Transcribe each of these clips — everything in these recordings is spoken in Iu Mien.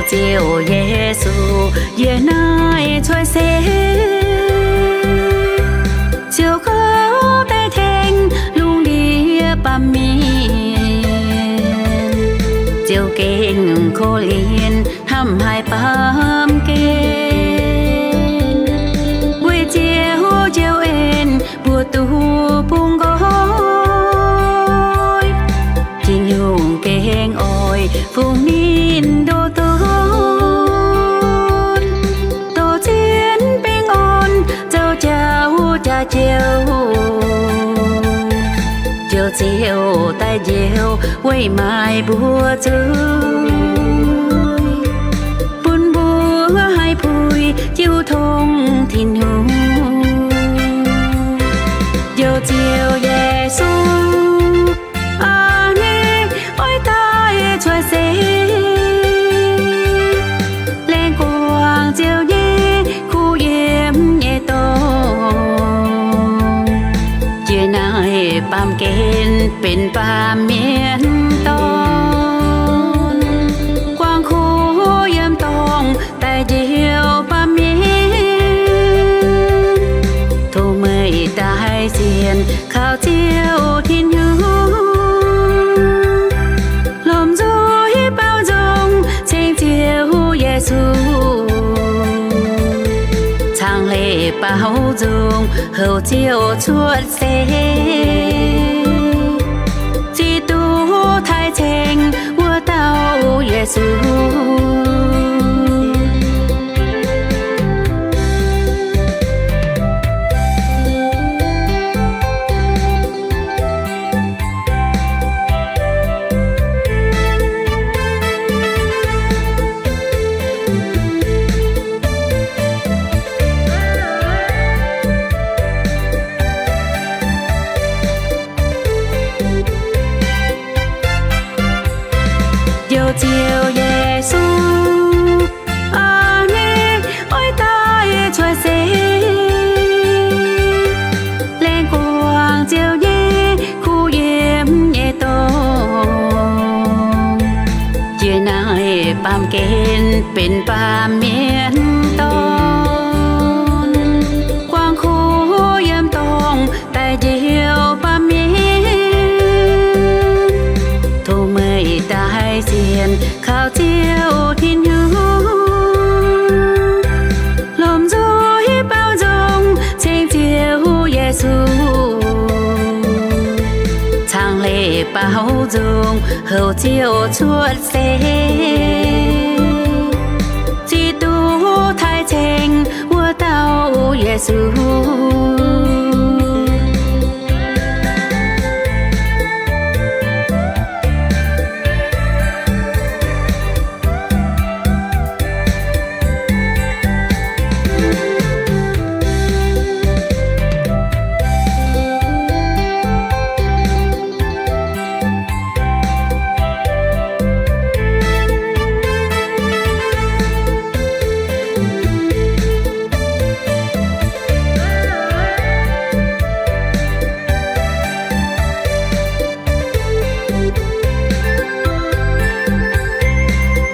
Ziouv Yesu, yie naaiv cuotv seix, ziouc kouv daaih tengx lungh ndiev baamh mienh, ziouc gengh korv-lienh hnamv haic baamh gen, weic Ziouv njoux en mbuo duqv bungx nqoi. Tin-Hungh gengh oix fungx ninh ndoh donx, dorh zien baengh orn zoux jauv jaax joux, njoux Ziouv daaih njoux weic maaic mbuo zuiz, bun mbuo haih puix jiu tong Tin-Hungh. Njoux Ziouv Yesu, aa, ninh oix daaih cuotv seix, laengz guangc Ziouv nyei kuv yiem nyei dorngx, jiex naaiv baamh gen benx baamh mienh dorn, guangc kuv yiem dorngx daaih njoux baamh mienh, tov meih daaih sienx kaux Ziouv Tin-Hungh, lomh nzoih baaux nzung ceng Ziouv Yesu, caangh leiz baaux nzung houc Ziouv cuotv seix, ziouc duqv taaih ceng wuov dauh Yesu. Njoux Ziouv Yesu, aa, ninh oix daaih cuotv seix, laengz guangc Ziouv nyei kuv yiem nyei dorngx, jiex naaiv baamh gen benx baamh mienh dorn, guangc kuv yiem dorngx daaih njoux baamh mienh, tov meih daaih sienx kaux Ziouv Tin-Hungh, lomh nzoih baaux nzung ceng Ziouv Yesu, caangh leiz baaux nzung houc Ziouv cuotv seix, ziouc duqv taaih ceng wuov dauh Yesu.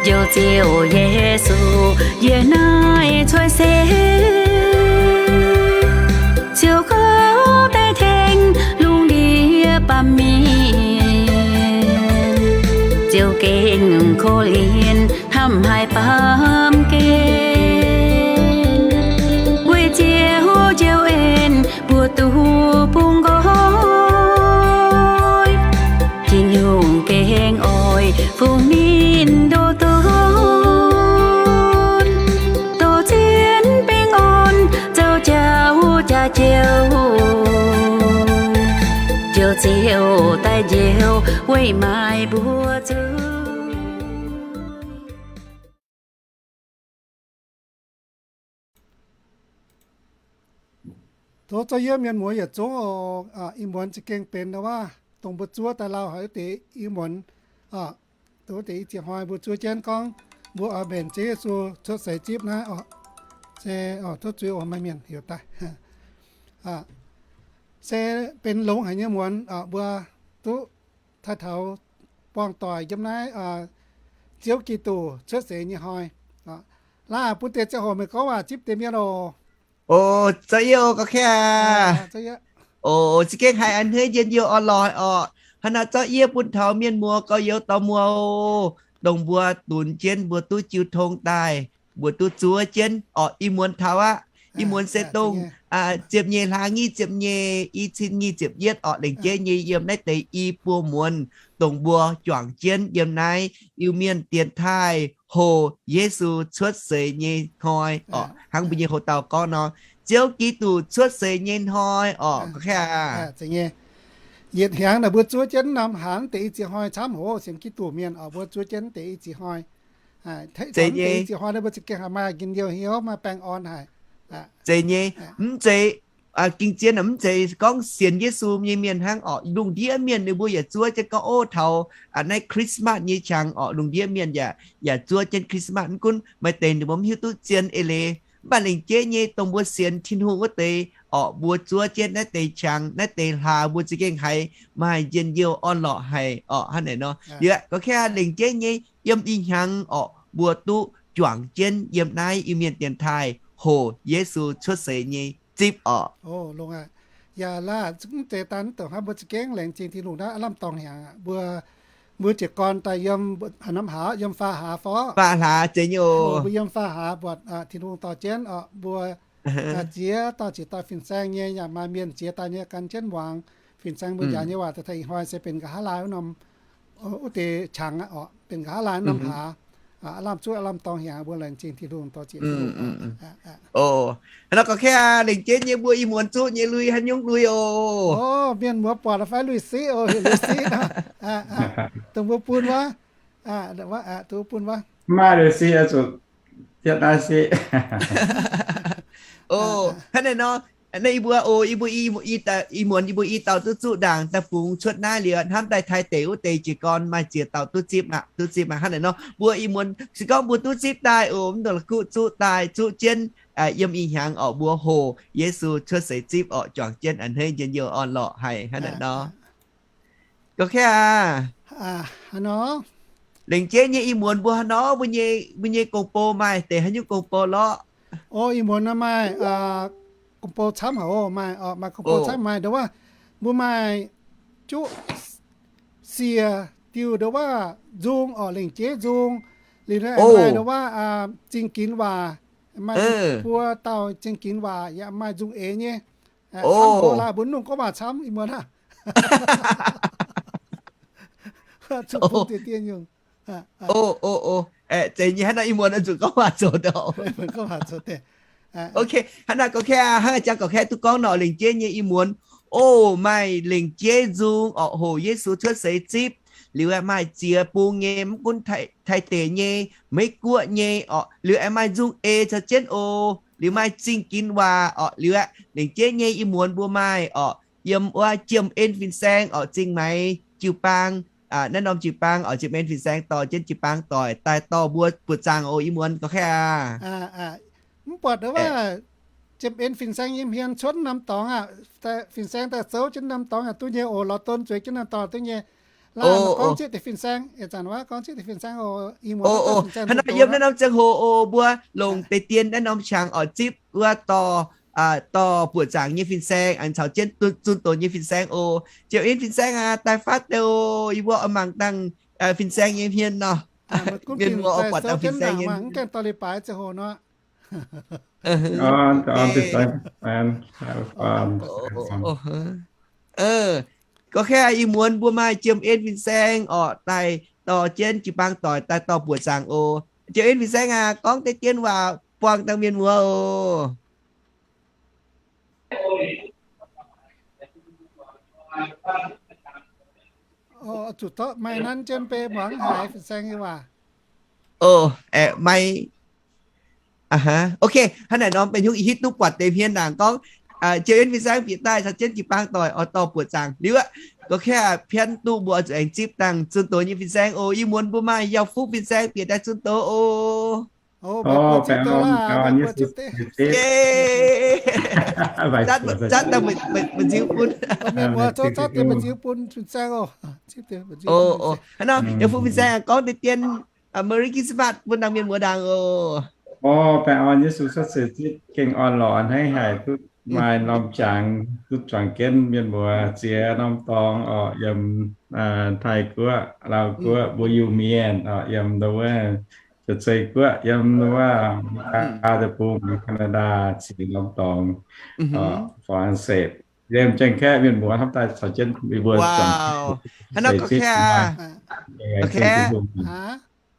Njoux Ziouv Yesu, yie naaiv cuotv seix, ziouc kouv daaih tengx lungh ndiev baamh mienh, ziouc gengh korv-lienh hnamv haic baamh gen, weic Ziouv njoux en mbuo duqv bungx nqoi. Tin-Hungh gengh oix fungx ninh ndoh donx, dorh zien baengh orn zoux jauv jaax joux, njoux Ziouv daaih njoux weic maaic mbuo zuiz. Tov zorqv yiem mienh muoz yietc zungv oc. Ih muonz za'gengh benx ndau wuov dongh mbuo zuov daaih lauh haic wuov deix ih muonz, dongh wuov deix ih zieqc hnoi mbuo zuov jienv gorngv mbuo oix mbenc Ziouv Yesu cuotv seix zipv naaiv oc. Se, tov zuiz oc, maaih mienh heuc daaih. Se benx longx haic nyei muonz, mbuo duqv taaih taux buangh doic yiem naaiv Ziouv Giduc cuotv seix nyei hnoi. Laaix bun deix ziangh hoc meih gorngv waac zipv deix mienh oc. O, za'gengh oc, gorx-kaeqv aac. O, za'gengh haiz a'hneiv njien-youh orn-lorqc oc. Hnangv naaiv zorqv yie bun taux mienh muoz gorx-youz dorh muoz, dongh mbuo dunx jienv mbuo duqv jiu tong daaih, mbuo duqv zuov jienv orqc. Ih muonz taux aqv. Ih muonz se dongh ziepc nyeic hlaax nyic ziepc nyeic, i cin nyic ziepc yietv orqc. Lengc jeiv nyei yiem naaiv deix i buo muonz, dongh mbuo juangc jienv yiem naaiv Iu-Mienh dienx taaih hoc Yesu cuotv seix nyei hnoi orqc. Hnangv mbuo nyei hoc-dauh gorngv nor, Ziouv Giduc cuotv seix nyei hnoi orqc. Gorx-kaeqv aac, yietc hnyangx naaic mbuo zuov jienv norm hnangv deix i ziex hnoi camv hoc sienx Giduc mienh orqc, mbuo zuov jienv deix i ziex hnoi. Deix i ziex hnoi naaiv mbuo za'gengh maaih njien-youh hnyouv, maaih baengh orn haic. Zeiz nyei. Mv zeiz, ging-zien mv zeiz gorngv sienx Yesu nyei mienh hnangv orqc. Lungh ndiev mienh ninh mbuo yaac zuov jienv gorngv, o, taux naaiv Christmas nyei qangx orqc, lungh ndiev mienh yaac, yaac zuov jienv Christmas. Mv gunv maaih deix ninh mbuo mv hiuv duqv zien eix leiz, mv baac lengc jeiv nyei dongh mbuo sienx Tin-Hungh wuov deix orqc, mbuo zuov jienv naaiv deix qangx, naaiv deix hlaax mbuo za'gengh haiz maaih njien-youh orn-lorqc haic orqc. Hnangv naaic nor, liuz gorx-kaeqv aac, lengc jeiv nyei yiem ih hnyangx orqc, mbuo duqv juangc jienv yiem naaiv Iu-Mienh dienx taaih hoc Yesu cuotv seix nyei zipv orqc. Yaac laaix mv zeiz daaih mv douc hnangv, mbuo za'gengh laengz zingh Tin-Hungh naaiv aav lamh dorngx hnyangx aqv. Mbuo, mbuo jiez gorn daaih yiem norm hlaax, yiem faam hlaax fai? Faam hlaax, zeiz nyei oc. Mbuo yiem faam hlaax buatc Tin-Hungh dorh jienv orqc, mbuo ziex dauh ziex dauh fin-saeng nyei, yaac maaih mienh ziex dauh nyei gan jienv muangx. Fin-saeng mbuo njaaux nyei waac daaih taux ih hnoi se benx nqa'haav laai wuov norm, wuov deix qangx aqv orqc, benx nqa'haav laai norm hlaax. Aav lamh zuqv aav lamh dorngx hnyangx, mbuo laengz zingh Tin-Hungh dorh ziex. O, hnangv naaiv gorx-kaeqv aac, lengc jeiv nyei mbuo ih muonz zuqv nyei lui haaix nyungc lui oc. O, mienh muoz buatc fai lui-siqv oc, heuc lui-siqv nor. Dongh mbuo bun wuov, dongh mbuo bun wuov. Maaih lui-siqv zuqc ziepv naaiv siqv. O, hnangv naaiv nor, naaiv yie mbuo, o, yie mbuo, ih muonz yie mbuo i dauh duqv zuqv ndaangc daaih fungx cuotv naaiv liuz, hnamv daaih Taiv deic wuov deix jiez gorn maaih ziex dauh duqv zipv aqv, duqv zipv aqv. Hnangv naaiv nor, mbuo ih muonz se gorngv mbuo duqv zipv daaih oc, mv dungx la'kuqv zuqv daaih, zuqv jienv yiem ih hnyangx orqc, mbuo hoc Yesu cuotv seix zipv orqc, juangc jienv a'hneiv njien-youh orn-lorqc haic. Hnangv naaiv nor. Gorx-kaeqv aac, lengc jeiv nyei ih muonz mbuo hnangv nor, mbuo nyei, mbuo nyei gong-bou maaih deix haaix nyungc gong-bou lorqc? O, ih muonz nor maaih gong-bou camv haic oc. Maaih, maaih gong-bou camv, maaih ndo wuov, mbuo maaih juqv siec diuh ndo wuov nzung orqc, lengc jeiv nzung. Liuz naaiv maaih ndo wuov zingh ginx waac, maaih buo dauh zingh ginx waac, yaac maaih nzung eix nyei. Camv haic laaix, mbuo mv dungx gorngv waac camv ih muonz aqv. Zuqc bun dieh dieh nyungc. O, o, o, zeiz nyei, hnangv naaiv ih muonz zuqc gorngv waac zoux deix. Ok, hnangv naaiv gorx-kaeqv, hnangv jang gorx-kaeqv duqv gorngv nor, lengc jeiv nyei ih muonz, o, maaih lengc jeiv nzung orqc, hoc Yesu cuotv seix zipv. Liuz aeqv, maaih ziex bung nyei, mv gunv Taiv deic nyei, Meiv Guoqv nyei orqc, liuz aeqv, maaih nzung eix caux jienv oc. Liuz maaih zingh ginx waac orqc, liuz aeqv, lengc jeiv nyei ih muonz mbuo maaih orqc, yiem wuov Jiem En fin-saeng orqc, Zingh Maix jiu-baang, naaiv norm jiu-baang orqc, Jiem En fin-saeng dorh jienv jiu-baang doic daaih dorh mbuo buoqc zaangc oc, ih muonz gorx-kaeqv aac. Mv buatc wuov Jiem En fin-saeng nyei hmien cuotv norm dorngx aqv. Fin-saeng daaih zouv jienv norm dorngx yaac duqv nyei oc, lorz don zueiz jienv norm dorngx duqv nyei. Laaix gorngv zieqv deix fin-saeng, ih zanc wuov gorngv zieqv deix fin-saeng oc, ih muonz hnangv naaiv yiem naaiv norm ziangh hoc oc, mbuo longc deix dien naaiv norm qangx orqc zipv wuov dorh, dorh buoqc zaangc nyei fin-saeng, aengx caux jienv zunh doz nyei fin-saeng oc. Jiem En fin-saeng aac, daaih fatv deix oc, yie mbuo oix mangc dangh fin-saeng nyei hmien nor. Mienh mbuo oix buatc dangh fin-saeng nyei hmien. Gorx-kaeqv, ih muonz mbuo maaih Jiem En fin-saeng orqc, daaih dorh jienv jiu-baang doic daaih dorh buoqc zaangc oc. Jiem En fin-saeng aac, gorngv deix dien waac buangh dangh mienh muoz oc. Zuqc dorh maaih nanv jienv beiv muangx haiz fin-saeng nyei waac. O, maaih. Ok, hnangv naaic norm benx hnyouv ih hitv duqv buatc deix hmien naangc gorngv, Jiem En fin-saeng bieqc daaih caux jienv jiu-baang doic oix dorh buoqc zaangc liuz aqv. Gorx-kaeqv, pianv duqv mbuo oix zuqc aengx zipv dangh zunh doz nyei fin-saeng oc. Ih muonz mbuo maaih Yauh Fuqv fin-saeng bieqc daaih zunh doz oc. Zatv dangh mba'nziu bun. Hnangv nor, Yauh Fuqv fin-saeng gorngv deix dien Merry Christmas bun dangh mienh muoz ndaangc oc. Orv, baengh orn Yesu cuotv seix zipv gengh orn-lorqc a'hneiv haic, duqv maaih norm jangx, duqv juangc jienv mienh muoz ziex norm dorngx orqc, yiem Taiv Guoqv, Laauv Guoqv, mbuo Iu-Mienh orqc, yiem wuov Janx-Zei Guoqv, yiem wuov America deic-bung, Canada, ziex norm dorngx, France, yiem Janx-Kaeqv mienh muoz hnamv daaih caux jienv mbuo juangc seix zipv.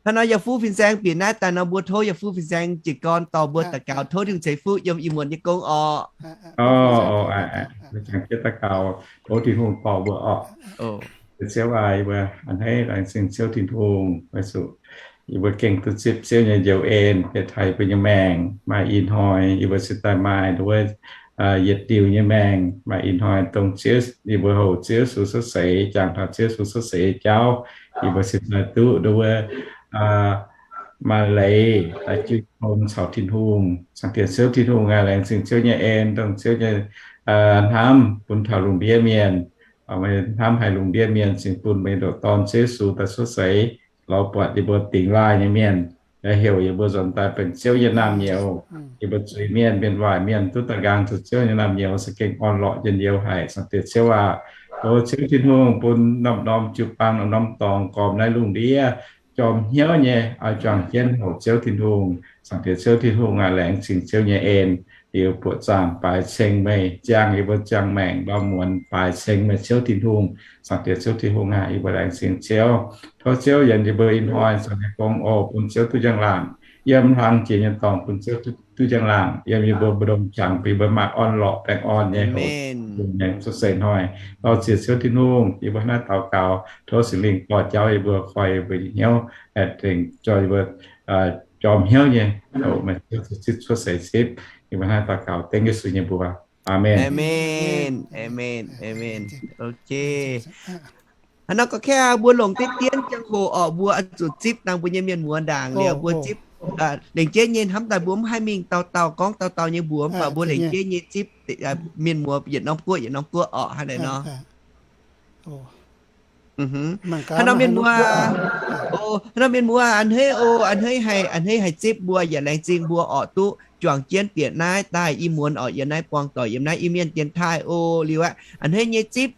Hnangv nor yaac fuqv fin-saeng bieqc naaiv daaih nor, mbuo tov yaac fuqv fin-saeng jiez gorn dorh mbuo daux gaux, tov Tin-Hungh ceix fuqv yiem ih muonz nyei gong orqc. Jangx jienv daux gaux, tov Tin-Hungh dorh mbuo orqc. Ziouv aac, yie mbuo a'hneiv laengz zingh Ziouv Tin-Hungh, weic zuqc yie mbuo gengh duqv zipv Ziouv nyei njoux en, bieqc taux yie mbuo nyei maengc maaih ih hnoi, yie mbuo cingx daaih maaih nduov yietc diuh nyei maengc maaih ih hnoi, dongh Ziouv, yie mbuo houc Ziouv Yesu cuotv seix, jangx taux Ziouv Yesu cuotv seix nyei jauv, yie mbuo cingx daaih duqv nduov maaih leiz daaih jiu tong caux Tin-Hungh. Zaangc Diex Ziouv Tin-Hungh aac, laengz zingh Ziouv nyei en, dongh Ziouv nyei hnamv bun taux lungh ndiev mienh, hnamv haic lungh ndiev mienh, cingx bun meih nyei ndoqc Dorn Ziouv Yesu daaih cuotv seix, lorz buatc yie mbuo dingx laaih nyei mienh, yaac heuc yie mbuo nzuonx daaih benx Ziouv nyei naamh nyouz. Yie mbuo zuiz mienh, mienh waaic mienh duqv daaih nqaang zuqc Ziouv nyei naamh nyouz, za'gengh orn-lorqc njien-youh haic. Zaangc Diex Ziouv aac, tov Ziouv Tin-Hungh bun norm-norm jiu-baang, norm-norm dorngx, gormx naaiv lungh ndiev jorm hnyouv nyei oix juangc jienv houc Ziouv Tin-Hungh. Zaangc Diex Ziouv Tin-Hungh aac, laengz zingh Ziouv nyei en, liuz buoqc zaangc baaix ceng meih, ziangh yie mbuo ziangh maengc, mbaa muonz baaix ceng meih Ziouv Tin-Hungh. Zaangc Diex Ziouv Tin-Hungh aac, yie mbuo laengz zingh Ziouv. Tov Ziouv yienx yie mbuo ih hnoi zoux nyei gong oc, bun Ziouv duqv njang-laangc. Yiem hlang jiex nyei dorngx bun Ziouv duqv njang-laangc. Yiem yie mbuo mbu'ndongx jangx bun yie mbuo maaih orn-lorqc baengh orn nyei hoc, cuotv seix hnoi. Dor-ziec Ziouv Tin-Hungh, yie mbuo hnangv naaiv daux gaux, tov Singx Lingh dorh jauv yie mbuo, koi yie mbuo nyei hnyouv, aengx zorqv yie mbuo jorm hnyouv nyei, oc, meih Ziouv zipv cuotv seix zipv. Yie mbuo hnangv naaiv daux gaux dengv Yesu nyei mbuox. Aamen. Aamen. Aamen. Aamen. Ok. Hnangv nor gorngv kaeqv mbuo longc deix dien ziangh hoc orqc, mbuo oix zuqc zipv dangh mbuo nyei mienh muoz ndaangc liuz mbuo zipv lengc jeiv nyei hnamv daaih mbuo mv haih mingh dauh dauh gorngv dauh dauh nyei mbuox, mv baac mbuo lengc jeiv nyei zipv mienh muoz yietc norm guoqv yietc norm guoqv orqc, hnangv naaiv nor. Hnangv nor mienh muoz, hnangv nor mienh muoz, a'hneiv oc, a'hneiv haih, a'hneiv haih zipv mbuo, yaac laengz zingh mbuo orqc, duqv juangc jienv bieqc naaiv daaih ih muonz orqc, yiem naaiv buangh doic, yiem naaiv Iu-Mienh dienx taaih oc. Liuz aqv, a'hneiv nyei zipv,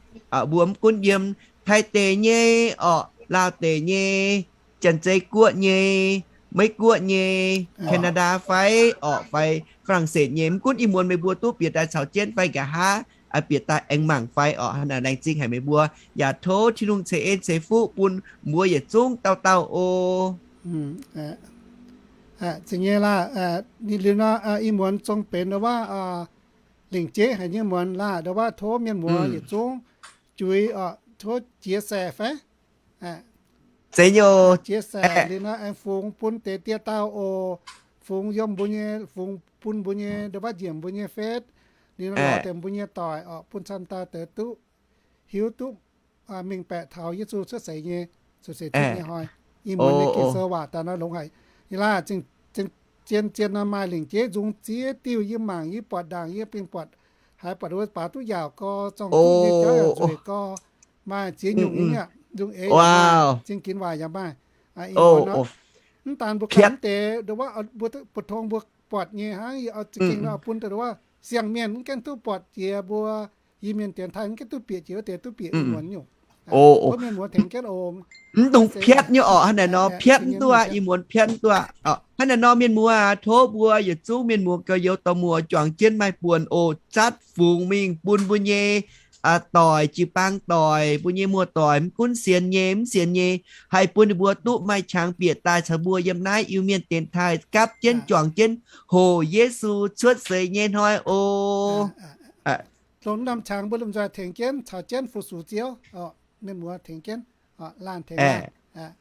mbuo mv gunv yiem Taiv deic nyei orqc, Laauv deic nyei, Janx-Zei Guoqv nyei, Meiv Guoqv nyei, Canada fai orqc fai Faa^lang^setv nyei, mv gunv ih muonz meih mbuo duqv bieqc daaih caux jienv fai nqa'haav bieqc daaih aengx mangc fai orqc, hnangv naaic laengz zingh haic meih mbuo, yaac tov Tin-Hungh ceix en ceix fuqv bun mbuo yietc zungv dauh dauh oc. Zingh nyei laah, liuz nor ih muonz zong benx ndau wuov lengc jeiv haic nyei muonz laah, ndau wuov tov mienh muoz yietc zungv juix orqc, tov jiex saeqv fai? Zeiz nyei oc. Jiex saeqv liuz nor aengx fungx bun deix dieh dauh oc, fungx yiem mbuo nyei, fungx bun mbuo nyei ndau wuov nyiemc mbuo nyei Face, liuz nor lorz deix mbuo nyei doic orqc, bun camv dauh deix duqv hiuv duqv mingh baeqc taux Yesu cuotv seix nyei, cuotv seix zipv nyei hnoi. Ih muonz nyei Ging-Sou waac daaih nor longx haic. Yie laah, zien zien nor maaih lengc jeiv nzung ziex diuh yie mangc, yie buatc ndaangc, yie bingx buatc, haiz buatc wuov baaix duqv yaauc gorx, zorng duqv nyei jauv yaac nzueic gorx, maaih ziex nyungc nyei, nzung eix yaac maaih, zien ginx waaic yaac maaih. Mv daan mbuo ganh mv deix, ndau wuov mbuo, mbuo tong mbuo buatc nyei hnangv, yie za'gengh nor bun ndau wuov siang-mienh mv gaengh duqv buatc jiex mbuo, Iu-Mienh dienx taaih mv gaengh duqv bieqc jiex wuov deix duqv bieqc ih muonz nyungc. Mv dungx piatv nyei orqc, hnangv naaic nor piatv mv duqv, ih muonz piatv mv duqv. Hnangv naaic nor mienh muoz, tov mbuo yietc zungv mienh muoz gauh youz dorh muoz juangc jienv maaih buonc oc, zatv fungx mingh bun mbuo nyei doic, jiu-baang doic, mbuo nyei muoz-doic, mv gunv sienx nyei mv sienx nyei, haih bun ninh mbuo duqv maaih qangx bieqc daaih caux mbuo yiem naaiv Iu-Mienh dienx taaih gapv jienv juangc jienv hoqc Yesu cuotv seix nyei hnoi oc. Longc norm qangx mbuo lomh nzoih tengx jienv caux jienv fu-sux Ziouv. Mienh muoz tengx jienv, laanh tengx laanh.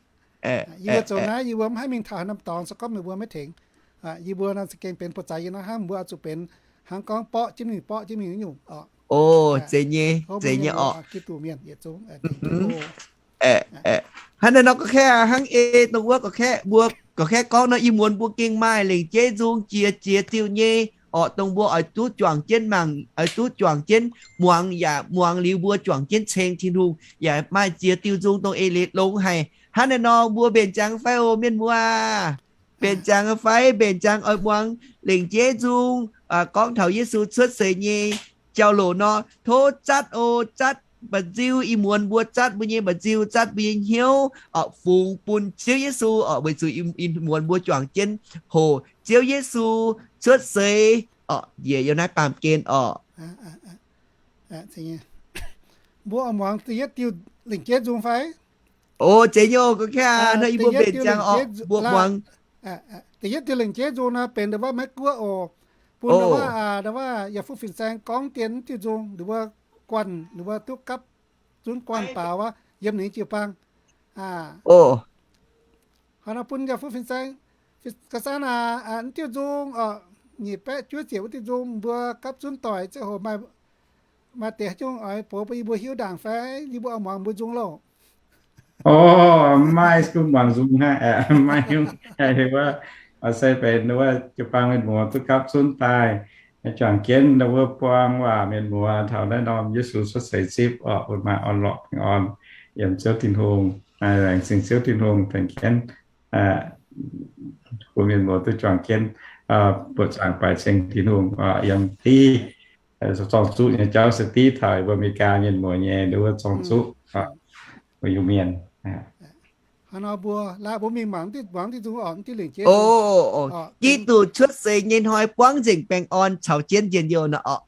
Yie mbuo zoux naaiv, yie mbuo mv haih mingh taux haaix norm dorngx se gorngv meih mbuo maiv tengx. Yie mbuo naaiv za'gengh benx buoz-zaaix yie naaiv hnangv, mbuo oix zuqc benx hnangv gorngv borqv jienv mingh, borqv jienv mingh nyungc oc. Zeiz nyei, zeiz nyei orqc. Hnangv naaiv nor gorngv kaeqv hnangv ei dongh wuov gorngv kaeqv, mbuo gorngv kaeqv gorngv nor, ih muonz mbuo gengh maaih lengc jeiv nzung jiex jiex diuh nyei orqc, dongh mbuo oix duqv juangc jienv mangc, oix duqv juangc jienv muangx, yaac muangx liuz mbuo juangc jienv ceng Tin-Hungh, yaac maaih ziex diuh nzung dongh eix leiz longx haic. Hnangv naaiv nor mbuo mbenc ziangx fai oc, mienh muoz? Mbenc ziangx fai? Mbenc ziangx oix muangx lengc jeiv nzung, gorngv taux Yesu cuotv seix nyei jauv-louc nor, tov zatv oc, zatv mba'nziu, ih muonz mbuo zatv mbuo nyei mba'nziu, zatv mbuo nyei hnyouv, orqc, fungx bun Ziouv Yesu, orqc, weic zuqc ih muonz mbuo juangc jienv hoqc Ziouv Yesu cuotv seix, orqc, njiec yiem naaiv baamh gen orqc. Mbuo oix muangx da'yietv diuh lengc jeiv nzung fai? O, zeiz nyei, gorngv kaav hnangv yie mbuo mbenc ziangx orqc, mbuo muangx. Da'yietv diuh lengc jeiv nzung nor benx ndau wuov Meiv Guoqv oc. Bun ndau wuov, ndau wuov yaac fuqv fin-saeng gorngv dien diuh nzung, ninh mbuo guanh, ninh mbuo duqv gapv zunv guanh baaux wuov yiem ninh jiu-baang. Hnangv nor bun yaac fuqv fin-saeng, ga'san aac, diuh nzung orqc, nyic baeqv juov ziepc wuov diuh nzung mbuo gapv zunv doic ziangh hoc maaih, maaih deix nyungc oix box bun yie mbuo hiuv ndaangc fai yie mbuo oix muangx mbuo nzung loh? O, maiv gunv muangx nzung hnangv, maiv nyungc, wuov, se benx wuov jiu-baang mienh muoz duqv gapv zunv daaih juangc jienv wuov buang waac mienh muoz taux naaiv norm Yesu cuotv seix zipv orqc, bun maaih orn-lorqc baengh orn yiem Ziouv Tin-Hungh, laengz zingh Ziouv Tin-Hungh tengx jienv bun mienh muoz duqv juangc jienv buoqc zaangc baaix ceng Tin-Hungh yiem div zorng-zuqv nyei jauv se div taux mbuo America mienh muoz nyei wuov zorng-zuqv, mbuo Iu-Mienh. Hnangv nor mbuo laaix mbuo mingh mangc diqv, mangc diqv nzung orqc, diqv lengc jeiv nzung. Giduc cuotv seix nyei hnoi buangv nzengc baengh orn caux jienv njien-youh nor orqc.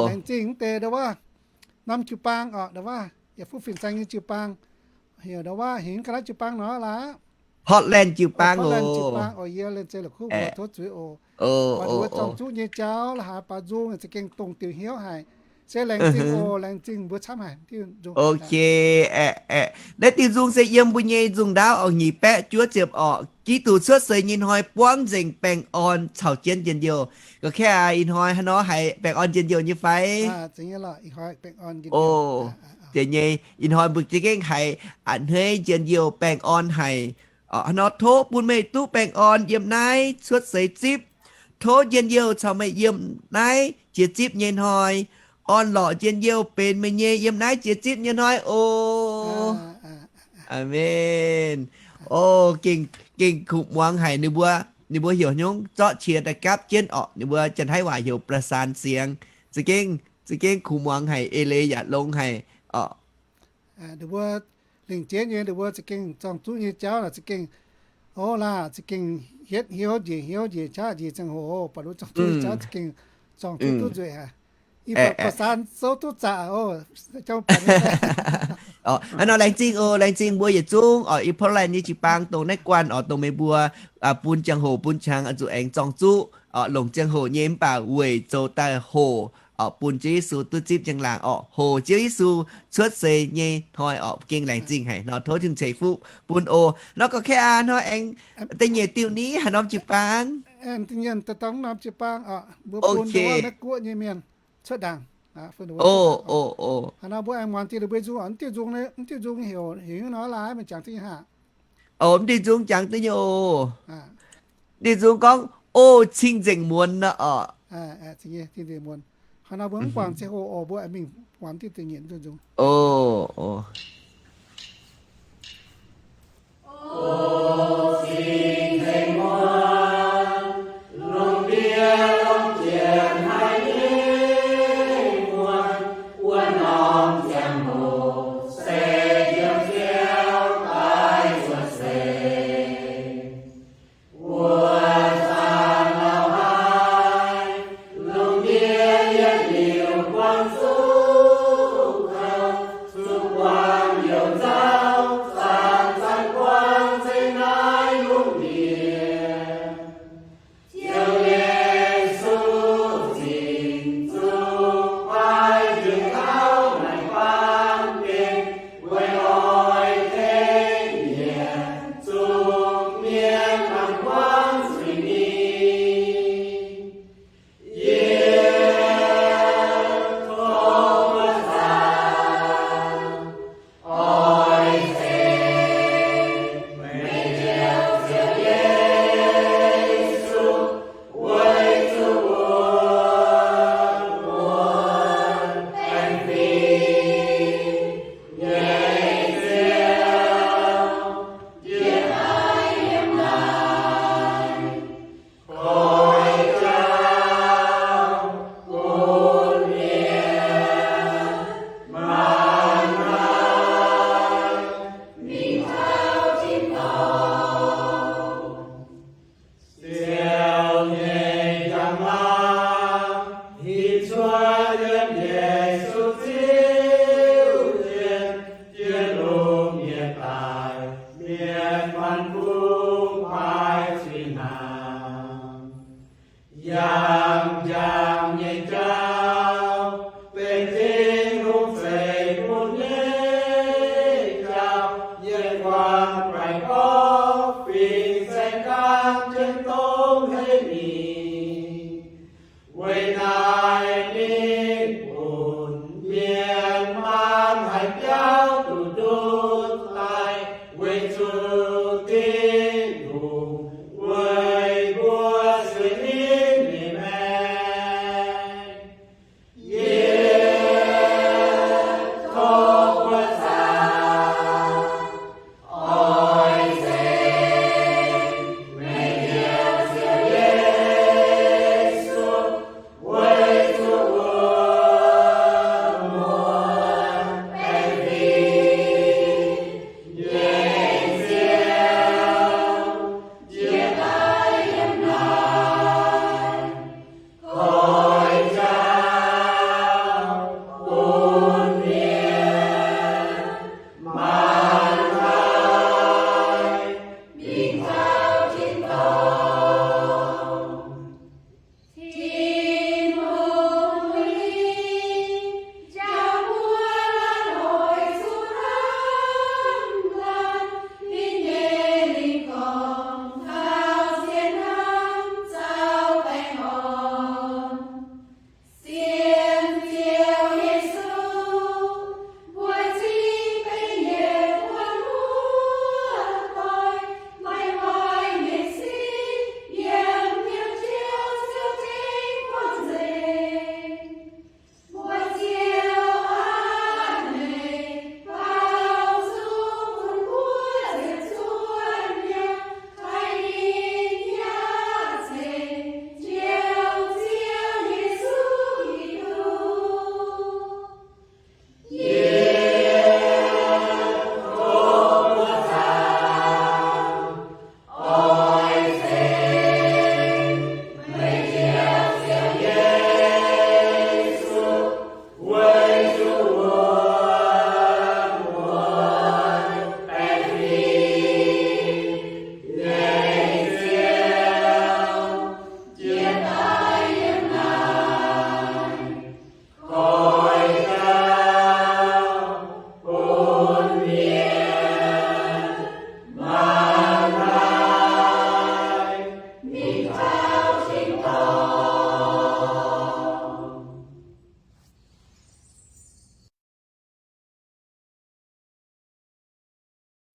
Laengz zingh mv deix ndau wuov norm jiu-baang orqc, ndau wuov yaac fuqv fin-saeng nyei jiu-baang, heuc ndau wuov hingv ga'naaiv jiu-baang nor laaix. Portland jiu-baang oc. Tov zuiz oc. Mbuo zorng-zuqv nyei jauv la'haaix baac nzung za'gengh dongh diuc hnyouv haic. Se laengz zingh oc, laengz zingh mbuo camv haic. Ok, aeqv, naaiv diuh nzung se yiem mbuo nyei nzung ndaauv oc, nyic baeqv juov ziepc orqc, Giduc cuotv seix nyei hnoi buangv nzengc baengh orn caux jienv njien-youh. Gorngv kaeqv aac, ih hnoi haaix nor haiz baengh orn njien-youh nyei fai? Oc, deix nyei ih hnoi mbuo za'gengh haiz a'hneiv njien-youh baengh orn haic. Oc, haaix nor tov bun meih duqv baengh orn yiem naaiv cuotv seix zipv. Tov njien-youh caux meih yiem naaiv jiex zipv nyei hnoi. Orn-lorqc njien-youh benx meih nyei yiem naaiv jiex zipv nyei hnoi oc. Aamen. Oc, gengh, gengh kuv muangx haic ninh mbuo, ninh mbuo heuc hnyungv zorqv qiex daaih gapv jienv orqc, ninh mbuo Janx-Taiv waac heuc ประสานเสียง. Za'gengh, za'gengh kuv muangx haic, eix leiz yaac longx haic oc. Ninh mbuo lingc jeiv nyei, ninh mbuo za'gengh zorng-zuqv nyei jauv naaic za'gengh, o laah, za'gengh hietv hnyouv njiec hnyouv njiec qaqv njiec ziangh hoc, baac ninh mbuo zorng-zuqv nyei jauv za'gengh zorng-zuqv duqv nzueic haic. Ih baac ประสาน souv duqv zaqc oc. Hnangv nor laengz zingh oc, laengz zingh mbuo yietc zungv oc, i Portland nyei jiu-baang dongh naaiv guanh oc, dongh meih mbuo bun ziangh hoc bun qangx oix zuqc aengx zorng-zuqv oc, longc ziangh hoc nyei mv baac weic zoux daaih hoc oc, bun Ziouv Yesu duqv zipv njang-laangc oc, hoc Ziouv Yesu cuotv seix nyei hnoi oc, gengh laengz zingh haic nor, tov Tin-Hungh ceix fuqv bun oc. Nor gorngv kaeqv aac, hnoi aengx da'nyeic diuh ni haaix norm jiu-baang? Da'nyeic norm jiu-baang oc, mbuo bun naaiv guoqv nyei mienh cuotv ndaangc. Haaix nor mbuo aengx muangx diuh mbuo nzung oc, mv diuh nzung, mv diuh nzung heuc, heuc haaix nor laaix, meih jangx duqv nyei haah? Oc, mv diuh nzung jangx duqv nyei oc. Mv diuh nzung gorngv, O cing-nzengc muonz nor oc. Hnangv nor mbuo mv guangc ziangh hoc oc, mbuo aengx mingh muangx diuh da'nyeic diuh nzung.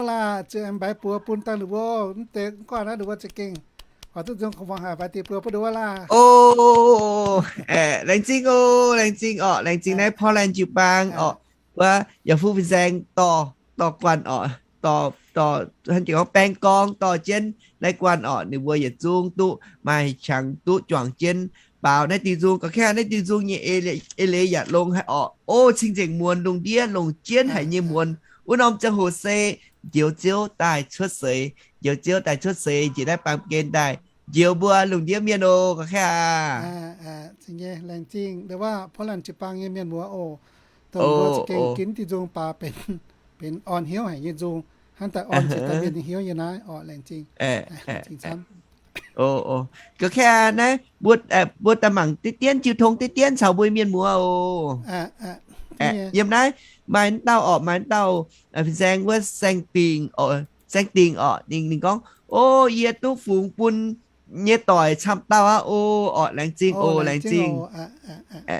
laah, ziouc aengx mbaix buoz bun daaih ninh mbuo, mv deix guanh naaiv ninh mbuo za'gengh oix duqv nzung kungx muangx haic, mbaix deix buoz bun ninh mbuo laah. O, laengz zingh o, laengz zingh orqc, laengz zingh naaiv Portland jiu-baang orqc, wuov yaac fuqv fin-saeng dorh, dorh guanh orqc, dorh, dorh, hnangv jiex gorngv baeng gorng dorh jienv naaiv guanh orqc, ninh mbuo yietc zungv duqv maaih qangx duqv juangc jienv baaux naaiv diuh nzung. Ga'keng naaiv diuh nzung nyei eix leiz yaac longx haic orqc. O, cing-nzengc muonz, lungh ndiev longc jienv haic nyei muonz. Wuov norm ziangh hoc se njoux Ziouv daaih cuotv seix, njoux Ziouv daaih cuotv seix njiec naaiv baamh gen daaih njoux mbuo lungh ndiev mienh oc. Ga'keng aac, laengz zingh ndau wuov Portland jiu-baang nyei mienh muoz oc, dongh mbuo za'gengh ginv diuh nzung baaux benx, benx orn hnyouv haic nyei nzung, hnangv daaih orn ziex dauh mienh nyei hnyouv nyei naaiv orqc. Laengz zingh, laengz zingh camv. Ga'keng naaiv mbuo, mbuo daaih mangc deix dienv, jiu tong deix dienv caux mbuo mienh muoz oc. Yiem naaiv maaih dauh orqc, maaih dauh fin-saeng wuov Saeng Dingh, Saeng Dingh orqc, ninh, ninh gorngv, O, yie duqv fungx bun nyei doic camv dauh aqv o. Orqc, laengz zingh oc, laengz zingh.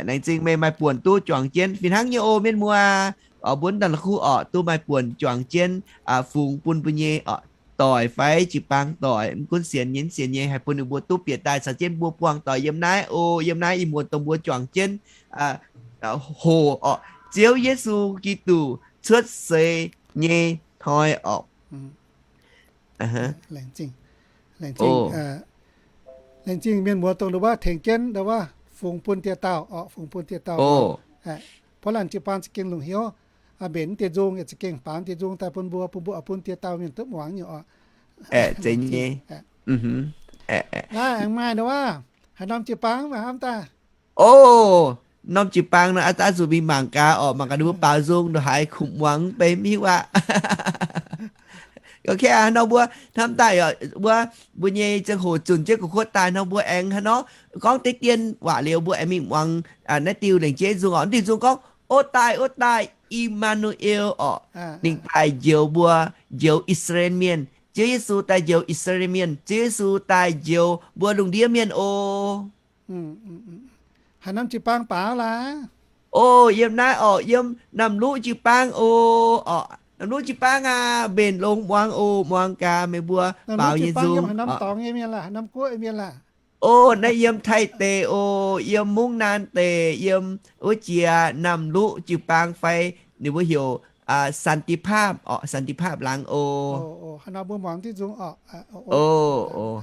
Laengz zingh meih maaih buonc duqv juangc jienv fih hnangv nyei oc mienh muoz. Orqc, mbuo daaih la'kuqv orqc, duqv maaih buonc juangc jienv fungx bun mbuo nyei orqc, doic fai jiu-baang doic, mv gunv sienx nyei mv sienx nyei, haih bun ninh mbuo duqv bieqc daaih caux jienv mbuo buangh doic yiem naaiv o. Yiem naaiv ih muonz dongh mbuo juangc jienv hoc orqc, Ziouv Yesu Giduc cuotv seix nyei hnoi orqc. Laengz zingh mienh muoz dongh ndau wuov tengx jienv ndau wuov fungx bun dieh dauh orqc, fungx bun dieh dauh. Portland jiu-baang za'gengh longc hnyouv mbenc deix nzung, yaac za'gengh baaux deix nzung daaih bun mbuo, bun mbuo oix bun dieh dauh mienh duqv muangx nyei orqc. Zeiz nyei. Naaiv aengx maaih ndau wuov haaix norm jiu-baang mv baac hnamv daaih. O, norm jiu-baang nor, aa, zuqc mingh mangc gaax orqc, mangc gaax ninh mbuo baaux nzung ndongc haaix, kumx muangx mv bei mv hiuv aqv. Ga'keng hnangv nor mbuo hnamv daaih orqc, mbuo, mbuo nyei ziangh hoc zunc jienv gu'kuotv daaih nor mbuo aengx hnangv nor gorngv deix dien waac liuz mbuo aengx mingh muangx naaiv diuh lengc jeiv nzung orqc. Naaiv diuh nzung gorngv, O daaih, o daaih, I^maa^nu^en orqc. Ninh daaih njoux mbuo, njoux I^saa^laa^en Mienh. Ziouv Yesu daaih njoux I^saa^laa^en Mienh. Ziouv Yesu daaih njoux mbuo lungh ndiev mienh oc. Haaix norm jiu-baang baaux laaix? O, yiem naaiv orqc, yiem Namh Luqv jiu-baang oc. Orqc, Namh Luqv jiu-baang aac, mbenc longx muangx oc. Muangx gaax meih mbuo baaux nyei nzung. Haaix norm dorngx nyei mienh laaix? Haaix norm guoqv nyei mienh laaix? O, naaiv yiem Taiv deic oc, yiem Mungv Naan deic, yiem wuov jiex Namh Luqv jiu-baang fai ninh mbuo heuc สันติภาพ orqc, สันติภาพ laangz oc. Haaix nor mbuo muangx diuh nzung orqc. O, o.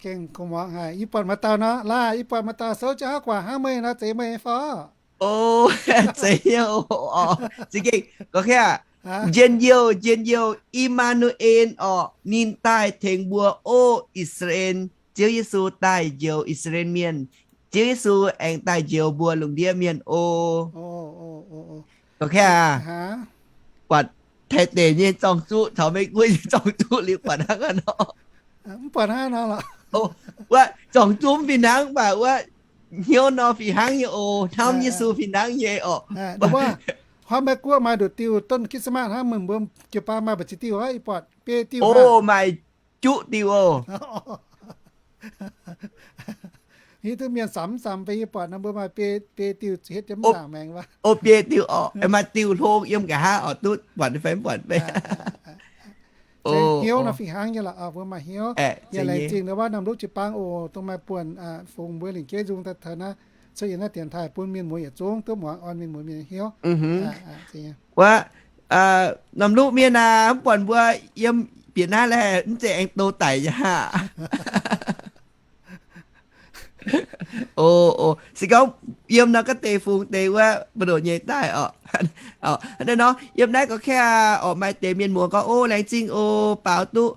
Gengh kungx muangx haic. Yie buatc maaih dauh nor, laaih yie buatc maaih dauh souv jienv haav guaax hnangv meih nor, zeiz meih fai? O, zeiz nyei oc. Za'gengh gorngv kaqv, njien-youh, njien-youh, I^maa^nu^en orqc, ninh daaih tengx mbuo oc, I^saa^laa^en. Ziouv Yesu daaih njoux I^saa^laa^en Mienh. Ziouv Yesu aengx daaih njoux mbuo lungh ndiev mienh oc. Gorngv kaqv, buatc Taiv deic nyei zorng-zuqv caux Meiv Guoqv nyei zorng-zuqv liuz buatc hnangv nor. Mv buatc hnangv nor lorqc. Wuov zorng-zuqv mv fih hnangv, mv baac wuov hnyouv nor fih hnangv nyei oc. Hnamv Yesu fih hnangv nyei orqc. Hnoi Meiv Guoqv maaih nduqc diuh donv Christmas hnangv, meih mbuo jiu-baang maaih mbu'ziex diuh aqv, yie buatc biei diuh. O, maaih juqv diuh oc. Hiuv duqv mienh samx mv samx, fai yie buatc nor mbuo maaih biei, biei diuh hietv jienv mv zaangc maengx wuov. O, biei diuh orqc, maaih diuh hlo yiem nqa'haav orqc, duqv buatc fai mv buatc fai. Hnyouv nor fih hnangv nyei lorqc, mbuo maaih hnyouv. Yaac laengz zingh ndau wuov norm luqv jiu-baang oc, dongh maaih buonc fungx mbuo lingc jeiv nzung daaih taux naaiv, cuotv yiem naaiv dienx taaih bun mienh muoz yietc zungv duqv muangx, orn mienh muoz mienh hnyouv. Wuov, norm luqv mienh aac, mv buatc mbuo yiem bieqc naaiv laeh, mv zeiz aengx douz daic nyei aqv. O, o, se gorngv yiem nor gaav deix fungx deix wuov mbu'ndongx nyei daaih orqc. Hnangv naaiv nor, yiem naaiv gorngv kaqv orqc, maaih deix mienh muoz gorngv, o, laengz zingh o, baaux duqv,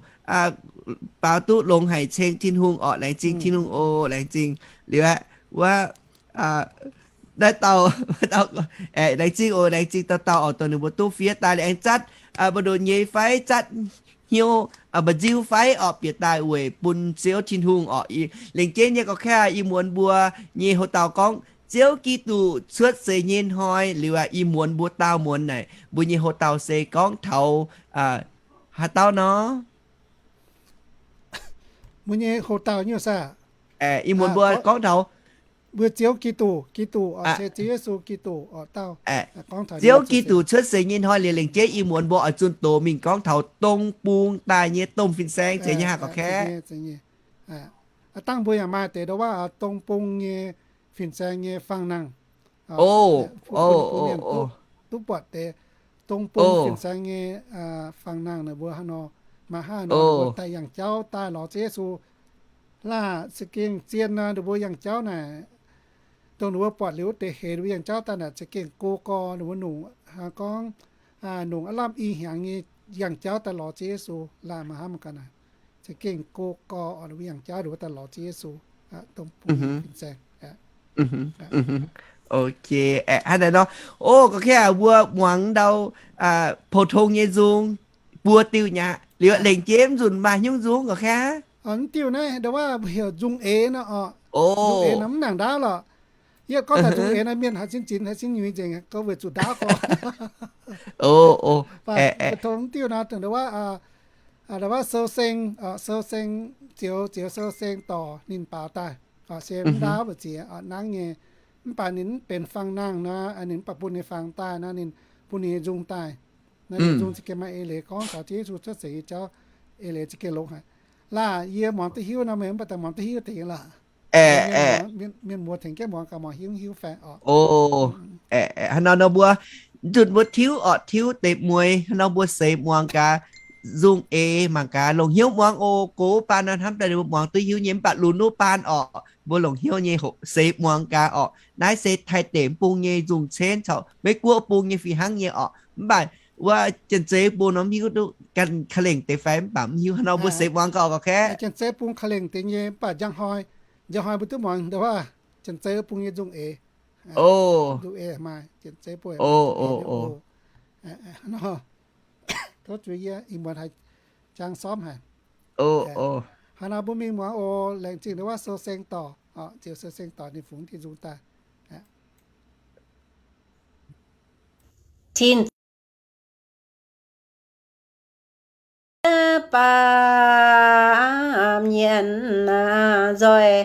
baaux duqv longx haic ceng Tin-Hungh orqc, laengz zingh Tin-Hungh o, laengz zingh liuz aqv. Wuov, naaiv dauh, laengz zingh oc, laengz zingh dauh dauh orqc, dongh ninh mbuo duqv fiev daaih liuz aengx zatv mbu'ndongx nyei fai zatv hnyouv mba'nziu fai orqc, bieqc daaih weic bun Ziouv Tin-Hungh orqc. Lengc jeiv nyei gorngv kaqv, ih muonz mbuo nyei houx-dauh gorngv Ziouv Giduc cuotv seix nyei hnoi liuz aqv, ih muonz mbuo daauh muonz naaic mbuo nyei houx-dauh se gorngv taux haaix dauh nor? Mbuo nyei houx-dauh nyei saah? Ih muonz mbuo gorngv taux mbuo Ziouv Giduc, Giduc, Ziouv Yesu Giduc, Ziouv Giduc cuotv seix nyei hnoi liuz lengc jeiv ih muonz mbuo oix zunh doz mingh gorngv taux dong bung daaih nyei domh fin-saeng zeiz nyei hnangv gorngv kaqv. Dangh mbuo yaac maaih deix ndau wuov dong bung nyei fin-saeng nyei fangx nangh. O, duqv buatc deix dong bung fin-saeng nyei fangx nangh naaic mbuo haaix nor, maaih haaix nor mbuo daaih yangh jauv daaih lorz Ziouv Yesu. Laah za'gengh zien nor, ninh mbuo yangh jauv naaic, dongh ninh mbuo buatc liuz wuov deix heix ninh mbuo yangh jauv daaih naaic za'gengh go gorx, ninh mbuo nungc, gorngv, nungc aav lamh i hnyangx nyei yangh jauv daaih lorz Ziouv Yesu. Laah maaih hnangv mv gaax naaic, za'gengh go gorx oc, ninh mbuo yangh jauv ninh mbuo daaih lorz Ziouv Yesu, dongh bung fin-saeng. Ok, hnangv naaic nor, o, gorngv kaqv mbuo muangx ndau pou-tong nyei nzung buo diuh nyei aqv. Liuz lengc jeiv mv nzunc maaih haaix nyungc nzung gorngv kaqv? Mv diuh naaiv ndau wuov mbuo heuc nzung eix nor oc. Nzung eix nor mv nangc ndaauv lorqc. Yie gorngv taux nzung eix nor mienh haih sin zinx haih sin nyuix nzengc, gorngv weic zuqc ndaauv gorx. Pou-tong mv diuh nor dongh ndau wuov, ndau wuov Sou Seng, Sou Seng, Zioux, Zioux Sou Seng dorc ninh baaux daaih, se mv ndaauv mbu'ziex nangv nyei. Mv baac ninh mv benx fangx nangh nor, ninh mv baac bun ninh fangx daaih nor, ninh bun ninh nyei nzung daaih. Naaiv nyei nzung za'gengh maaih eix leiz gorngv taux Ziouv Yesu cuotv seix nyei jauv, eix leiz za'gengh longx haic. Laah yie muangx duqv hiuv nor, meih mv baac daaih muangx duqv hiuv deix lorqc. Mienh muoz tengx jienv muangx gaax, muangx hiuv hiuv fai oc. Hnangv nor nor mbuo nzunc mbuo tiuv orqc, tiuv deix mueiz. Hnangv nor mbuo seix muangx gaax nzung eix mangc gaax, longc hnyouv muangx oc. Gox baan nor hnamv daaih ninh mbuo muangx duqv hiuv nyei, mv baac lunx wuov baan orqc, mbuo longc hnyouv nyei seix muangx gaax orqc. Naaiv se Taiv deic bung nyei nzung-cen caux Meiv Guoqv bung nyei fih hnangv nyei orqc. Mv baac wuov Janx-Zei bung nor mv hiuv duqv ganh ka'lengc deix fai mv baac mv hiuv. Hnangv nor mbuo seix muangx gaax oc, gorngv kaqv. Janx-Zei bung ka'lengc deix nyei, mv baac njang hnoi, njang hnoi mbuo duqv muangx ndau wuov Janx-Zei bung nyei nzung eix. Nzung eix maaih Janx-Zei bung eix. Tov zuiz yie, ih muonz haiz jangx sormv haic. Hnangv nor mbuo mingh muangx oc. Laengz zingh ndau wuov Sou Seng dorc, Zioux Sou Seng dorc ninh fungx diuh nzung daaih. Tin baamh mienh nzoih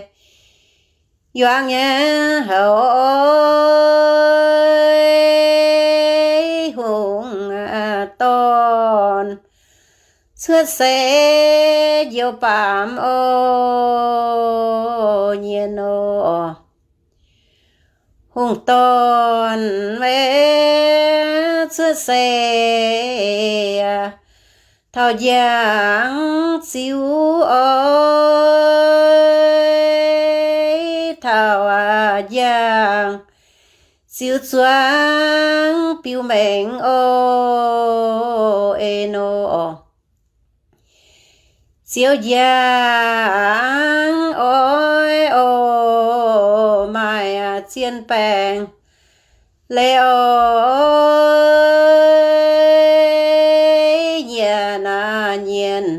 yuangx nyei houv, hungh dorn cuotv seix njoux baamh oc, nyienh oc. Hungh dorn cuotv seix taux njang ziux oc. Ziouv zuangx biux maengc oc, ei nor. Ziouv njang oix oc, maaih zien baengc leiz oc, nyiec naaic nyienc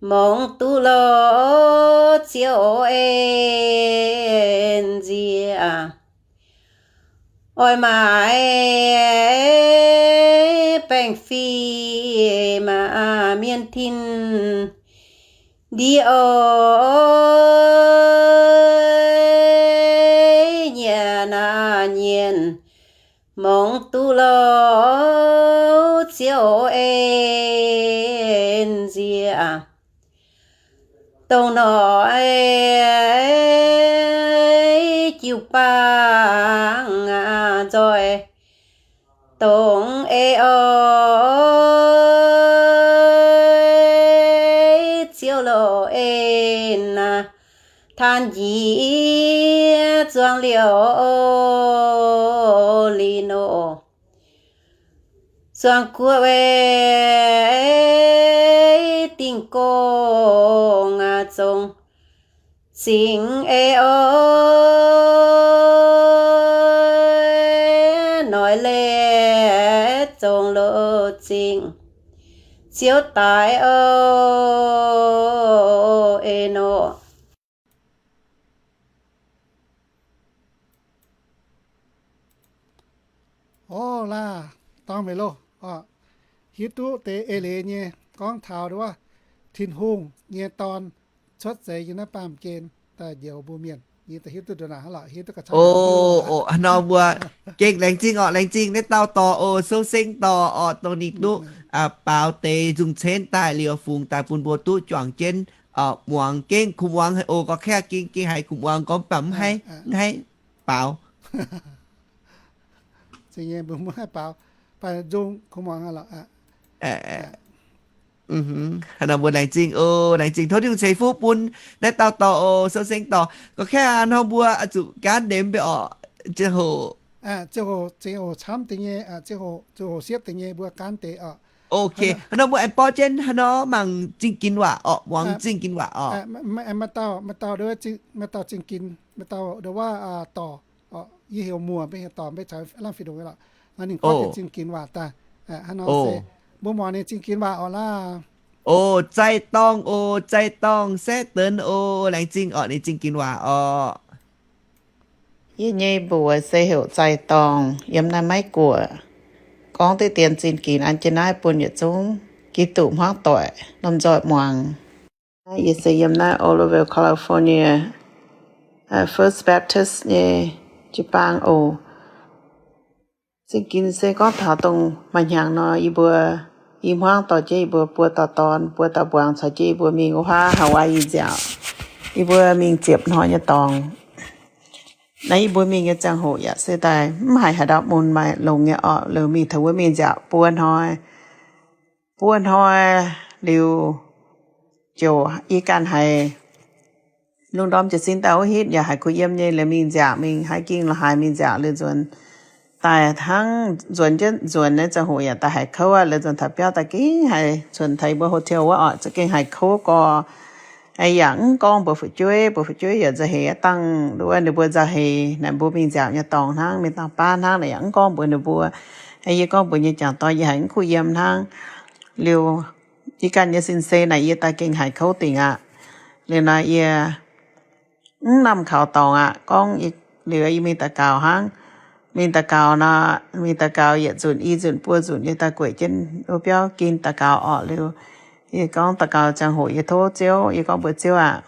mungz duqv loh, Ziouv oc, en nziex. Oix maaiz baengh fih maaih mienh tin ndie oc, nyiec naaic nyienc mungz duqv loh, Ziouv oc, en nziex. Dongh nor, jiu-baang nzoih dongh ei oc, Ziouv loh, en taan njiec zuangx liouc liuz nor, zuangx guoqv weic dingh gong zongx zingx ei oc, noic leiz zongx loh zingx Ziouv daic oc, ei nor. Orv, laah dorngx meih loh, hiuv duqv deix eix leiz nyei gorngv taux nduov Tin-Hungh nyei Dorn cuotv seix yiem naaiv baamh gen daaih njoux mbuo mienh, yie daaih hiuv duqv ndongc naaiv lorqc, hiuv duqv ga'cangv. Oc, hnangv nor mbuo gengh laengz zingh orqc, laengz zingh naaiv dauh dorh oc, Sou Seng dorh orqc, dongh ninh duqv baaux deix nzungh cenv daaih liuz fungx daaih bun mbuo duqv juangc jienv muangx. Gengh kuv muangx oc, gorqv-kaeqv gengh, gengh haiz kuv muangx gorngv baac mv haih, mv haih baaux. Zingh nyei mbuo mv haih baaux, baac nzung kuv muangx lorqc. Hnangv nor mbuo laengz zingh oc, laengz zingh tov Tin-Hungh ceix fuqv bun naaiv dauh dorh oc, Sou Seng dorh. Gorqv-kaeqv hnangv nor mbuo oix zuqc gaanv ndemv mbe orqc, ziangh hoc, ziangh hoc camv deix nyei, ziangh hoc siepv deix nyei mbuo gaanv deix oc. Ok, hnangv nor mbuo aengx borqv jienv hnangv nor mangc Zingh Ginx waac orqc, muangx Zingh Ginx waac orqc. Maaih dauh, maaih dauh, maaih dauh Zingh Ginx, maaih dauh nduov waac dorc, yie heuc muoc, mbe heuc dorc, mbe caux lamh fih ndongc lorqc. Nor ninh gorngv jienv Zingh Ginx waac daaih. Hnangv nor se mbuo muangx ninh Zingh Ginx waac orqc laah. Oc, Zaaih Dorngh oc, Zaaih Dorngh Saeqv Deix oc, laengz zingh orqc, ninh Zingh Ginx waac orqc. Yie nyei mbuox se heuc Zaaih Dorngh, yiem naaiv Meiv Guoqv. Gorngv diqv dien Zingh Ginx an jienv naaiv bun yietc zungv Giduc hmuangv doic lomh nzoih muangx. Yie se yiem naaiv Oroville, California, First Baptist nyei jiu-baang oc. Zingh Ginx se gorngv taux dongh maaih hnyangx nor, yie mbuo, yie hmuangv dorh jienv yie mbuo buo dauh dorn, buo dauh mbuangz caux jienv yie mbuo mingh wuov haav Hawaii nziaauc. Yie mbuo mingh ziepc hnoi nyei dorngx. Naaiv yie mbuo mingh nyei ziangh hoc yaac se daaih mv haiz haaix ndau mun maaih longx nyei orqc, liuz mingh taux wuov mingh nziaauc buo hnoi. Buo hnoi liuz, ziouc yie ganh haiz lungh ndorm jiez sin daaih wuov hitv yaac haiz kuh yiem nyei, liuz mingh nziaauc, mingh haaix ging la'haaix mingh nziaauc liuz nzuonx daaih hnangv nzuonx jienv nzuonx naaiv ziangh hoc yaac daaih haiz kouv aqv. Liuz nzuonx taux biauv daaih gengh haiz, nzuonx taux yie mbuo hotel wuov orqc, za'gengh haiz kouv gorx. Yaac mv gorngv mbuox fu'jueiv, mbuox fu'jueiv yaac nzauh heix aqv. Dangh wuov ninh mbuo nzauh heix naaic, mbuo mingh nziaauc nyei dorngx hnangv, mingh dangh baav hnangv naaic, yaac mv gorngv mbuox ninh mbuo. Yie gorngv mbuox nyei jangc dorn yie haiz mv kuh yiem hnangv. Liuz yie ganh nyei sin-sei naaic yie daaih gengh haiz kouv dingc aqv. Liuz nor yie mv lamh kaux dorngx aqv. Gorngv liuz yie mingh daux gaux hnangv. Mingh daux gaux nor, mingh daux gaux yietc nzunc, i nzunc, buo nzunc yie daaih gueic jienv wuov biauv gin daux gaux orqc. Liuz yie gorngv daux gaux ziangh hoc yie tov Ziouv, yie gorngv mbuox Ziouv aac,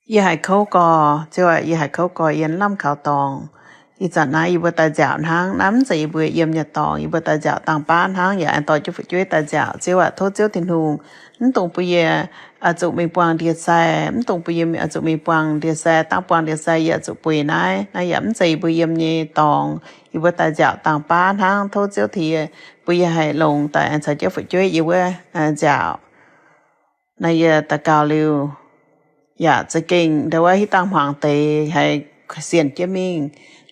yie haiz kouv gorx, Ziouv aac, yie haiz kouv gorx, yie mv lamh kaux dorngx. Ih zanc naaiv yie mbuo daaih nziaauc hnangv, naaiv mv zeiz yie mbuo yiem nyei dorngx. Yie mbuo daaih nziaauc dangh baav hnangv, yaac aengx dorh jienv fu'jueiv daaih nziaauc. Ziouv aac, tov Ziouv Tin-Hungh, mv dungx bun yie oix zuqc mingh buangh ndie-sai, mv dungx bun yie oix zuqc mingh buangh ndie-sai. Dangh buangh ndie-sai yie oix zuqc bueix naaiv. Naaiv yaac mv zeiz yie mbuo yiem nyei dorngx. Yie mbuo daaih nziaauc dangh baav hnangv. Tov Ziouv tengx yie, bun yie haiz longx daaih aengx caux jienv fu'jueiv yie wuov nziaauc. Naaiv yie daux gaux liuz, yaac za'gengh ndau wuov hitv dangh hmuangx deix haiz sienx jienv mingh.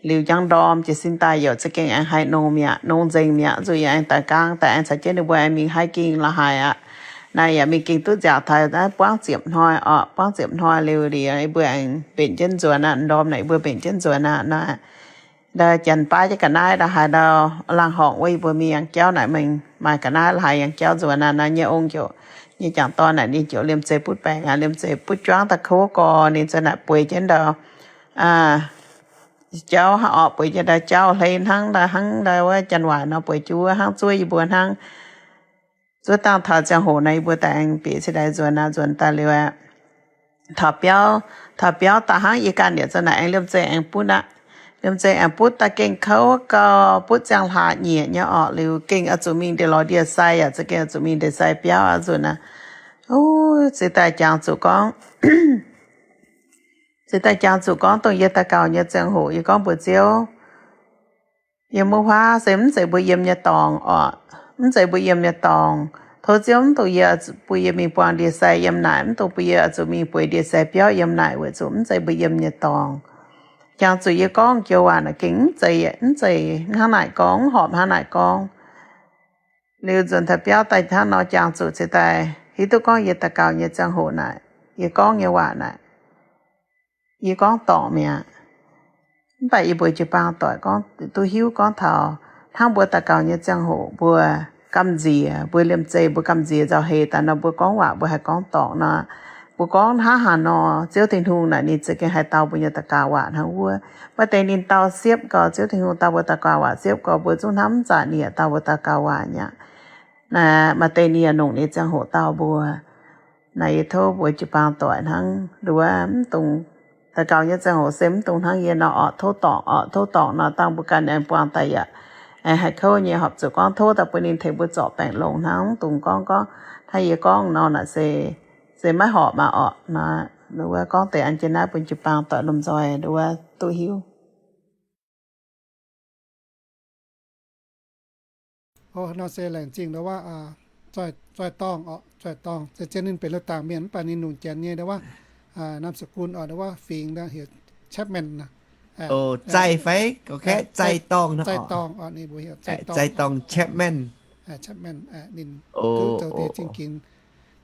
liuz njang ndorm jiez sin daaih youc za'gengh aengx haih nongx mi'aqv, nongx nzengc mi'aqv. Zuqc yaac aengx daix nqaang daaih aengx caux jienv ninh mbuo aengx mingh haaix ging la'haaix aqv. Naaiv yaac mingh ging duqv nziaauc taux naaiv buangv ziepc hnoi oc, buangv ziepc hnoi liuz, liuz yie mbuo aengx mbenc jienv nzuonx aqv. Ndorm naaic yie mbuo mbenc jienv nzuonx aqv. Naaiv ndau janx baav jienv ga'naaiv ndau haaix ndau laangh horngc wuov, yie mbuo mingh yangh jauv naaic mingh maaih ga'naaiv la'haaix yangh jauv nzuonx aqv. Naaiv nyei ong ziouc, nyei jangc dorn naaic ninh ziouc liemh zeih butv baengc aqv, liemh zeih butv juangv daaih kouv gorx, ninh za'naaic bueix jienv ndau jauv hnangv orqc, bueix jienv ndau jauv hlei hnangv, ndau hnangv ndau wuov janx-waaic nor bueix jienv wuov hnangv, zuov yie mbuo hnangv. Zuov dangh taux ziangh hoc naaiv yie mbuo daaih aengx bieqc cingx daaih nzuonx aqv. Nzuonx daaih liuz aqv, taux biauv, taux biauv daaih hnangv yie ganh yaac za'naaic aengx liemh zeih aengx butv aqv. Liemh zeih aengx butv daaih gengh kouv gau, butv ziangh hlaax nyieqc nyei orqc, liuz gengh oix zuqc mingh ndeic lorz ndie-sai yaac za'gengh oix zuqc mingh ndeic-sai biauv aqv. Nzunc naaiv, o, cingx daaih jangx zuqc gorngv, cingx daaih jangx zuqc gorngv dongh yie daux gaux nyei ziangh hoc yie gorngv mbuox Ziouv, yiem wuov huaav se mv zeiz mbuo yiem nyei dorngx orqc, mv zeiz mbuo yiem nyei dorngx. Tov Ziouv mv dungx yie, bun yie mingh buangh ndie-sai yiem naaic, mv dungx bun yie oix zuqc mingh bueix ndie-sai biauv yiem naaic, weic zuqc mv zeiz mbuo yiem nyei dorngx. Jangx zuqc yie gorngv joux waac naaic gengh mv zeiz, mv zeiz hnangv naaic gorngv, mv horpc hnangv naaic gorngv. Liuz nzuonx taux biauv daaih hnangv nor jangx zuqc cingx daaih hiuv duqv gorngv yie daux gaux nyei ziangh hoc naaic, yie gorngv nyei waac naaic, yie gorngv dorngc mi'aqv. Mv baac yie mbuox jiu-baang doic gorngv duqv hiuv gorngv taux hnangv mbuo daux gaux nyei ziangh hoc mbuo gamh nziex, mbuo liemh zeih mbuo gamh nziex nzauh heix daaih nor, mbuo gorngv waac mbuo haih gorngv dorngc nor. Mbuo gorngv hnangv haaix nor, Ziouv Tin-Hungh naaic ninh za'gengh haih dau mbuo nyei daux gaux waac hnangv wuov. Maaih deix ninh dau siepv gau, Ziouv Tin-Hungh dau mbuo daux gaux waac siepv gau, mbuo zungv hnamv mv zaqc ninh yaac dau mbuo daux gaux waac mi'aqv. Naaic maaih deix ninh yaac longc ninh ziangh hoc dau mbuo. Naaic yie tov mbuox jiu-baang doic hnangv, nduov mv dungx, daux gaux nyei ziangh hoc se mv dungx hnangv yie nor orqc, tov dorngc orqc, tov dorngc nor dangh mbuo ganh aengx buangh daaih yaac aengx haih kouv nyei. Horpc zuqc gorngv tov daaih bun ninh tengx mbuo zorc baengc longx hnangv, mv dungx gorngv gorngv hnangv yie gorngv nor naaic se, se maiv horpc maah orqc. Naaic wuov gorngv deix an jienv naaiv bun jiu-baang doic lomh nzoih nduov duqv hiuv. O, nor se laengz zingh nduov wuov, zoih, zoih dorngh orqc, zoih dorngh. Se zien ninh benx lui-dangc mienh mv baac ninh lungh janx nyei nduov wuov, นามสกุล orqc, nduov wuov fingx heuc แชปแมน naaic. O, zaih fai, zaih dorngh, zaih dorngh orqc, ninh mbuo heuc zaih dorngh, zaih dorngh แชปแมน. แชปแมน ninh duqv zoux deix zingh ginx.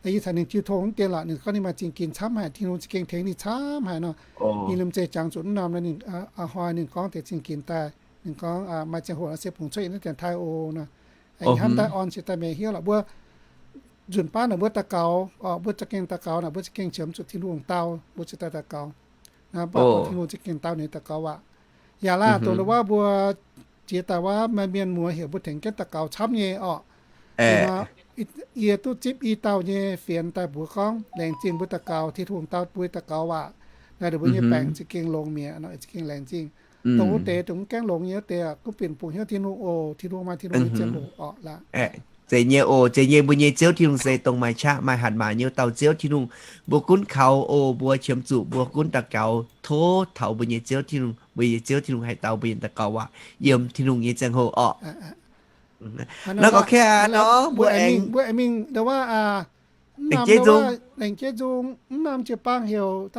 Yie caux ninh jiu tong mv dien lorqc, ninh gorngv ninh maaih zingh ginx camv haic, Tin-Hungh za'gengh tengx ninh camv haic nor. Ninh liemh zeih jangx zuqc mv norm nor, ninh a'hnoi ninh gorngv deix zingh ginx daaih, ninh gorngv maaih ziangh hoc nor se bungx cuotv yiem naaiv dienx taaih oc nor. Aengx hnamv daaih orn cingx daaih meih hiuv lorqc. Mbuo nzunc baav naaic mbuo daux gaux, mbuo za'gengh daux gaux naaic, mbuo za'gengh qiemx zuqc Tin-Hungh dau, mbuo cingx daaih daux gaux. Mv baac Tin-Hungh za'gengh dau ninh daux gaux waac. Yaac laah dongh wuov mbuo jiex daaih wuov maaih mienh muoz heuc mbuo tengx jienv daux gaux camv nyei orqc. Yie duqv zipv i dauh nyei fienx daaih mbuox gorngv, laengz zingh mbuo daux gaux, Tin-Hungh dau mbuo daux gaux waac. Naaiv mbuo nyei baengc za'gengh longx mi'aqv, za'gengh laengz zingh. Dongh wuov deix dongh mv gaengh longx nyei wuov deix, gunv bienh bungx hnyouv Tin-Hungh oc, Tin-Hungh maaih Tin-Hungh nyei ziangh hoc orqc laac. Zeiz nyei oc, zeiz nyei, mbuo nyei Ziouv Tin-Hungh se dongh maaih qaqv maaih hatc maaz nyei dauh Ziouv Tin-Hungh. Mbuo gunv kaux oc, mbuo qiemx zuqc mbuo gunv daux gaux tov taux mbuo nyei Ziouv Tin-Hungh, mbuo nyei Ziouv Tin-Hungh haih dau mbuo nyei daux gaux waac yiem Tin-Hungh nyei ziangh hoc orqc. Naaiv gorngv kaav nor mbuo aengx, mbuo aengx mingh ndau wuov, laengz jeiv nzung, laengz jeiv nzung mv norm jiu-baang heuc,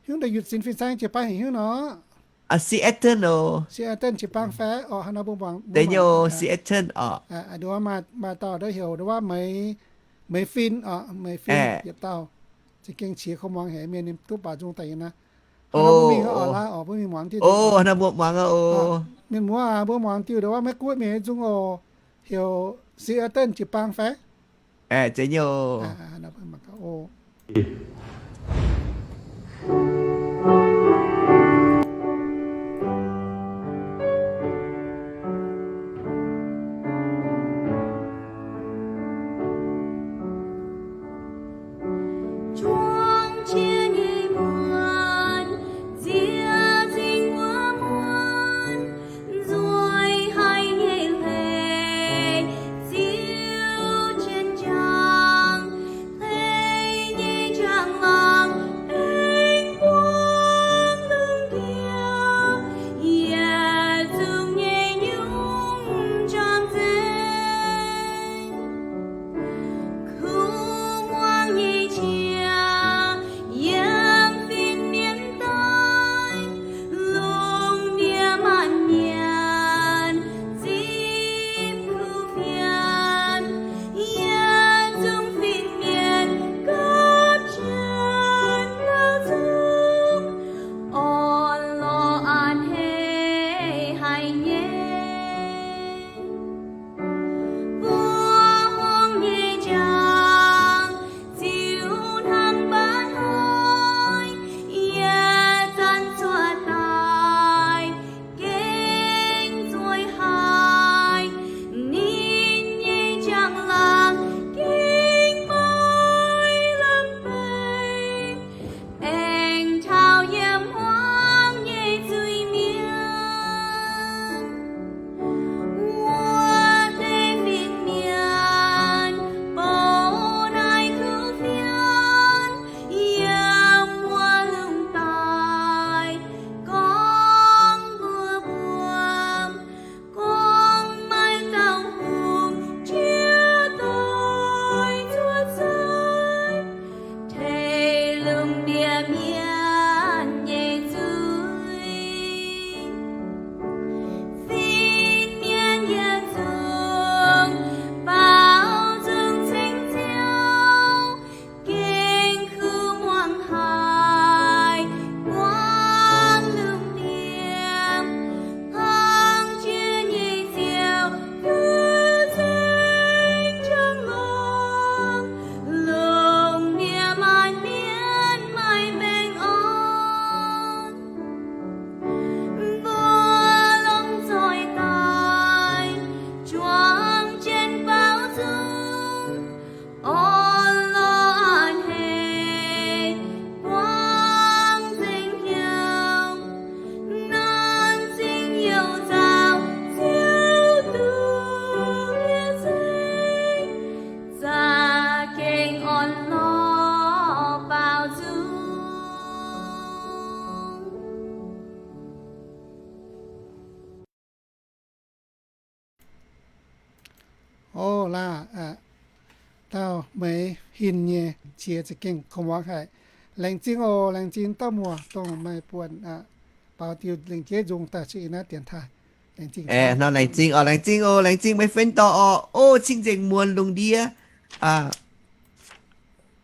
hiuv daaih yutc sin fin-saeng jiu-baang heuc hiuv nor. Seattle oc. Seattle jiu-baang fai orqc, hnangv nor mbuo muangx, deix nyei oc, Seattle orqc. Ndau wuov maaih dauh ndau heuc ndau wuov Meix, Meix Fin orqc, Meix Fin yietc dauh. Za'gengh qiex kouv muangx haic mienh, ninh duqv baaux nzung daaih nyei naaiv. Hnangv nor mbuo mingh orqc, laaix orqc, mbuo mingh muangx diuh. Hnangv mbuo muangx oc. Mienh muoz aac, mbuo muangx diuh ndau wuov Meiv Guoqv mienh nyei nzung oc, heuc Seattle jiu-baang fai. Zeiz nyei oc. Laah, dauh Meix Hin nyei qiex za'gengh kungx muangx haic. Laengz zingh oc, laengz zingh dauh muoz dongh meih buonc baaux diuh lengc jeiv nzung daaih cuotv yiem naaiv dienx taaih. Laengz zingh oc, laengz zingh oc, laengz zingh meih fen dorh oc. O, cing-nzengc muonz lungh ndiev,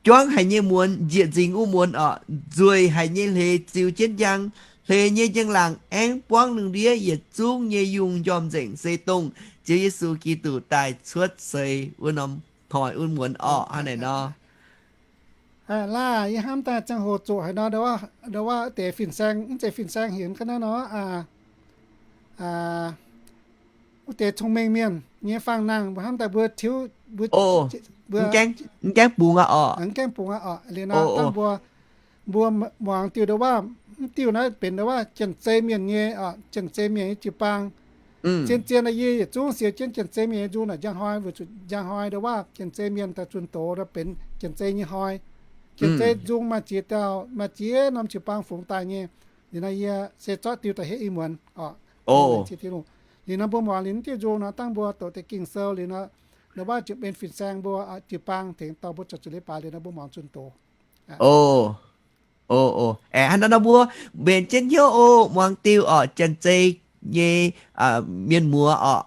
juangv haic nyei muonz, njiec nzingx wuov muonz oc. Nzueic haic nyei hleix ziux jienv njang, hleix nyei njang-laangc aengx buangv lungh ndiev, yietc zungv nyei yungh njormh nzengc se dongh Ziouv Yesu Giduc daaih cuotv seix wuov norm hnoi wuov muonz orqc. Hnangv naaic nor. Laah, yie hnamv daaih ziangh hoc zoqc haaix nor, ndo wuov deix fin-saeng, mv zeiz fin-saeng, heuc ga'naaiv nor, wuov deix cong-mengh mienh nyei fangx nangh, mbuo hnamv daaih mbuo tiuv, mbuo, mv gaengh bungx aqv orqc. Mv gaengh bungx aqv orqc. Liuz nor dangh mbuo, mbuo muangx diuh ndo wuov, mv diuh naaiv benx ndo wuov Janx-Zei mienh nyei, Janx-Zei mienh nyei jiu-baang. Zien-zien yie yietc zungv siou jienv Janx-Zei mienh nyei nzung naaic njang hnoi, weic zuqc njang hnoi ndo wuov Janx-Zei mienh daaih zunh doz benx Janx-Zei nyei hnoi. Janx-Zei nzung maaih ziex dauh, maaih ziex norm jiu-baang fungx daaih nyei. Liuz nor yie se zorqv diuh daaih hietv ih muonz orqc. Liuz nor mbuo muangx liuz mv diuh nzung nor dangh mbuo doqc deix Ging-Sou liuz nor, ndo wuov ziouc benx fin-saeng mbuo jiu-baang tengx dorh mbuo zuqc leiz-baaix liuz nor mbuo muangx zunh doz. O, o, o, aeqv, hnangv naaiv nor mbuo mbenc jienv hnyouv o, muangx diuh orqc, Janx-Zei nyei mienh muoz orqc.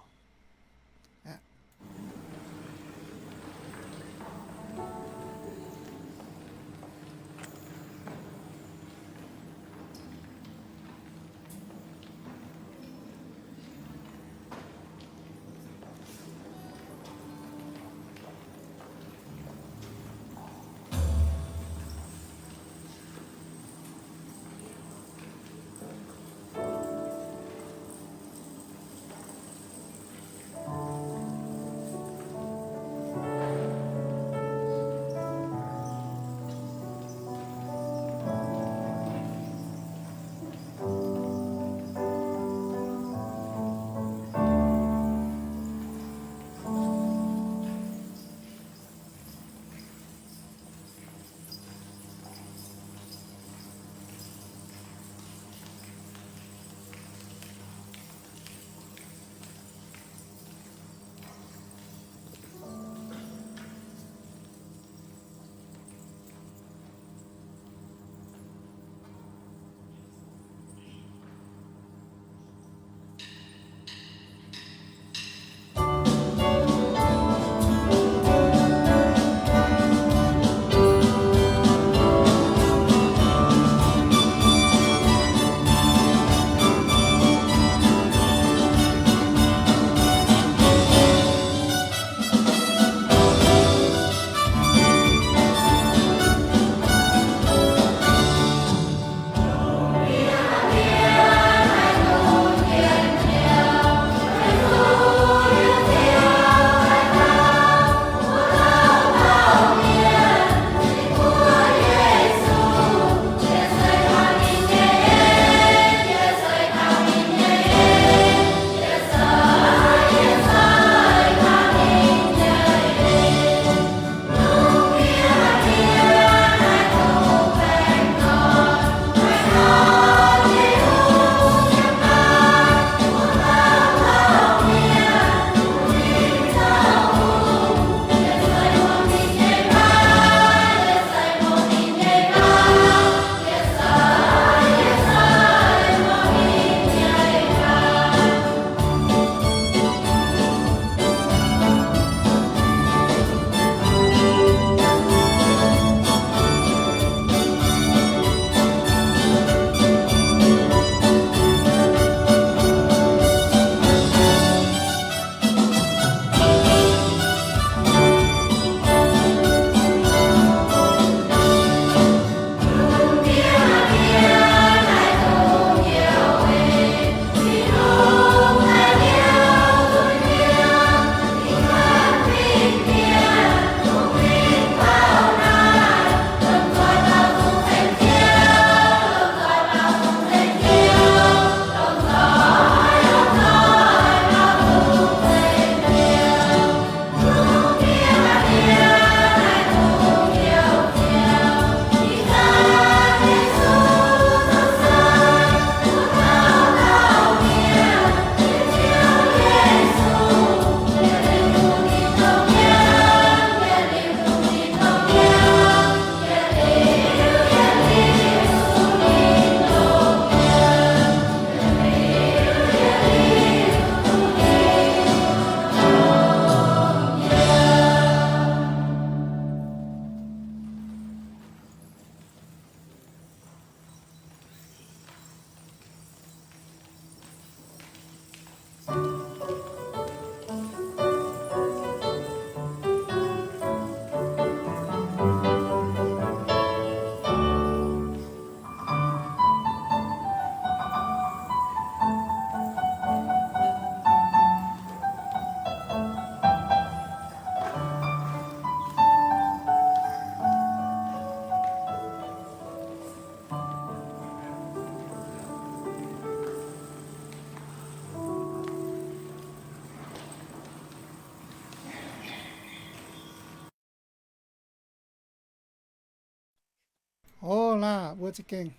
Laah mbuo za'gengh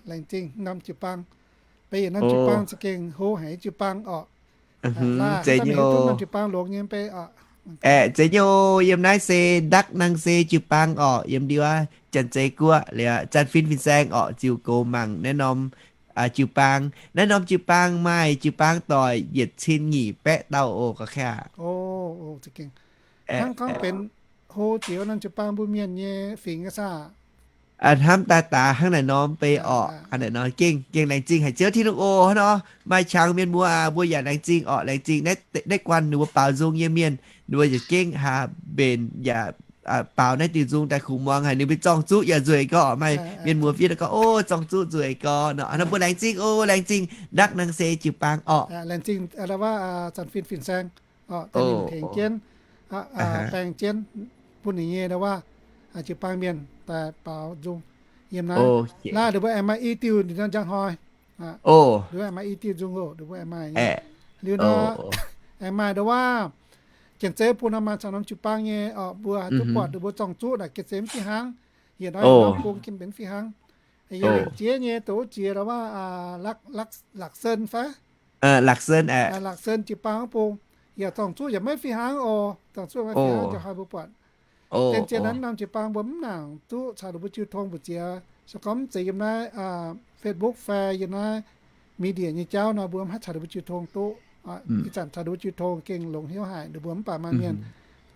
laengz zingh norm jiu-baang. Beiv yietc norm jiu-baang za'gengh hlo haic jiu-baang orqc. Laah zeiz nyei, norm jiu-baang longx nyei beiv orqc. Aeqv, zeiz nyei oc. Yiem naaiv se Dak Nang Se jiu-baang orqc. Yiem ndiev Janx-Zei Guoqv liuz, Zanc Fin Fin-Saeng orqc, ziux gox mangc naaiv norm jiu-baang. Naaiv norm jiu-baang maaih jiu-baang doic yietc cin nyic baeqv dauh oc, ga'qv aqv. Hnangv gorngv benx hlo jiex norm jiu-baang mbuo mienh nyei fingx ga'saah. Hnamv daaih daaih hnangv naaic norm beiv orqc. Hnangv naaic nor gengh, gengh laengz zingh haic Ziouv Tin-Hungh oc. Hnangv nor maaih qangx mienh muoz aac, mbuo yaac laengz zingh orqc, laengz zingh naaiv deix, naaiv guanh ninh mbuo baaux nzung nyei mienh, ninh mbuo yaac gengh haih mbenc yaac baaux naaiv diuh nzung daaih kungx muangx haic. Ninh mbuo zorng-zuqv yaac nzueic gorx. Maaih mienh muoz fiev gorngv, o, zorng-zuqv nzueic gorx nor. Hnangv nor mbuo laengz zingh oc, laengz zingh Dak Nang Se jiu-baang orqc. Laengz zingh, Zanc Fin Fin-Saeng orqc, daaih ninh tengx jienv, baeng jienv bun ninh nyei ndau waac jiu-baang mienh daaih baaux nzung yiem naaiv. Laah ninh mbuo aengx maaih i diuh ninh nor njang hnoi. Ninh mbuo aengx maaih i diuh nzung oc, ninh mbuo aengx maaih nyei. Liuz nor, aengx maaih ndau waac Janx-Zei bun norm maaih camv norm jiu-baang nyei orqc, mbuo haih duqv buatc ninh mbuo zorng-zuqv naaic gengh zeiz mv fih hnangv. Yietc norm norm bung gengh benx fih hnangv. Yie lengc jiex nyei doqc jiex ndau waac Lak, Lak Sen fai Lak Sen jiu-baang wuov bung, yaac zorng-zuqv yaac maiv fih hnangv oc. Zorng-zuqv maiv fih hnangv, njoux haaix mbuo buatc. Zien-zien naaiv norm jiu-baang mbuo mv nangc duqv caux ninh mbuo jiu tong mbu'ziex. Se gorngv mv zeiz yiem naaiv Facebook fai yiem naaiv media nyei jauv nor, mbuo mv haih caux ninh mbuo jiu tong duqv. Ih zanc caux ninh mbuo jiu tong gengh longx hnyouv haic, ninh mbuo mv baac maaih mienh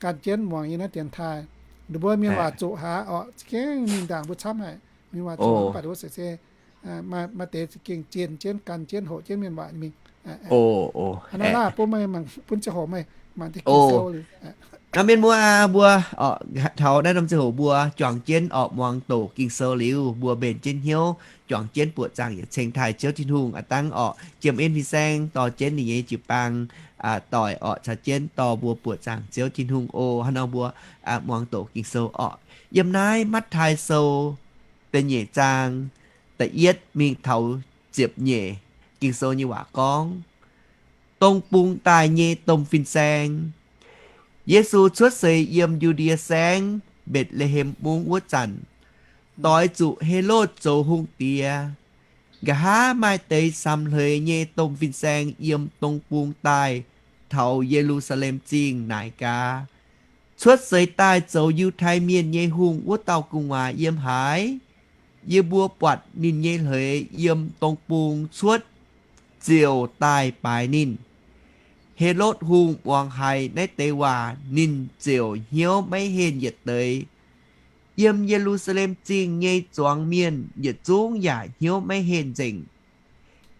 gan jienv muangx yiem naaiv dienx taaih. Ninh mbuo mienh waac zuqc haaix orqc, gengh mingh ndaangc mbuo camv haic. Mienh waac zuqc mv baac ninh mbuo se se maaih deix gengh zien jienv gan jienv hoqc jienv mienh waac mingh. Hnangv naaiv laah bun meih, bun ziangh hoc meih mangc deix Ging-Sou liuz. Nor mienh muoz aac, mbuo taux naaiv norm ziangh hoc mbuo juangc jienv orqc muangx doqc Ging-Sou liuz, mbuo mbenc jienv hnyouv juangc jienv buoqc zaangc yietc ceng taaih Ziouv Tin-Hungh aqv dangv orqc. Jiem en fin-saeng dorh jienv ninh nyei jiu-baang doic orqc caux jienv dorh mbuo buoqc zaangc Ziouv Tin-Hungh oc. Hnangv nor mbuo muangx doqc Ging-Sou orqc. Yiem naaiv Matv^taai Sou da'nyeic zaang da'yietv mingh taux ziepc nyeic, Ging-Sou nyei waac gorngv, Dong bung daaih nyei domh fin-saeng. Yesu cuotv seix yiem Yu^ndie Saengv, Mbetc^le^hem Mungv wuov zanc, doix zuqc Helotv zoux hungh diex. Nqa'haav maaih deix samx hleix nyei domh fin-saeng yiem dong bung daaih taux Ye^lu^saa^lem Zingh naaic gaax, Cuotv seix daaih zoux Yiutai Mienh nyei hungh wuov dauh gu'nguaaz yiem haaix? Yie mbuo buatc ninh nyei hleix yiem dong bung cuotv ziouc daaih baaix ninh. Helotv Hungh muangx haiz naaiv deix waac, ninh ziouc hnyouv maiv henh yietc deix. Yiem Ye^lu^saa^lem Zingh nyei zuangx mienh yietc zungv yaac hnyouv maiv henh nzengc.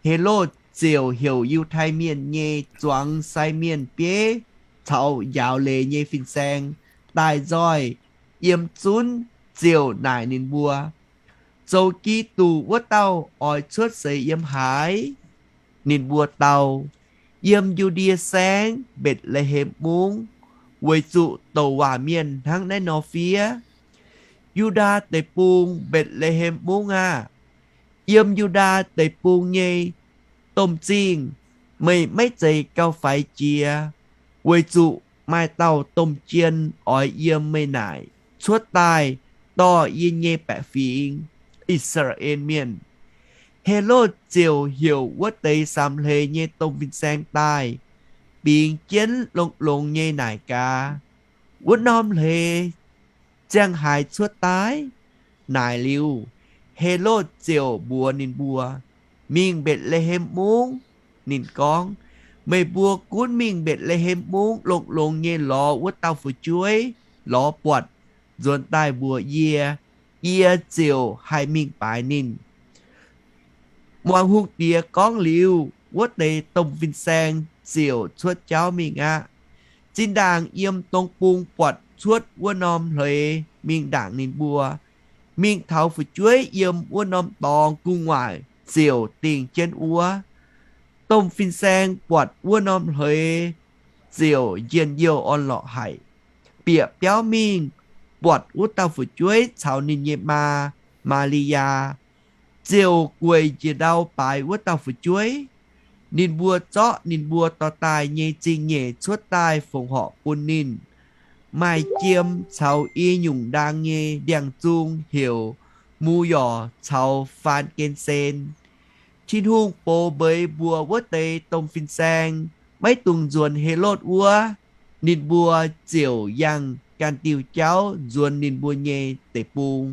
Helotv ziouc heuc Yiutai Mienh nyei zuangx sai mienh bieiv caux njaaux leiz nyei fin-saeng daaih nzoih yiem zunv ziouc naaic ninh mbuo, Zoux Giduc wuov dauh oix cuotv seix yiem haaix? Ninh mbuo dau, Yiem Yu^ndie Saengv, Mbetc^le^hem Mungv, weic zuqc douc waac mienh hnangv naaiv nor fiev, Yu^ndaa Deic-Bung, Mbetc^le^hem Mungv aah! Yiem Yu^ndaa Deic-Bung nyei domh zingh, meih maiv zeiz gauh faix jiex, weic zuqc maaih dauh domh jien oix yiem meih naaic cuotv daaih dorh yie nyei baeqc fingx, I^saa^laa^en Mienh. Helotv ziouc heuc wuov deix samx hleix nyei domh fin-saeng daaih, bingx jienv longx-longx nyei naaic gaax, Wuov norm hleix ziangh haaix cuotv daaih? Naaic liuz, Helotv ziouc mbuox ninh mbuo, Mingh Mbetc^le^hem Mungv. Ninh gorngv, Meih mbuo gunv mingh Mbetc^le^hem Mungv longx-longx nyei lorz wuov dauh fu'jueiv, lorz buatc, nzuonx daaih mbuox yie, yie ziouc haih mingh baaix ninh. Muangx hungh diex gorngv liuz, wuov deix domh fin-saeng ziouc cuotv jauv mingh aqv. Zinh ndaangc yiem dong bung buatc cuotv wuov norm hleix mingh ndaangc ninh mbuo, mingh taux fu'jueiv yiem wuov norm dorngx gu'nguaaic ziouc dingh jienv wuov. Domh fin-saeng buatc wuov norm hleix ziouc njien-youh orn-lorqc haic, bieqc biauv mingh buatc wuov dauh fu'jueiv caux ninh nyei maa, Maa^li^yaa, ziouc gueic njiec ndau baaix wuov dauh fu'jueiv. Ninh mbuo zorqv ninh mbuo dorh daaih nyei zingh nyeic cuotv daaih fongc horc bun ninh. Maaih jiem caux i nyungc ndaang nyei ndiangx-zung heuc Mu Yorc caux Faan Gen Sen. Tin-Hungh box mbeix mbuox wuov deix domh fin-saeng maiv dungx nzuonx Helotv wuov. Ninh mbuo ziouc yangh ganh diuh jauv nzuonx ninh mbuo nyei deic-bung.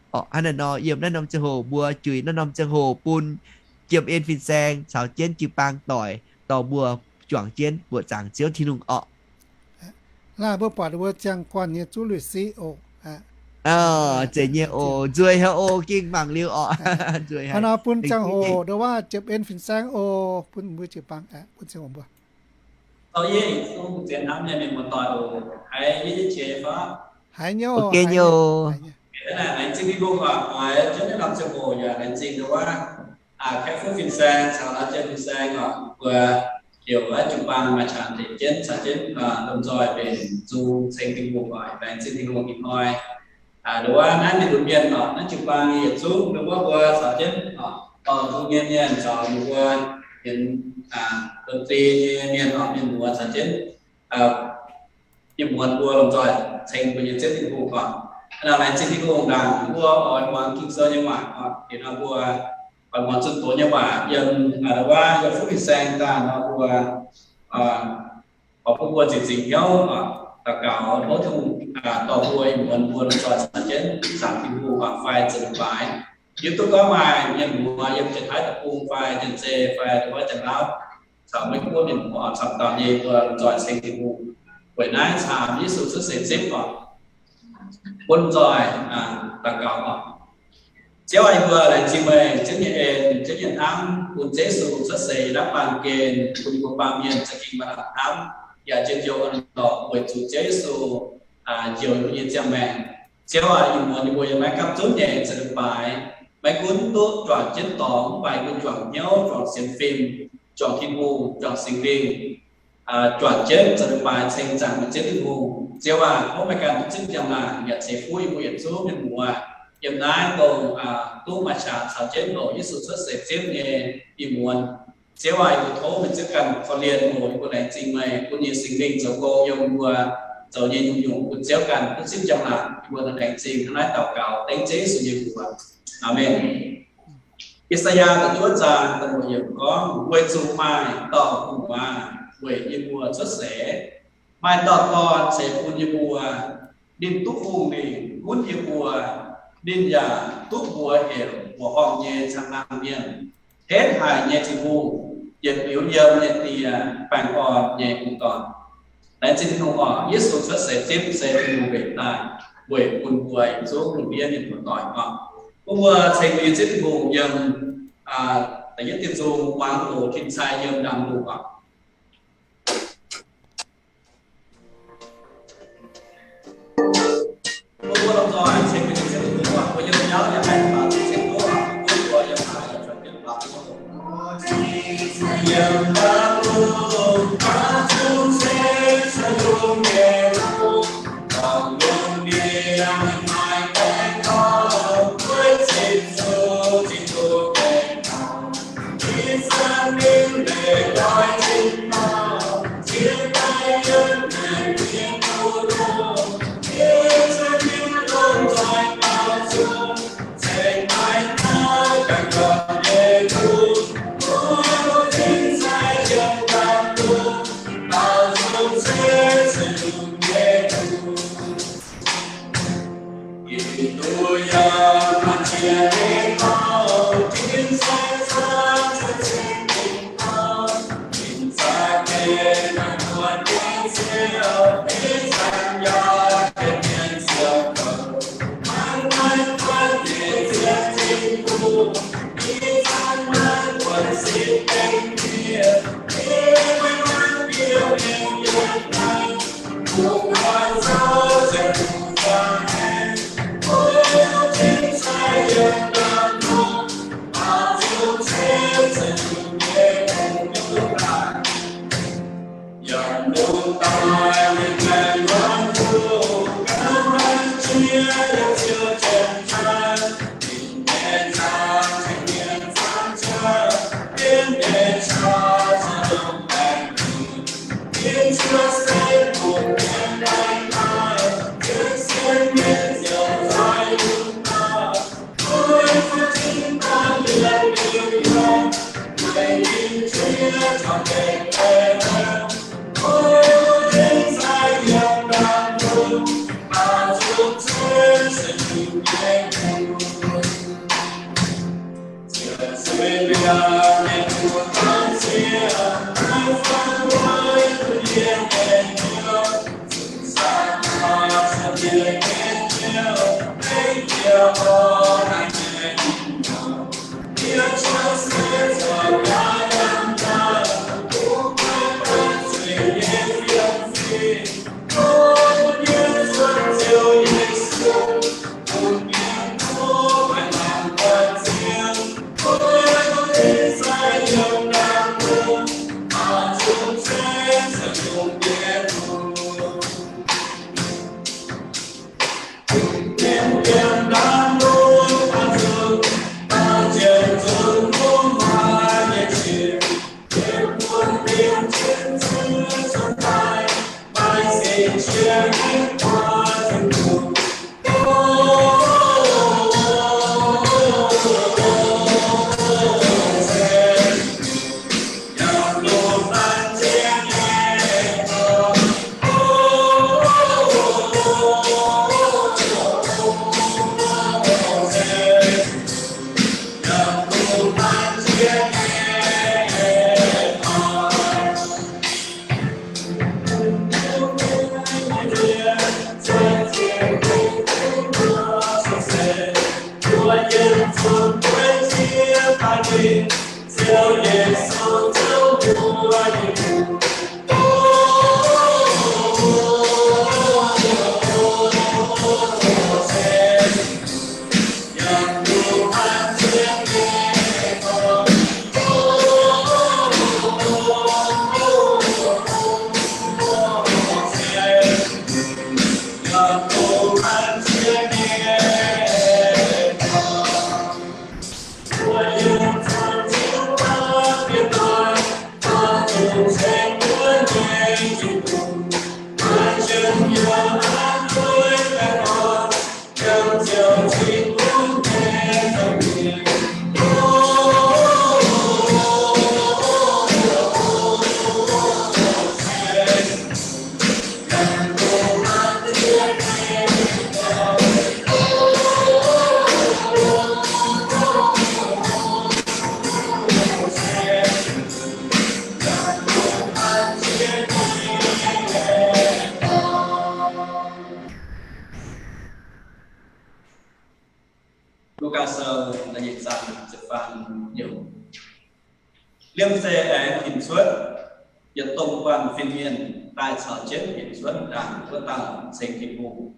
Hnangv naaiv nor, yiem naaiv norm ziangh hoc mbuo juix naaiv norm ziangh hoc bun Jiem En fin-saeng caux jienv jiu-baang doic dorh mbuo juangc jienv buoqc zaangc Ziouv Tin-Hungh orqc. Laanh mbuo buatc mbuo ziangh guanh nyei zuqv lui siqv oc. Zeiz nyei oc, nzueic haic oc, gengh mangc liuz orqc. Nzueic haic. Nor bun ziangh hoc ndo waav Jiem En fin-saeng oc, bun mbuo jiu-baang, bun ziangh hoc mbuo. Haiz nyei oc. Laengz zingh Tin-Hungh oc, oix jienv naaiv norm ziangh hoc yaac laengz zingh ndo waav Kaeqv Fuqv fin-saeng caux Laav Jien fin-saeng oc, mbuo heuc jiu-baang maaih qangx deix jienv caux jienv lomh nzoih mbenc nzung ceng Tin-Hungh oc. Laengz zingh Tin-Hungh ih hnoi ndo waav naaiv mienh lunx mienh oc, naaiv jiu-baang yietc zungv ndo wuov mbuo caux jienv oc, dorh nzung nyei mienh caux ninh mbuo hienx ดนตรี nyei mienh oc, mienh muoz caux jienv yiem muonz mbuo lomh nzoih ceng mbuo nyei Ziouv Tin-Hungh oc. Hnangv naaic laengz zingh Tin-Hungh ndaangc mbuo oix muangx Ging-Sou nyei waac oc. Liuz nor mbuo oix muangx zunh doz nyei waac yiem ndo waav Kaeqv Fuqv fin-saeng daaih nor mbuo oix bun mbuo zieqc zingc hnyouv daux gaux tov Tin-Hungh dorh mbuo ih muonz mbuo lomh nzoih caux jienv zaangc Tin-Hungh oc, fai ziepc luoqc baaix. Yie duqv gorngv maaih mienh muoz yiem Janx-Taiv Deic-Bung fai Janx-Zei fai ndo wuov Janx-Lauv caux Meiv Guoqv mienh muoz oc, camv dauh nyei mbuo lomh nzoih ceng Tin-Hungh. Weic naaiv caamx Yesu cuotv seix zipv oc. Bun nzoih daux gaux oc. Ziouv aac, yie mbuo laengz zingh meih ziouv nyei en, ziouv nyei hnamv, bun Ziouv Yesu cuotv seix yiem naaiv baamh gen, bun yie mbuo baamh mienh za'gengh maaih lamh hnamv yaac njien-youh orn-lorqc weic zuqc Ziouv Yesu njoux yie mbuo nyei ziangh maengc. Ziouv aac, ih muonz yie mbuo yiem naaiv gapv zunv nyei ziepc luoqc baaix, maiv gunv duqv juangc jienv dorngx, mv baac yie mbuo juangc hnyouv, juangc sienx fim, juangc Tin-Hungh, juangc Singx Lingh, juangc jienv ziepc luoqc baaix ceng zaangc meih Ziouv Tin-Hungh. Ziouv aac, tov meih ganh duqv zipv njang-laangc yaac ceix fuqv yie mbuo yietc zungv mienh muoz yiem naaiv dongh duqv maaih qangx caux jienv houc Yesu cuotv seix zipv nyei ih muonz. Ziouv aac, yie mbuo tov meih Ziouv ganh korv-lienh oc. Yie mbuo laengz zingh meih bun nyei Singx Lingh zoux gong yiem mbuo, zoux nyei nyungc-nyungc bun Ziouv ganh duqv zipv njang-laangc. Yie mbuo laengz zingh hnangv naaiv daux gaux dengv Ziouv Yesu nyei mbuox. Aamen. I^saa^yaa da'juov zaang da'luoqc yiemc gorngv, weic zuqc maaih dauh gu'nguaaz weic yie mbuo cuotv seix, maaih dauh dorn ceix bun yie mbuo. Ninh duqv hungh lingc gunv yie mbuo. Ninh yaac duqv mbuox heuc Mbuoqc Horngh nyei Caangh Laangh Mienh, Hetv Haic nyei Tin-Hungh, Yietc Liuz Yiem nyei Die, Baengh Orn nyei Hungh Dorn. Laengz zingh Tin-Hungh oc. Yesu cuotv seix zipv se Tin-Hungh mbenc daaih weic bun mbuo yietc zungv lungh ndiev mienh muoz-doic oc. Bun mbuo ceng mbuo nyei Ziouv Tin-Hungh yiem da'yietv diuh nzung, muangx oc, tin-sai yiem ndaamv-lungh oc. Lugaa Sou da'nyeic zaang ziepc faam yiemc. Liemh zeih aengx hinc cuotv, yietc domh guanh fin-mienh daaih caux jienv hinc cuotv ndaangc wuov dauh ceng Tin-Hungh.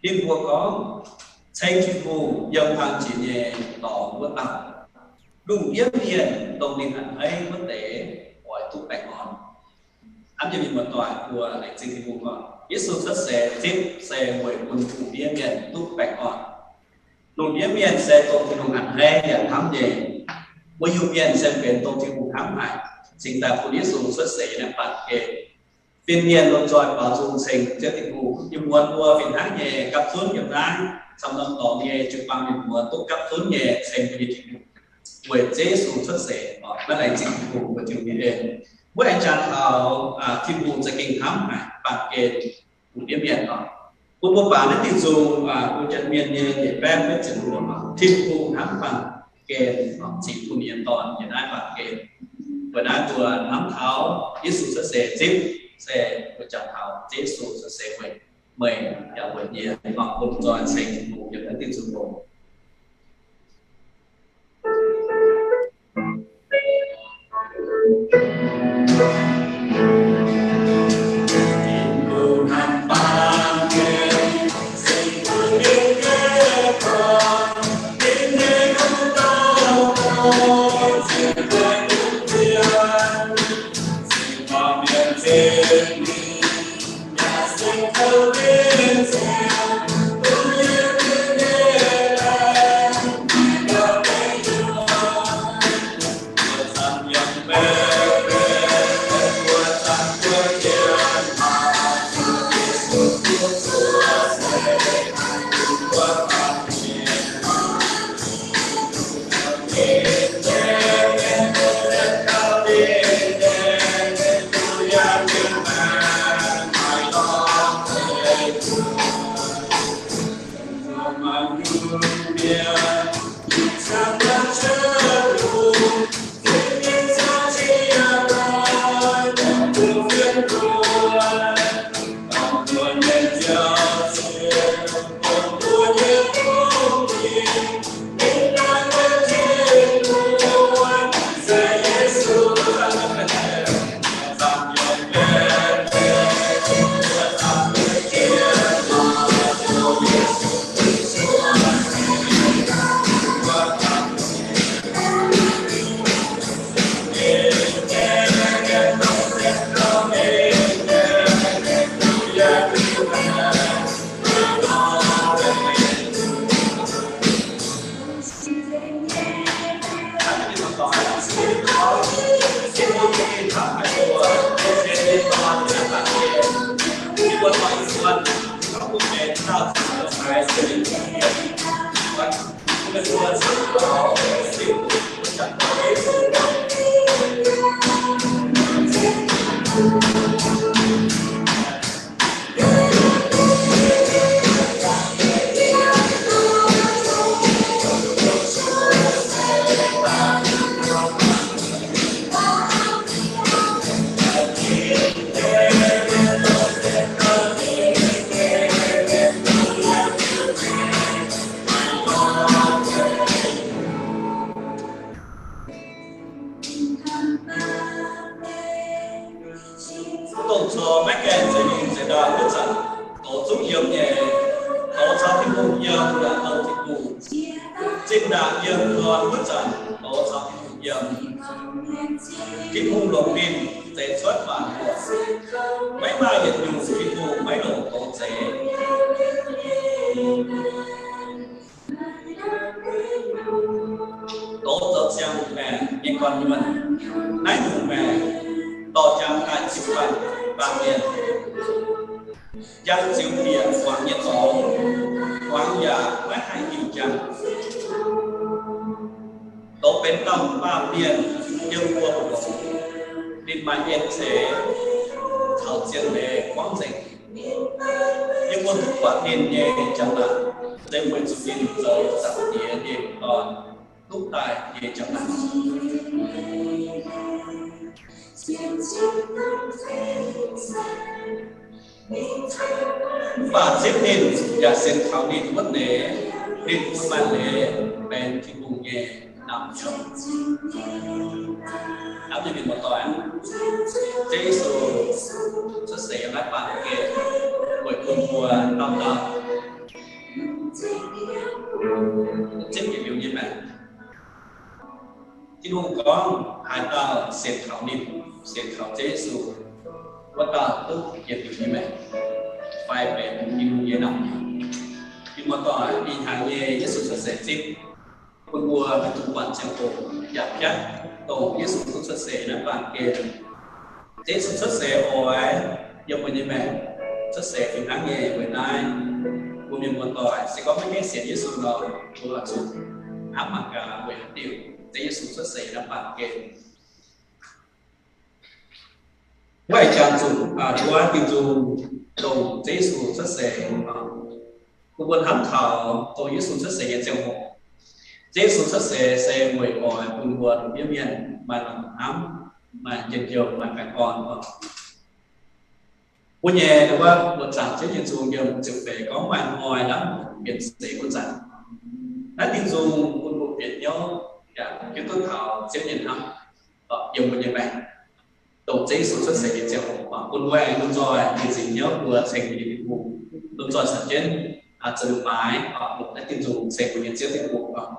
Tin-Hungh gorngv, ceng Tin-Hungh yiem hlang jiex nyei dorngx wuov dauh. Lungh ndiev mienh dongh ninh a'hneiv wuov deix oix duqv baengh orn. Hnamv nyei mienh muoz-doic, mbuo laengz zingh Tin-Hungh oc. Yesu cuotv seix zipv se weic bun lungh ndiev mienh duqv baengh orn. Lungh ndiev mienh se dongh Tin-Hungh a'hneiv yaac hnamv nyei. Mbuo Iu-Mienh se benx dongh Tin-Hungh hnamv haic. Cingx daaih bun Yesu cuotv seix naaiv baamh gen. Fin-mienh lomh nzoih baaux nzung ceng jienv Tin-Hungh. Ih muonz mbuo fih hnangv nyei gapv zunv yiem naaiv camv norm dorngx nyei jiu-baang mienh muoz duqv gapv zunv nyei ceng bun Tin-Hungh weic Yesu cuotv seix. Naaiv laengz zingh Tin-Hungh mbuo Tin-Hungh nyei en. Mbuo aengx jangx taux Tin-Hungh za'gengh hnamv haic baamh gen lungh ndiev mienh oc. Bun mbuo baac naaiv dingh nzung, mbuo Janx-Mienh nyei yietc baeqv betv ziepc luoqc, Tin-Hungh hnamv baamh gen, ziqc bun ninh nyei Dorn yiem naaiv baamh gen. Weic naaiv mbuo hnamv taux Yesu cuotv seix zipv se mbuo jangx taux Yesu cuotv seix weic meih yaac weic yie, bun mbuo nzoih ceng Tin-Hungh yiem naaiv dingh nzung oc. Dongh corc maiv gaengh zeix lingh zeix ndorm wuov zanc, douz zungv yiem nyei. Douz caux Tin-Hungh yiem yaac dongh Tin-Hungh. Zinh ndaangc yiem ndorm wuov zanc, douz caux Tin-Hungh yiem. Tin-Hungh longc ninh zeix cuotv maanc muotc. Maiv maaih yietc nyungc Tin-Hungh maiv longc douz zeix. Douz zoux ziangh maengc nyei gorn-nyuonh. Naaiv nyungc maengc dorh jangx daaih ziux baamh, baamh mienh, jangx ziux bieqc muangx nyei dorngx, muangx yaac maiv haih hiuv jangx. Douz benx dauh baamh mienh yiem buo longx, ninh maaih en ceix caux zien leiz gorngv nzengc. Yie mbuo duqv buatc ninh nyei njang-laangc, se weic zuqc ninh zoux Zaangc Diex nyei Dorn duqv daaih nyei njang-laangc. Mv baac zipv ninh yaac sienx kaux ninh wuov deix, ninh bun maaih leiz benx Tin-Hungh nyei naamh nyouz. Hnamv nyei mienh muoz-doic, Ziouv Yesu cuotv seix yiem naaiv baamh gen weic bun mbuo dauh dauh zipv yietc liuz nyei maengc. Tin-Hungh gorngv, haaix dauh sienx kaux ninh, sienx kaux Ziouv Yesu, wuov dauh duqv yietc liuz nyei maengc, fai benx Tin-Hungh nyei naamh nyouz. Mienh muoz-doic, ih hnyangx nyei Yesu cuotv seix zipv bun mbuo haih duqv buatc ziangh hoc yaac piatv dongh Yesu duqv cuotv seix naaiv baamh gen. Ziouv Yesu cuotv seix oix yiem mbuo nyei maengc, cuotv seix fih hnangv nyei. Weic naaiv, mbuo mienh muoz-doic se gorngv maiv gaengh sienx Yesu nor, mbuo oix zuqc hnamv mangc gaax weic haaix diuc Ziouv Yesu cuotv seix naaiv baamh gen. Wuov jangx zuqc, aa, duqv dingh nzung dongh Ziouv Yesu cuotv seix. Bun mbuo hnamv taux dongh Yesu cuotv seix nyei ziangh hoc. Ziouv Yesu cuotv seix se weic oix bun mbuo lungh ndiev mienh maaih lamh hnamv, maaih njien-youh, maaih baengh orn. Mbuo nyei wuov mbuo zaangc Ziouv nyei nzung yiem ziepc feix gorngv maaih hnoi hnamv mbienx seix wuov zanc. Naaiv dingh nzung bun mbuo bieqc hnyouv yaac hiuv duqv taux Ziouv nyei hnamv yiem mbuo nyei maengc. Dongh Ziouv Yesu cuotv seix nyei ziangh hoc, bun mbuo aengx lomh nzoih bieqc nzingc hnyouv mbuo ceng mbuo nyei Tin-Hungh, lomh nzoih caux jienv za'gengh maaiz longc naaiv dingh nzung ceng mbuo nyei Ziouv Tin-Hungh oc.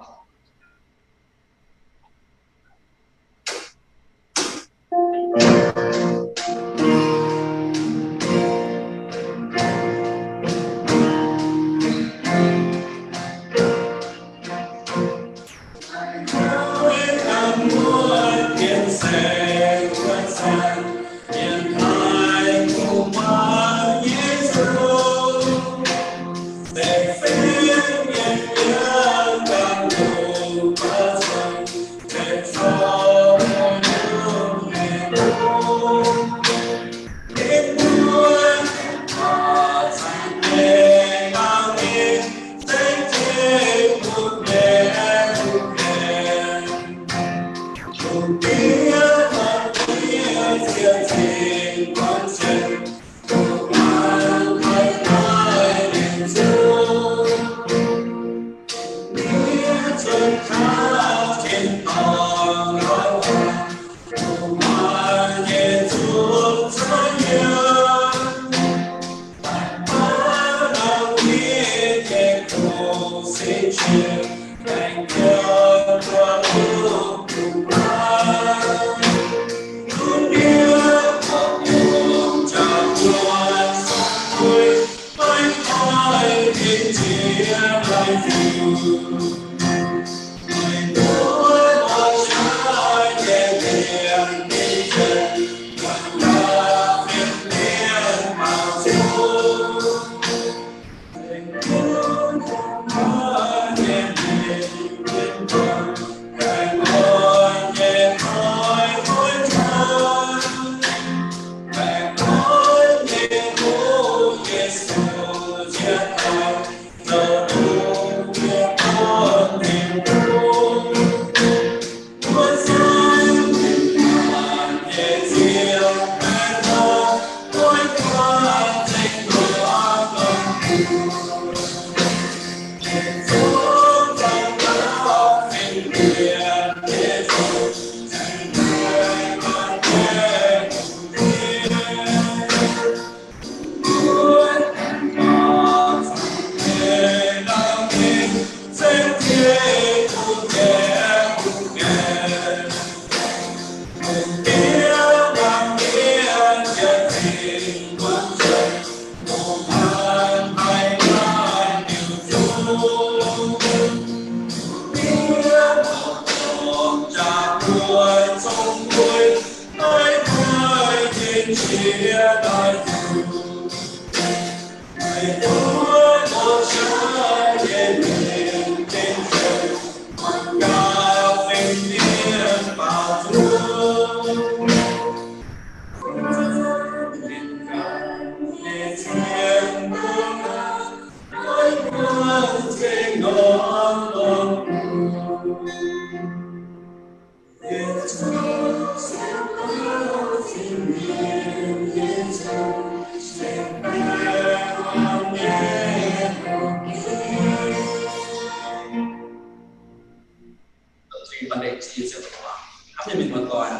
Zinh mbuo ndeic zinh ziepc hmz, hnamv nyei mienh muoz-doic,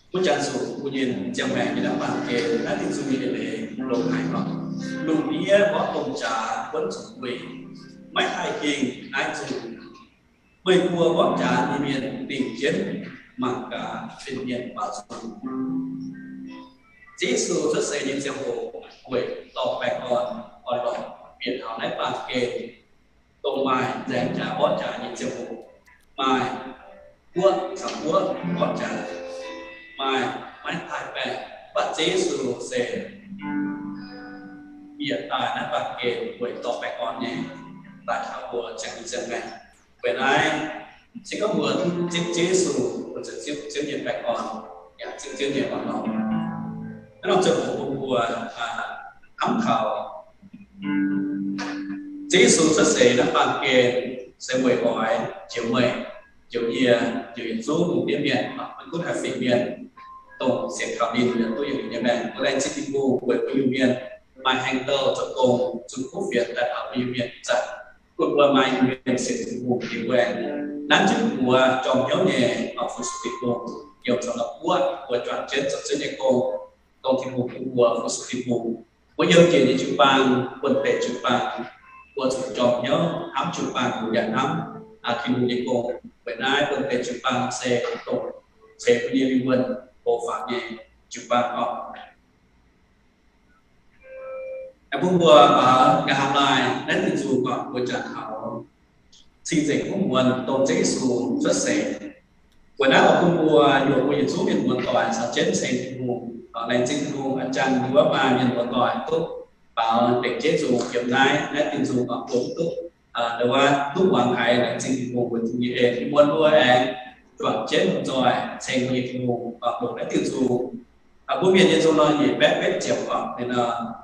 mbuo janx zuqc mbuo nyei ziangh maengc nyei naaiv baamh gen, naaiv Tin-Hungh nyei eix leiz longx haic oc. Lungh ndiev mborqv domh jaax wuonv zuqc weih, maiv haih hingh naaiv nzunc. Meih mbuo mborqv jaax nyei mienh dingc jienv mangc gaax fin-mienh baaux nzung. Ziouv Yesu cuotv seix nyei ziangh hoc weic dorh baengh orn, orn-lorqc bieqc taux naaiv baamh gen, dongh maaih nzaeng jaax mborqv jaax nyei ziangh hoc, maaih guoqv caux guoqv mborqv jaax, maaih maiv haih baengh, mv baac Ziouv Yesu se bieqc daaih naaiv baamh gen weic dorh baengh orn nyei, daaih taux mbuo ziangh nyei ziangh maengc. Weic naaiv, se gorngv mbuo zipv Ziouv Yesu, mbuo ziouc zipv Ziouv nyei baengh orn, yaac zipv Ziouv nyei orn-lorqc. Naaiv norm ziangh hoc bun mbuo hnamv taux Ziouv Yesu cuotv seix naaiv baamh gen se weic oix njoux meih, njoux yie, njoux yietc zungv lungh ndiev mienh, maiv gunv haaix fingx mienh, dongh sienx kaux ninh yaac duqv yiem ninh nyei maengc. Mbuo laengz zingh Tin-Hungh weic mbuo Iu-Mienh maaih haaix dauh zoux gong zunh kuv fienx daaih taux mbuo Iu-Mienh ih zanc, bun mbuo maaih Iu-Mienh sienx Tin-Hungh dingc waengh, nanv jienv mbuox jorm hnyouv nyei fu-sux Tin-Hungh, yiem zoux norm guoqv mbuo juangc jienv zoux Ziouv nyei gong, dongh Tin-Hungh bun mbuo fu-sux Tin-Hungh. Mbuo yiem njiec nyei jiu-baang, buonv-deic jiu-baang, mbuo zuqc jorm hnyouv hnamv jiu-baang, mbuo yaac hnamv Tin-Hungh nyei gong. Weic naaiv buonv-deic jiu-baang se dongh ceix mbuo nyei lingh wuonh, hlo faaux nyei jiu-baang oc. Bun mbuo nqa'haav laai naaiv Tin-Hungh gorngv mbuo jangx taux cing-nzengc kuv muonz dongh Ziouv Yesu cuotv seix. Weic naaiv oix bun mbuo yuoqc mbuo yietc zungv mienh muoz-doic caux jienv ceng Tin-Hungh, laengz zingh Tin-Hungh a'jang yie wuov maaih mienh muoz-doic duqv baaux dengc jeiv nzung yiem naaiv, naaiv Tin-Hungh oix bun duqv, wuov duqv muangx haiz laengz zingh Tin-Hungh weic Tin-Hungh nyei en. Ih muonz mbuo aengx juangc jienv lomh nzoih ceng mbuo nyei Tin-Hungh, longc naaiv Tin-Hungh, mbuo mienh nyei nzung nor nyic baeqv betv ziepc oc, ninh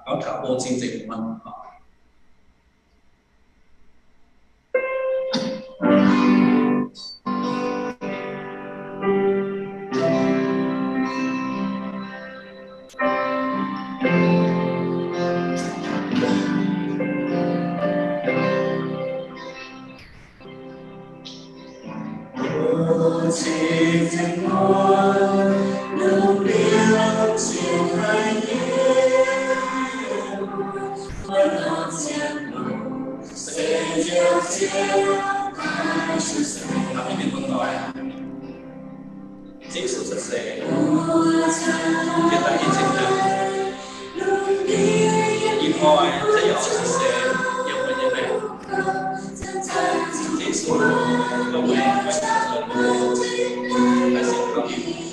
gorngv taux o cing-nzengc muonz oc. Hnamv nyei mienh muoz-doic, Ziouv Yesu cuotv seix, yiem daaih nyei zinh hnamv. Ih hnoi za'gengh cuotv seix yiem meih nyei maengc. Ziouv Yesu, meih oix zuqc zoux mbuo haih sienx kaux mingh.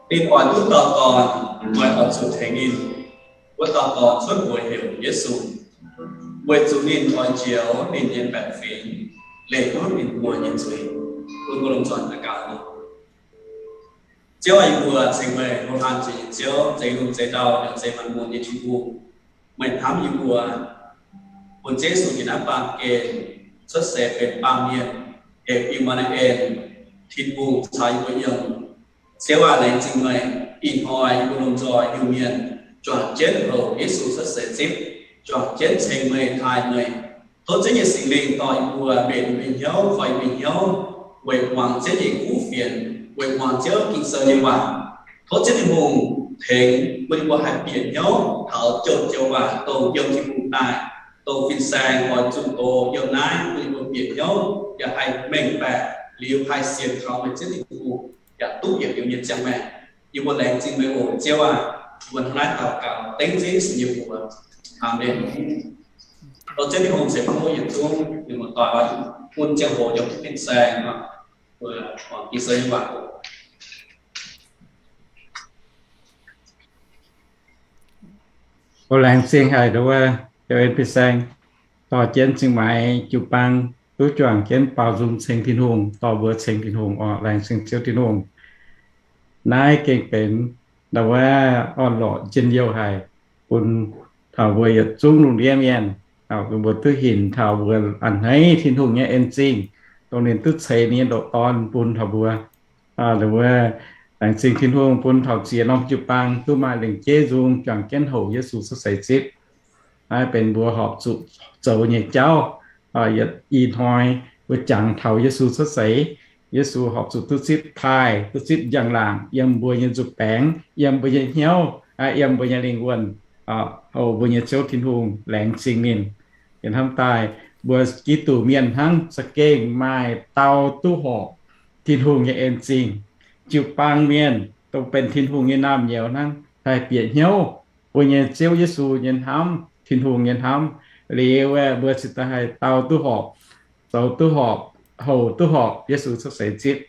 Ninh oix duqv dauh dorn, oix zuqc tengx ninh. Wuov dauh dorn cuotv mbuox heuc Yesu, weic zuqc ninh oix njoux ninh nyei baeqc fingx, leih gunv ninh mbuo nyei zuiz. Bun mbuo lomh nzoih daux gaux. Ziouv aac, yie mbuo ceng meih, hlo hnamv jiex nyei Ziouv, zeix lungh zeix ndau, yaac zeix maanc muotc nyei Tin-Hungh. Meih hnamv yie mbuo, bun Ziouv Yesu jiex naaiv baamh gen cuotv seix benx baamh mienh, heuc Immanuel, Tin-Hungh caux yie mbuo yiem. Ziouv aac, laengz zingh meih. Ih hnoi yie mbuo lomh nzoih Iu-Mienh juangc jienv houc Yesu cuotv seix zipv, juangc jienv ceng meih, taaih meih. Tov Ziouv nyei Singx Lingh dorh yie mbuo mbenc yie mbuo nyei hnyouv, fai yie mbuo nyei hnyouv weic muangx Ziouv nyei kuv fienx, weic muangx Ziouv Ging-Sou nyei waac. Tov Ziouv Tin-Hungh tengx bun yie mbuo haih bieqc hnyouv taux joux joux waac dongh yiem Tin-Hungh daaih, dongh fin-saeng oix zuqc doz yiem naaiv, bun yie mbuo bieqc hnyouv yaac haih mengh baeqc liuz haih sienx kaux meih Ziouv Tin-Hungh, yaac duqv yietc liuz nyei ziangh maengc. Yie mbuo laengz zingh meih oc, Ziouv aac. Mbuo hnangv naaiv daux gaux dengv Ziouv Yesu nyei mbuox. Aamen. Tov Ziouv Tin-Hungh ceix fuqv yietc zungv mienh muoz-doic, bun ziangh hoc yiem fin-saeng, mbuo muangx Ging-Sou nyei waac. Laengz zingh haic ndau wuov, yiem fin-saeng dorh jienv cingx maaiz jiu-baang duqv juangc jienv baaux nzung ceng Tin-Hungh, dorh mbuo ceng Tin-Hungh oc. Laengz zingh Ziouv Tin-Hungh. Naaiv gengh benx ndau wuov orn-lorqc njien-youh haic bun taux mbuo yietc zungv lungh ndiev mienh, mbuo duqv hinc taux mbuo a'hneiv Tin-Hungh nyei en-zingh, dongh ninh duqv ceix ninh nyei ndoqc Dorn bun taux mbuo. Ndau wuov laengz zingh Tin-Hungh bun taux ziex norm jiu-baang duqv maaih lengc jeiv nzung juangc jienv houc Yesu cuotv seix zipv. Naaiv benx mbuo horpc zuqc zoux nyei jauv. Yietc ih hnoi mbuo jangx taux Yesu cuotv seix, Yesu horpc zuqc duqv zipv taaih, duqv zipv njang-laangc yiem mbuo nyei nzuih baengx, yiem mbuo nyei hnyouv, yiem mbuo nyei lingh wuonh, houc mbuo nyei Ziouv Tin-Hungh. Laengz zingh ninh. Yiem hnamv daaih mbuo Giduc mienh hnangv za'gengh maaih dau duqv horpc Tin-Hungh nyei en-zingh. Jiu-baang mienh dongh benx Tin-Hungh nyei naamh nyouz hnangv haih bieqc hnyouv mbuo nyei Ziouv Yesu nyei hnamv, Tin-Hungh nyei hnamv. Liuz mbuo cingx daaih haih dau duqv horpc, zoux duqv horpc, houc duqv horpc Yesu cuotv seix zipv.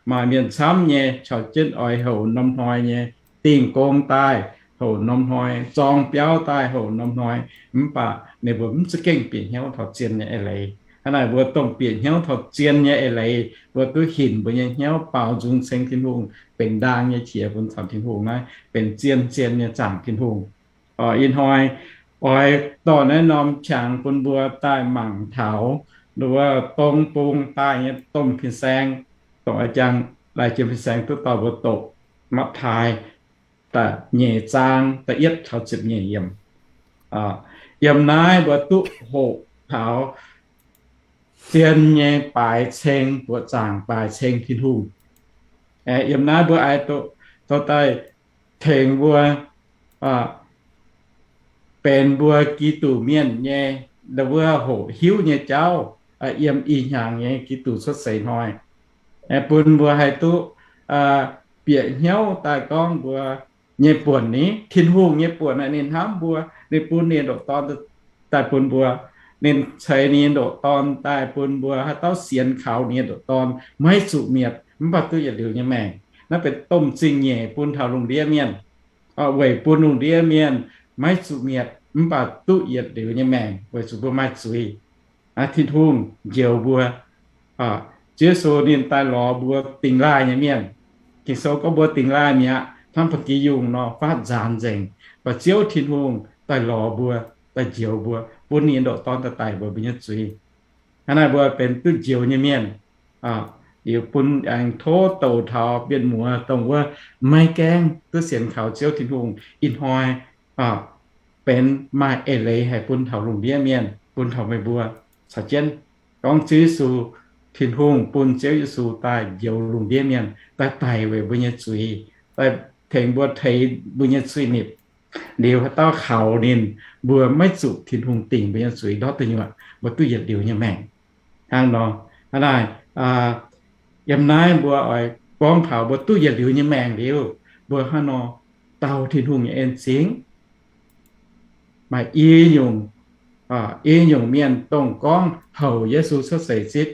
Maaih mienh camv nyei caux jienv oix houc norm hnoi nyei dingh gong daaih, houc norm hnoi zorng biauv daaih, houc norm hnoi, mv baac ninh mbuo mv za'gengh bieqc hnyouv taux zien nyei eix leiz. Hnangv naaic mbuo dongh bieqc hnyouv taux zien nyei eix leiz, mbuo duqv hinc mbuo nyei hnyouv baaux nzung ceng Tin-Hungh, benx ndaang nyei qiex bun caux Tin-Hungh naaiv, benx zien-zien nyei zaangc Tin-Hungh. Ih hnoi oix dorh naaiv norm qangx bun mbuo daaih mangc taux ndau wuov dong bung daaih nyei domh fin-saeng, dongh a'jang daaih jiem fin-saeng duqv dorh mbuo doqc, Matv^taai da'nyeic zaang da'yietv taux ziepc nyeic yiemc. Yiem naaiv mbuo duqv hoqc taux zien nyei baaix ceng buoqc zaangc, baaix ceng Tin-Hungh. Yiem naaiv mbuo oix dorh daaih tengx mbuo benx mbuo Giduc mienh nyei ndau wuov hoqc hiuv nyei jauv, yiem ih hnyangx nyei Giduc cuotv seix hnoi, bun mbuo haih duqv bieqc hnyouv daaih gorngv mbuo nyei buonc ni, Tin-Hungh nyei buonc naaic ninh hnamv mbuo, ninh bun ninh ndoqc Dorn daaih bun mbuo. Ninh ceix ninh ndoqc Dorn daaih bun mbuo, haaix dauh sienx kaux ninh ndoqc Dorn maiv zuqc mietc, mv baac duqv yietc liuz nyei maengc. Naaiv benx domh zingh nyeic bun taux lungh ndiev mienh, weic bun lungh ndiev mienh maiv zuqc mietc, mv baac duqv yietc liuz nyei maengc, weic zuqc mbuo maaih zuiz. Tin-Hungh njoux mbuo. Ziouv Yesu ninh daaih lorz mbuo dingx laaih nyei mienh. Ging-Sou gorngv mbuo dingx laaih mi'aqv, hnangv ba'gi yungh nor faatv nzaanx nzengc. Mv baac Ziouv Tin-Hungh daaih lorz mbuo, daaih njoux mbuo, bun ninh ndoqc Dorn daaih daic weic mbuo nyei zuiz. Hnangv naaiv mbuo benx duqv njoux nyei mienh. Liuz bun aengx tov douc taux mienh muoz dongh wuov maiv gaengh duqv sienx kaux Ziouv Tin-Hungh ih hnoi benx maaih eix leiz haic bun taux lungh ndiev mienh, bun taux meih mbuo caux jienv gorngv Ziouv Yesu, Tin-Hungh bun Ziouv Yesu daaih njoux lungh ndiev mienh, daaih daic weic mbuo nyei zuiz, daaih tengx mbuo teix mbuo nyei zuiz-nipc. Liuz haaix dauh kaux ninh, mbuo maiv zuqc Tin-Hungh dingc mbuo nyei zuiz ndortv deic nyuoqc, mbuo duqv yietc liuz nyei maengc. Hnangv nor, hnangv naaic, yiem naaiv mbuo oix gorngv taux mbuo duqv yietc liuz nyei maengc liuz, mbuo hnangv nor dau Tin-Hungh nyei en-zingh. Maaih i nyungc, i nyungc mienh dongh gorngv houc Yesu cuotv seix zipv,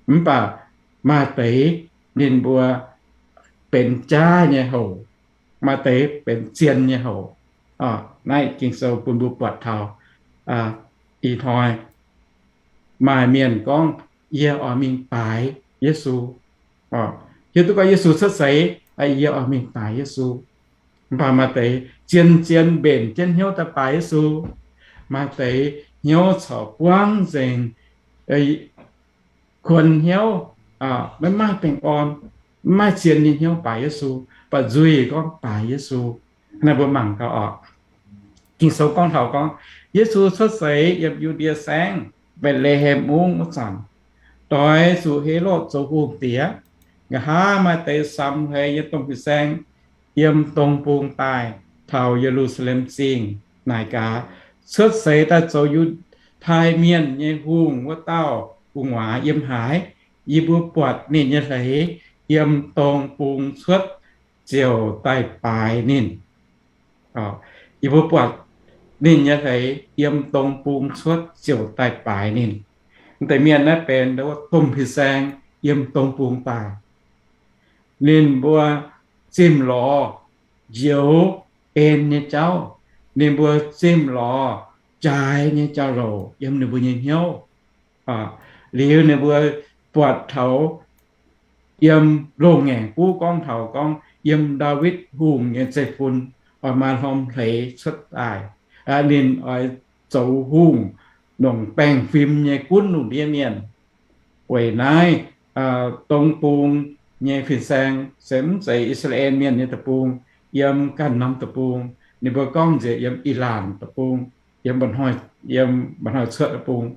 mv baac maaih deix ninh mbuo benx jaav nyei houc, maaih deix benx zien nyei houc. Naaiv Ging-Sou bun mbuo buatc taux ih hnoi maaih mienh gorngv, Yie oix mingh baaix Yesu. Hiuv duqv gorngv Yesu cuotv seix, yie oix mingh baaix Yesu. Mv baac maaih deix zien-zien mbenc jienv hnyouv daaih baaix Yesu. Maaih deix hnyouv corc buangv nzengc, kuonx hnyouv, maiv maaih baengh orn, maiv maaih zien nyei hnyouv baaix Yesu, mv baac nzuih gorngv baaix Yesu. Naaiv mbuo mangc gaax oc. Ging-Sou gorngv taux gorngv, Yesu cuotv seix yiem Yu^ndie Saengv, Mbetc^le^hem Mungv wuov zanc, doix zuqc Helotv zoux hungh diex. Nqa'haav maaih deix samx hleix nyei domh fin-saeng yiem dong bung daaih taux Ye^lu^saa^lem Zingh naaic gaax, Cuotv seix daaih zoux Yiutai Mienh nyei hungh wuov dauh gu'nguaaz yiem haaix? Yie mbuo buatc ninh nyei hleix yiem dong bung cuotv ziouc daaih baaix ninh. Yie mbuo buatc ninh nyei hleix yiem dong bung cuotv ziouc daaih baaix ninh. Deix mienh naaiv benx domh fin-saeng yiem dong bung daaih. Ninh mbuo zimh lorz njoux en nyei jauv. Ninh mbuo zimh lorz jaaix nyei jauv-louc yiem ninh mbuo nyei hnyouv. Liuz ninh mbuo buatc taux yiem loz-ngaengc buv gorngv taux gorngv yiem Ndaawitv Hungh nyei zeiv-fun oix maaih norm hleix cuotv daaih. Ninh oix zoux hungh, longc baengh fim nyei gunv lungh ndiev mienh. Weic naaiv dong bung nyei fin-saeng se mv zeiz I^saa^laa^en Mienh nyei deic-bung, yiem ganh norm deic-bung. Ninh mbuo gorngv nziex yiem Ilaanc deic-bung, yiem mba'hnoi cuotv deic-bung.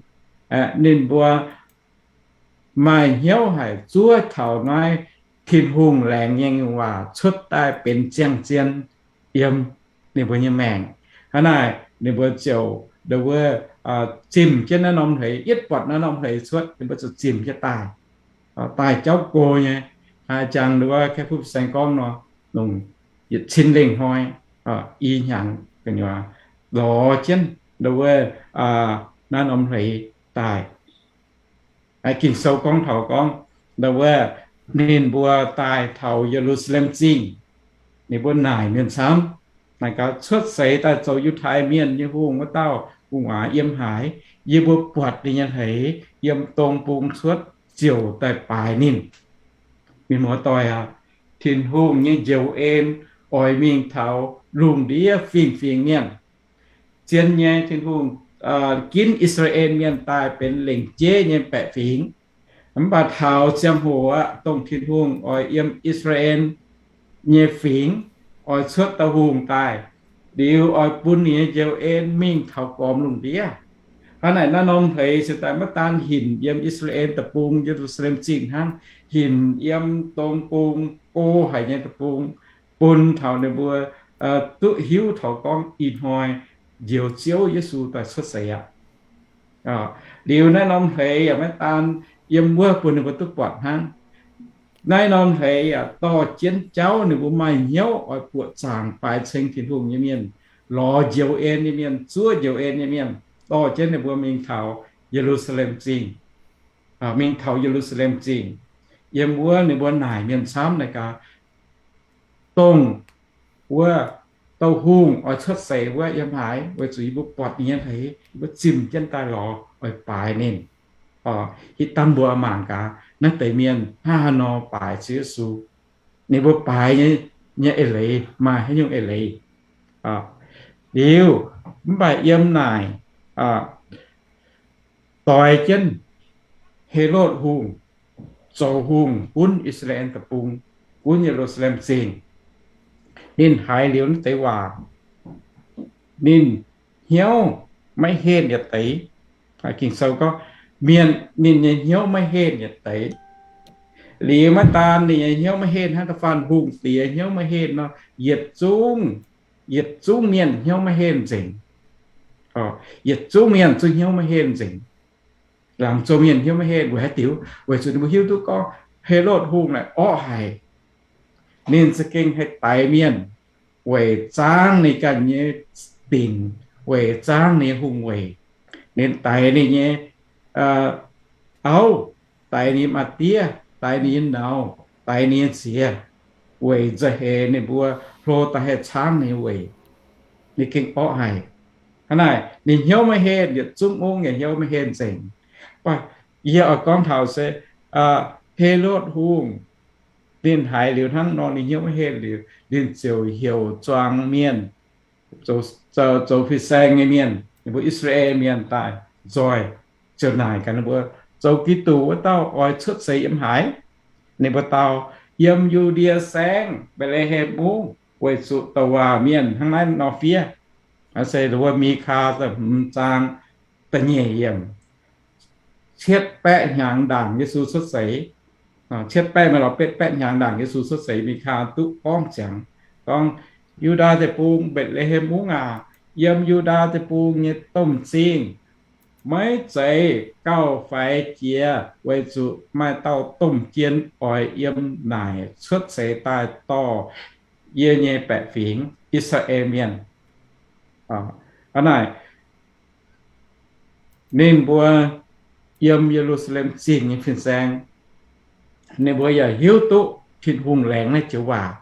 Ninh mbuo maaih hnyouv haic zuov taux naaiv Tin-Hungh laengz nyei waac cuotv daaih benx ziangh zien yiem ninh mbuo nyei maengc. Hnangv naaic ninh mbuo ziouc ndo wuov zimh jienv naaiv norm hleix, yietv buatc naaiv norm hleix cuotv, ninh mbuo ziouc zimh jienv daaih, daaih jauv go nyei. Haaix jangx ndo wuov Kaeqv-Fuqv Saeng gorngv nor, longc yietc cin lengh hnoi, i hnyangx gu'nyuoz lorz jienv ndo wuov naaiv norm hleix daaih. Ging-Sou gorngv taux gorngv, ndo wuov ninh mbuo daaih taux Ye^lu^saa^lem Zingh, ninh mbuo naaic mienh camv, naaic gaax, Cuotv seix daaih zoux Yiutai Mienh nyei hungh wuov dauh gu'nguaaz yiem haaix? Yie mbuo buatc ninh nyei hleix yiem dong bung cuotv ziouc daaih baaix ninh. Mienh muoz-doic aac, Tin-Hungh nyei njoux en oix mingh taux lungh ndiev fingx-fingx mienh. Zien nyei, Tin-Hungh ginv I^saa^laa^en Mienh daaih benx lengc jeiv nyei baeqc fingx. Mv baac taux ziangh hoc aqv, dongh Tin-Hungh oix yiem I^saa^laa^en nyei fingx oix cuotv dauh hungh daaih, liuz oix bun ninh nyei njoux en mingh taux gormx lungh ndiev. Hnangv naaic naaiv norm hleix se daaih maiv daan hinc yiem I^saa^laa^en Deic-Bung, Ye^lu^saa^lem Zingh hnangv, hinc yiem dong bung go haic nyei deic-bung, bun taux ninh mbuo duqv hiuv taux gorngv ih hnoi njoux Ziouv Yesu daaih cuotv seix aqv. Liuz naaiv norm hleix yaac maiv daan yiem wuov bun ninh mbuo duqv buatc hnangv. Naaiv norm hleix yaac dorh jienv jauv ninh mbuo maaih hnyouv oix buoqc zaangc baaix ceng Tin-Hungh nyei mienh, lorz njoux en nyei mienh, zuov njoux en nyei mienh, dorh jienv ninh mbuo mingh taux Ye^lu^saa^lem Zingh, mingh taux Ye^lu^saa^lem Zingh. Yiem wuov ninh mbuo naaic mienh camv naaic gaax, dongh wuov dauh hungh oix cuotv seix wuov yiem haaix? Weic zuqc yie mbuo buatc ninh nyei hleix, yie mbuo zimh jienv daaih lorz oix baaix ninh. Hitv dangh mbuo mangc gaax naaiv deix mienh hnangv haaix nor baaix Ziouv Yesu. Ninh mbuo baaix nyei eix leiz maaih haaix nyungc eix leiz? Liuz, mv baac yiem naaic doix jienv Helotv Hungh zoux hungh gunv I^saa^laa^en Deic-Bung, gunv Ye^lu^saa^lem Zingh. Ninh haiz liuz naaiv deix waac, ninh hnyouv maiv henh yietc deix. Ging-Sou gorngv, mienh, ninh nyei hnyouv maiv henh yietc deix. Liuz maiv daan ninh nyei hnyouv maiv henh hnangv, da'faanh hungh diex hnyouv maiv henh nor, yietc zungv, yietc zungv mienh hnyouv maiv henh nzengc. Yietc zungv mienh zungv hnyouv maiv henh nzengc. Laangz zoux mienh hnyouv maiv henh weic haaix diuc? Weic zuqc ninh mbuo hiuv duqv gorngv Helotv Hungh naaic orqv haic. Ninh za'gengh haih daix mienh weic zaangv ninh ganh nyei dinc, weic zaangv ninh nyei hungh weic. Ninh daix ninh nyei auv, daix ninh nyei maa-diev, daix ninh nyei nauz, daix ninh nyei ziex, weic nzauh heix ninh mbuo hlo daaih haih caangv ninh nyei weic. Ninh gengh orqv haic. Hnangv naaic ninh hnyouv maiv henh, yietc zungv mungv yaac hnyouv maiv henh nzengc. Yie oix gorngv taux se Helotv Hungh ninh haiz liuz hnangv nor, ninh hnyouv maiv henh liuz, ninh ziouc heuc zuangx mienh, zoux fin-saeng nyei mienh, ninh mbuo I^saa^laa^en Mienh daaih nzoih, ziouc naaic gaax ninh mbuo, Zoux Giduc wuov dauh oix cuotv seix yiem haaix? Ninh mbuo dau, Yiem Yu^ndie Saengv, Mbetc^le^hem Mungv, weic zuqc douc waac mienh hnangv naaiv nor fiev. Se wuov Mikaa da'hmz zaang da'nyeic yiemc. Cietv baeqv hnyangx ndaangc Yesu cuotv seix, cietv baeqv maiv lorz betv baeqv hnyangx ndaangc Yesu cuotv seix, Mikaa duqv gorngv ziangx gorngv, Yu^ndaa Deic-Bung, Mbetc^le^hem Mungv aac, yiem Yu^ndaa Deic-Bung nyei domh zingh maiv zeiz gauh faix jiex, weic zuqc maaih dauh domh jien oix yiem naaic cuotv seix daaih dorh yie nyei baeqc fingx, I^saa^laa^en Mienh. Hnangv naaic, ninh mbuo yiem Ye^lu^saa^lem Zingh nyei fin-saeng, ninh mbuo yaac hiuv duqv Tin-Hungh laengz naaiv joux waac.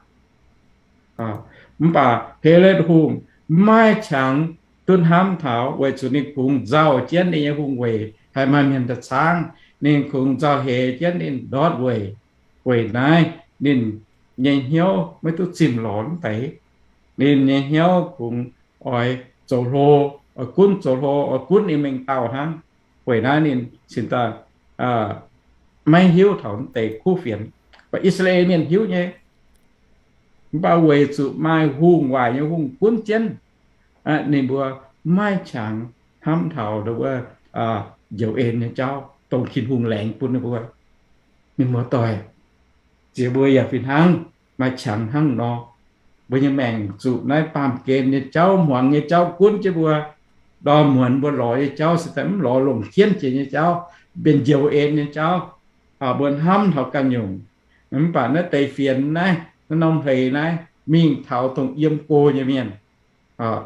Mv baac Helotv Hungh maiv qangx duqv hnamv taux, weic zuqc ninh kungx nzauh jienv ninh nyei hungh weic haih maaih mienh daaih caangv. Ninh kungx nzauh heix jienv ninh ndortv weic. Weic naaiv ninh nyei hnyouv maiv duqv zimh lorz mv deix. Ninh nyei hnyouv kungx oix zoux hlo, oix gunv zoux hlo, oix gunv ninh mengh dauh hnangv. Weic naaiv ninh cingx daaih maiv hiuv taux mv deix kuv fienx. Mv baac I^saa^laa^en Mienh hiuv nyei. Mv baac weic zuqc maaih hungh waaic nyei hungh gunv jienv, ninh mbuo maiv qangx hnamv taux wuov njoux en nyei jauv, dongh Tin-Hungh laengz bun ninh mbuo. Mienh muoz-doic, ziex mbuo yaac fih hnangv, maaih qangx hnangv nor. Mbuo nyei maengc zuqc naaiv baamh gen nyei jauv, hmuangx nyei jauv gunv jienv mbuo. Ndorm muonz mbuo lorz nyei jauv se daaih mv lorz longc jienv jiex nyei jauv, mbenc njoux en nyei jauv. Mbuo hnamv taux ganh nyungc. Mv baac naaiv deix fienx naaiv, naaiv norm hleix naaiv mingh taux dongh yiem go nyei mienh,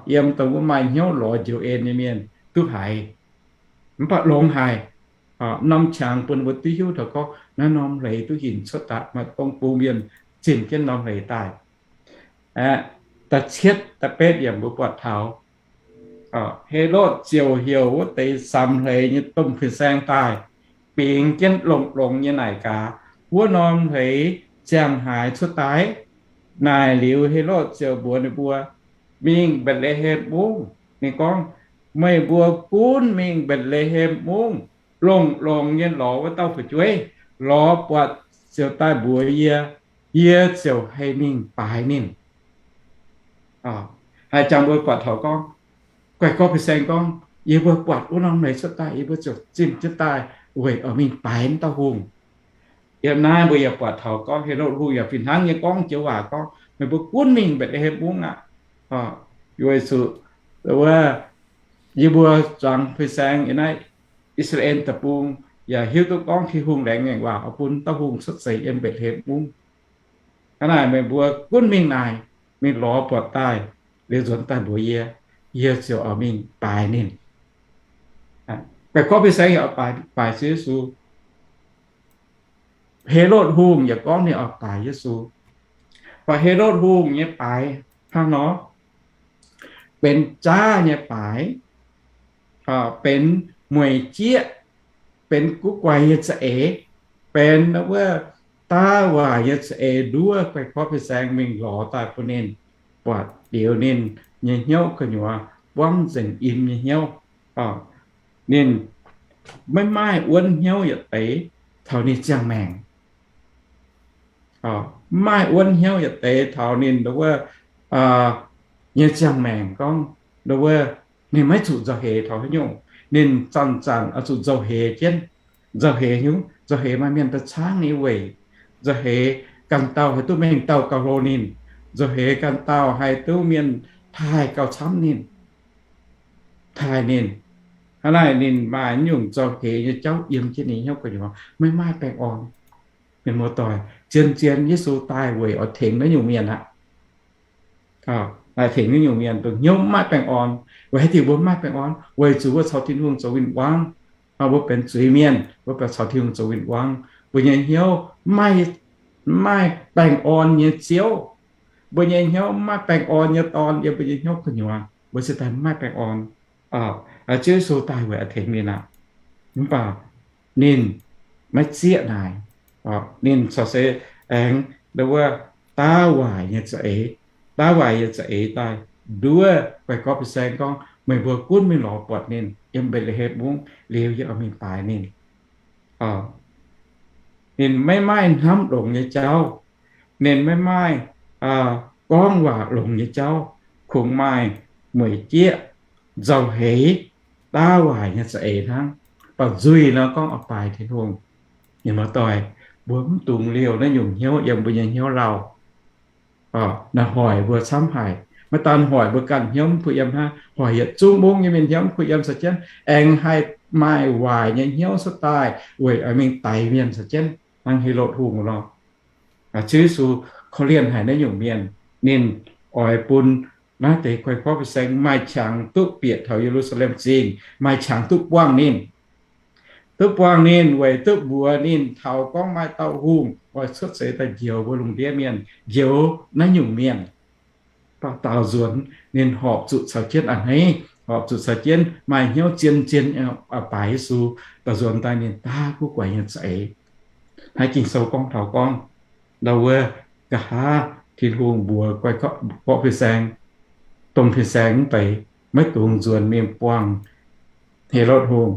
yiem dongh wuov maaih hnyouv lorz njoux en nyei mienh duqv haiz. Mv baac longx haic. Norm qangx bun mbuo duqv hiuv taux gorngv naaiv norm hleix duqv hinc cuotv daaih maaih dongh bung mienh zinh jienv norm hleix daaih. Da'cietv da'betv yiemc mbuo buatc taux Helotv ziouc heuc wuov deix samx hleix nyei domh fin-saeng daaih, bingx jienv longx-longx nyei naaic gaax, Wuov norm hleix ziangh haaix cuotv daaih? Naaic liuz Helotv ziouc mbuox ninh mbuo, Mingh Mbetc^le^hem Mungv. Ninh gorngv, Meih mbuo gunv mingh Mbetc^le^hem Mungv, longx-longx nyei lorz wuov dauh fu'jueiv. Lorz buatc ziouc daaih mbuox yie, yie ziouc haih mingh baaix ninh. Haaix jangx mbuo buatc taux gorngv, guaix gorqv fin-saeng gorngv, Yie mbuo buatc wuov norm hleix cuotv daaih, yie mbuo ziouc zinh jienv daaih weic oix mingh baaix wuov dauh hungh. Yiem naaiv mbuo yaac buatc taux gorngv Helotv Hungh yaac fih hnangv nyei gorngv joux waac gorngv, Meih mbuo gunv mingh Mbetc^le^hem Mungv aqv. Weic zuqc wuov yie mbuo zuangx fin-saeng yiem naaiv I^saa^laa^en Deic-Bung yaac hiuv duqv gorngv Tin-Hungh laengz ngaengc waac oix bun dauh hungh cuotv seix yiem Mbetc^le^hem Mungv. Hnangv naaic meih mbuo gunv mingh naaic, mingh lorz buatc daaih, liuz nzuonx daaih mbuox yie, yie ziouc oix mingh baaix ninh. Guaix gorqv fin-saeng yaac baaix Ziouv Yesu. Helotv Hungh yaac gorngv ninh oix baaix Yesu. Mv baac Helotv Hungh nyei baaix hnangv nor, benx jaav nyei baaix, benx mueic jieqv, benx guv guaix nyei za'eix, benx wuov daav waac nyei za'eix nduov guaix gorqv fin-saeng mingh lorz daaih bun ninh buatc liuz, ninh nyei hnyouv gu'nyuoz buangv nzengc im nyei hnyouv. Ninh maiv maaih wuonv hnyouv yietc deix taux ninh ziangh maengc. Maiv maaih wuonv hnyouv yietc deix taux ninh wuov nyei ziangh maengc gorngv, wuov, ninh maiv zuqc nzauh heix taux haaix nyungc. Ninh zanc-zanc oix zuqc nzauh heix jienv. Nzauh heix nyungc, nzauh heix maaih mienh daaih caangv ninh weic. Nzauh heix ganh dauh haih duqv mengh dauh gauh hlo ninh. Nzauh heix ganh dauh haih duqv mienh taaih gauh camv ninh, taaih ninh. Hnangv naaic ninh maaih nyungc nzauh heix nyei jauv yiem jienv ninh hnyouv gu'nyuoz, maiv maaih baengh orn. Mienh muoz-doic, zien-zien Yesu daaih weic oix tengx naaiv nyungc mienh aqv. Tengx naaiv nyungc mienh dongh hnyouv maiv maaih baengh orn. Weic haaix diuc mbuo maiv maaih baengh orn? Weic zuqc mbuo caux Tin-Hungh zoux win-wangv. Mbuo benx zuiz-mienh, mbuo benx caux Tin-Hungh zoux win-wangv. Mbuo nyei hnyouv maiv maaih mv maaih baengh orn nyei Ziouv. Mbuo nyei hnyouv mv maaih baengh orn nyei dorn yiem mbuo nyei hnyouv gu'nyuoz, mbuo se daaih mv maaih baengh orn. Ziouv Yesu daaih weic a'tengx ninh aqv. Mv baac ninh maiv zieqv naaic. Ninh corc se aengx wuov daav waaic nyei za'eix, daav waaic nyei za'eix daaih nduov guai gorqv fin-saeng gorngv, meih mbuo gunv mingh lorz buatc ninh yiem Mbetc^le^hem Mungv, liuz yie oix mingh baaix ninh. Ninh maiv maaih hnamv longx nyei jauv. Ninh maiv maaih gorngv waac longx nyei jauv. Kungx maaih mueic jieqv, nzauh heix, daav waaic nyei za'eix hnangv. Baac nzuih nor gorngv oix baaix Tin-Hungh. Mienh muoz-doic, mbuo mv dungx liouh naaiv nyungc hnyouv yiem mbuo nyei hnyouv lauh. Naaiv hoic mbuo camv haic. Maiv daan hoic mbuo ganh hnyouv mv kuh yiem hnangv, hoic yietc zungv mungv nyei mienh hnyouv mv kuh yiem caux jienv, aengx haih maaih waaic nyei hnyouv cuotv daaih weic oix mingh daix mienh caux jienv hnangv Helotv Hungh lorqc. Ziouv Yesu korv-lienh haic naaiv nyungc mienh. Ninh oix bun naaiv deix guai gorqv fin-saeng maaih qangx duqv bieqc taux Ye^lu^saa^lem Zingh, maaih qangx duqv buangh ninh. Duqv buangh ninh weic duqv mbuox ninh taux gorngv maaih dauh hungh oix cuotv seix daaih njoux mbuo lungh ndiev mienh, njoux naaiv nyungc mienh. Daauh nzuonx ninh horpc zuqc caux jienv a'hneiv, horpc zuqc caux jienv maaih hnyouv zien-zien baaix Yesu. Daauh nzuonx daaih ninh daav guv guaix nyei za'eix. Naaiv Ging-Sou gorngv taux gorngv, ndau wuov, nqa'haav Tin-Hungh mbuox guai gorqv fin-saeng, domh fin-saeng mv deix maiv dungx nzuonx mingh buangh Helotv Hungh.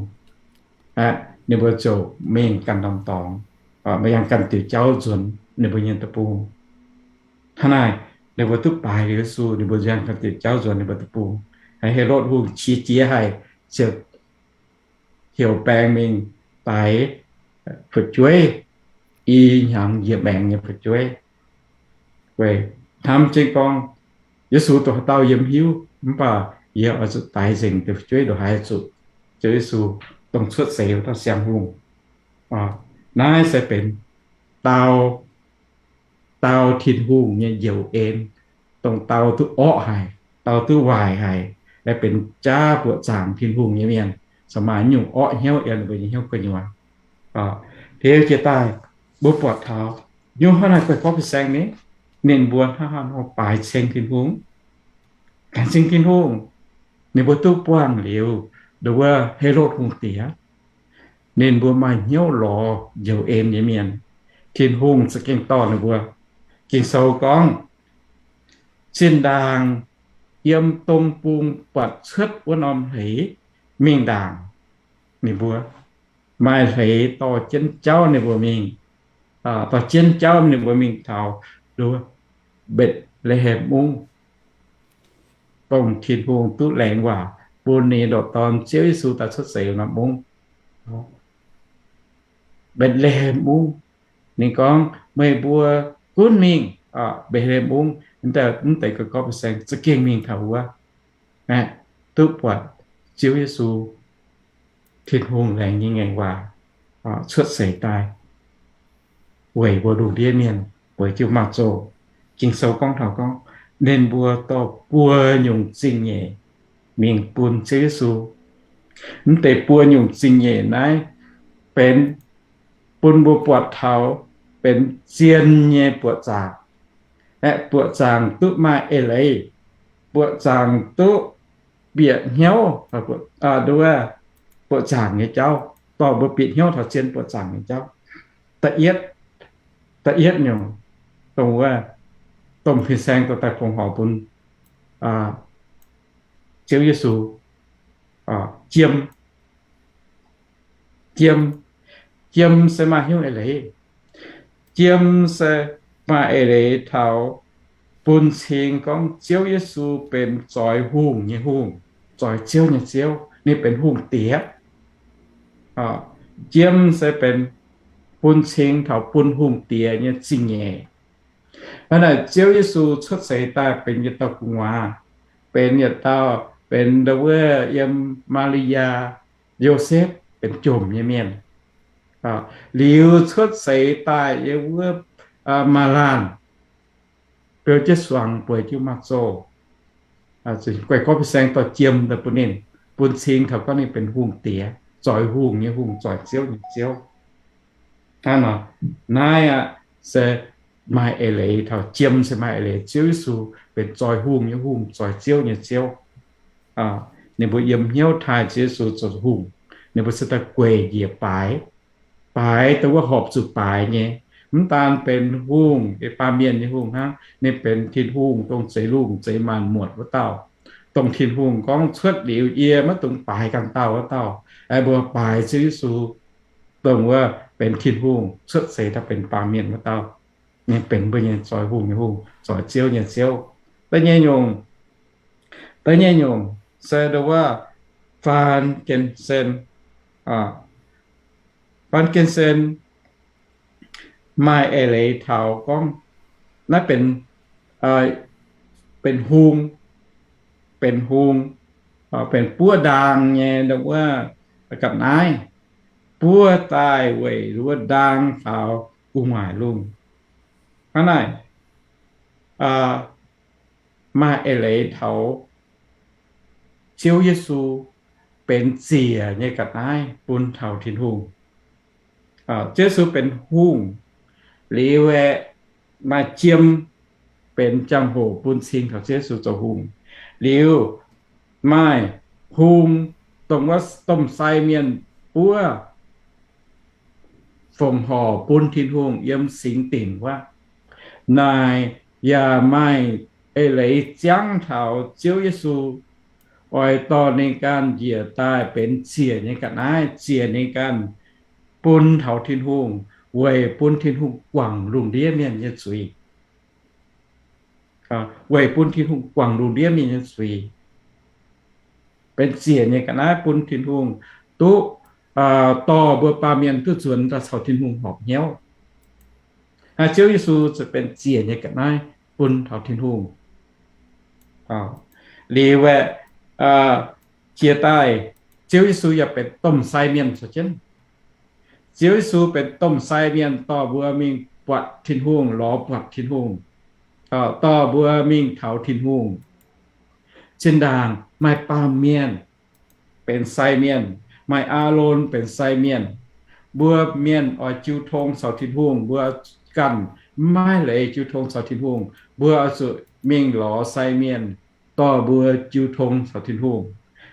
Ninh mbuo ziouc mingh ganh norm dorngx, maiv yangh ganh diuc jauv nzuonx ninh mbuo nyei deic-bung. Hnangv naaic, ninh mbuo duqv baaix liuz Yesu, ninh mbuo yangh ganh diuc jauv nzuonx ninh mbuo deic-bung. Helotv Hungh qiex jiez haic, ziouc heuc baeng mingh daix fu'jueiv, i hnyangx njiec maengx nyei fu'jueiv, weic hnamv jienv gorngv, Yesu duqv haaix dauh yie mv hiuv, mv baac yie oix zuqc daix nzengc deix fu'jueiv ndongc haaix zuqc Ziouv Yesu dongh cuotv seix wuov dauh Siang-Hungh. Naaiv se benx dau, dau Tin-Hungh nyei njoux en, dongh dau duqv orqv haic, dau duqv waaic haic, benx jaav buoqc zaangc Tin-Hungh nyei mienh, caux maaih nyungc orqv hnyouv yiem ninh mbuo nyei hnyouv gu'nyuoz. Liuz jiex daaih, mbuo buatc taux nyungc hnangv naaiv guai gorqv fin-saeng ni, ninh mbuo hnangv haaix nor baaix ceng Tin-Hungh, laengz zingh Tin-Hungh. Ninh mbuo duqv buangh liuz ndau wuov Helotv Hungh diex, ninh mbuo maaih hnyouv lorz njoux en nyei mienh. Tin-Hungh za'gengh dorh ninh mbuo. Ging-Sou gorngv, zinh ndaangc yiem dong bung buatc cuotv wuov norm hleix mingh ndaangc, ninh mbuo maaih hleix dorh jienv jauv ninh mbuo mingh, dorh jienv jauv ninh mbuo mingh taux Mbetc^le^hem Mungv, dongh Tin-Hungh duqv laengz waac bun ninh nyei ndoqc Dorn Ziouv Yesu daaih cuotv seix norm mungv, Mbetc^le^hem Mungv. Ninh gorngv, meih mbuo gunv mingh Mbetc^le^hem Mungv, mv deix guai gorqv fin-saeng za'gengh mingh taux wuov, duqv buatc Ziouv Yesu, Tin-Hungh laengz nyei ngaengc waac, cuotv seix daaih weic mbuo lungh ndiev mienh, weic jiu-baang zoh. Ging-Sou gorngv taux gorngv, ninh mbuo dorh buo nyungc zingh nyeic mingh bun Ziouv Yesu. Mv deix buo nyungc zingh nyeic naaiv benx bun mbuo buatc taux benx zien nyei buoqc zaangc. Aeqv, buoqc zaangc duqv maaih eix leiz, buoqc zaangc duqv bieqc hnyouv, nduov, buoqc zaangc nyei jauv, dorh mbuo bieqc hnyouv taux zien buoqc zaangc nyei jauv. Da'yietv, da'yietv nyungc, dongh wuov domh fin-saeng dorh daaih fongc horc bun Ziouv Yesu, jiem. Jiem, jiem se maaih hnyouv eix leiz. Jiem se maaih eix leiz taux bun cing gorngv Ziouv Yesu benx zoix hungh nyei Hungh, zoix ziouv nyei Ziouv, ninh benx hungh diex. Jiem se benx bun cing taux bun hungh diex nyei zingh nyeic. Hnangv naaic Ziouv Yesu cuotv seix daaih benx yietc dauh gu'nguaaz, benx yietc dauh, benx ndau wuov yiem Maa^li^yaa, Yosepv benx jomc nyei mienh. Liuz cuotv seix daaih yiem wuov maaz-laanh, beu jienv suangx bueix jiu-baang zoh. Guai gorqv fin-saeng dorh jiem daaih bun ninh, bun cing taux gorngv ninh benx hungh diex, zoix hungh nyei Hungh, zoix ziouv nyei Ziouv. Hnangv nor, naaiv aqv se maaih eix leiz taux jiem se maaih eix leiz Ziouv Yesu benx zoih hungh nyei hungh, zoih ziouv nyei Ziouv. Ninh mbuo yiem hnyouv taaih Ziouv Yesu zoux hungh, ninh mbuo se daaih gueic njiec baaix. Baaix dongh wuov horpc zuqc baaix nyei. Mv daan benx hungh, baamh mienh nyei hungh hnangv, ninh benx Tin-Hungh, dongh zeix lungh zeix maanc muotc wuov dauh, dongh Tin-Hungh gorngv cuotv liuz yie maiv dungx baaix ganh dauh wuov dauh. Mbuo baaix Ziouv Yesu, dongh wuov benx Tin-Hungh cuotv seix daaih benx baamh mienh wuov dauh. Ninh benx mbuo nyei zoih hungh nyei hungh, zoih ziouv nyei Ziouv. Da'nyeic nyungc, da'nyeic nyungc se dongh wuov frankincense. Frankincense maaih eix leiz taux gorngv naaiv benx, benx hung, benx hung, benx buov ndaang nyei dongh wuov ga'naaiv, buov daaih weic wuov ndaang taux gu'nguaaic lungh. Hnangv naaic, maaih eix leiz taux Ziouv Yesu benx ziec nyei ga'naaiv bun taux Tin-Hungh. Ziouv Yesu benx hungh, liuz aeqv, maaih jiem benx jangx-hoc bun cing taux Ziouv Yesu zoux hungh. Liuz maaih hung, dongh wuov domh sai mienh buov fongc horc bun Tin-Hungh yiem singx dinc wuov. Naaic yaac maaih eix leiz ziangv taux Ziouv Yesu oix dorh ninh ganh njiec daaih benx ziec nyei ga'naaiv, ziec ninh ganh bun taux Tin-Hungh, weic bun Tin-Hungh guangc lungh ndiev mienh nyei zuiz. Weic bun Tin-Hungh guangc lungh ndiev mienh nyei zuiz. Benx ziec nyei ga'naaiv bun Tin-Hungh duqv dorh mbuo baamh mienh duqv nzuonx daaih caux Tin-Hungh horpc hnyouv. Ziouv Yesu zuqc benx ziec nyei ga'naaiv bun taux Tin-Hungh. Liuz aeqv, jiex daaih, Ziouv Yesu yaac benx domh sai mienh caux jienv. Ziouv Yesu benx domh sai mienh dorh mbuo mingh buatc Tin-Hungh, lorz buatc Tin-Hungh, dorh mbuo mingh taux Tin-Hungh. Zinh ndaangc maaih baamh mienh benx sai mienh, maaih Aalon benx sai mienh. Mbuo mienh oix jiu tong caux Tin-Hungh, mbuo ganh maiv leiz jiu tong caux Tin-Hungh, mbuo oix zuqc mingh lorz sai mienh dorh mbuo jiu tong caux Tin-Hungh.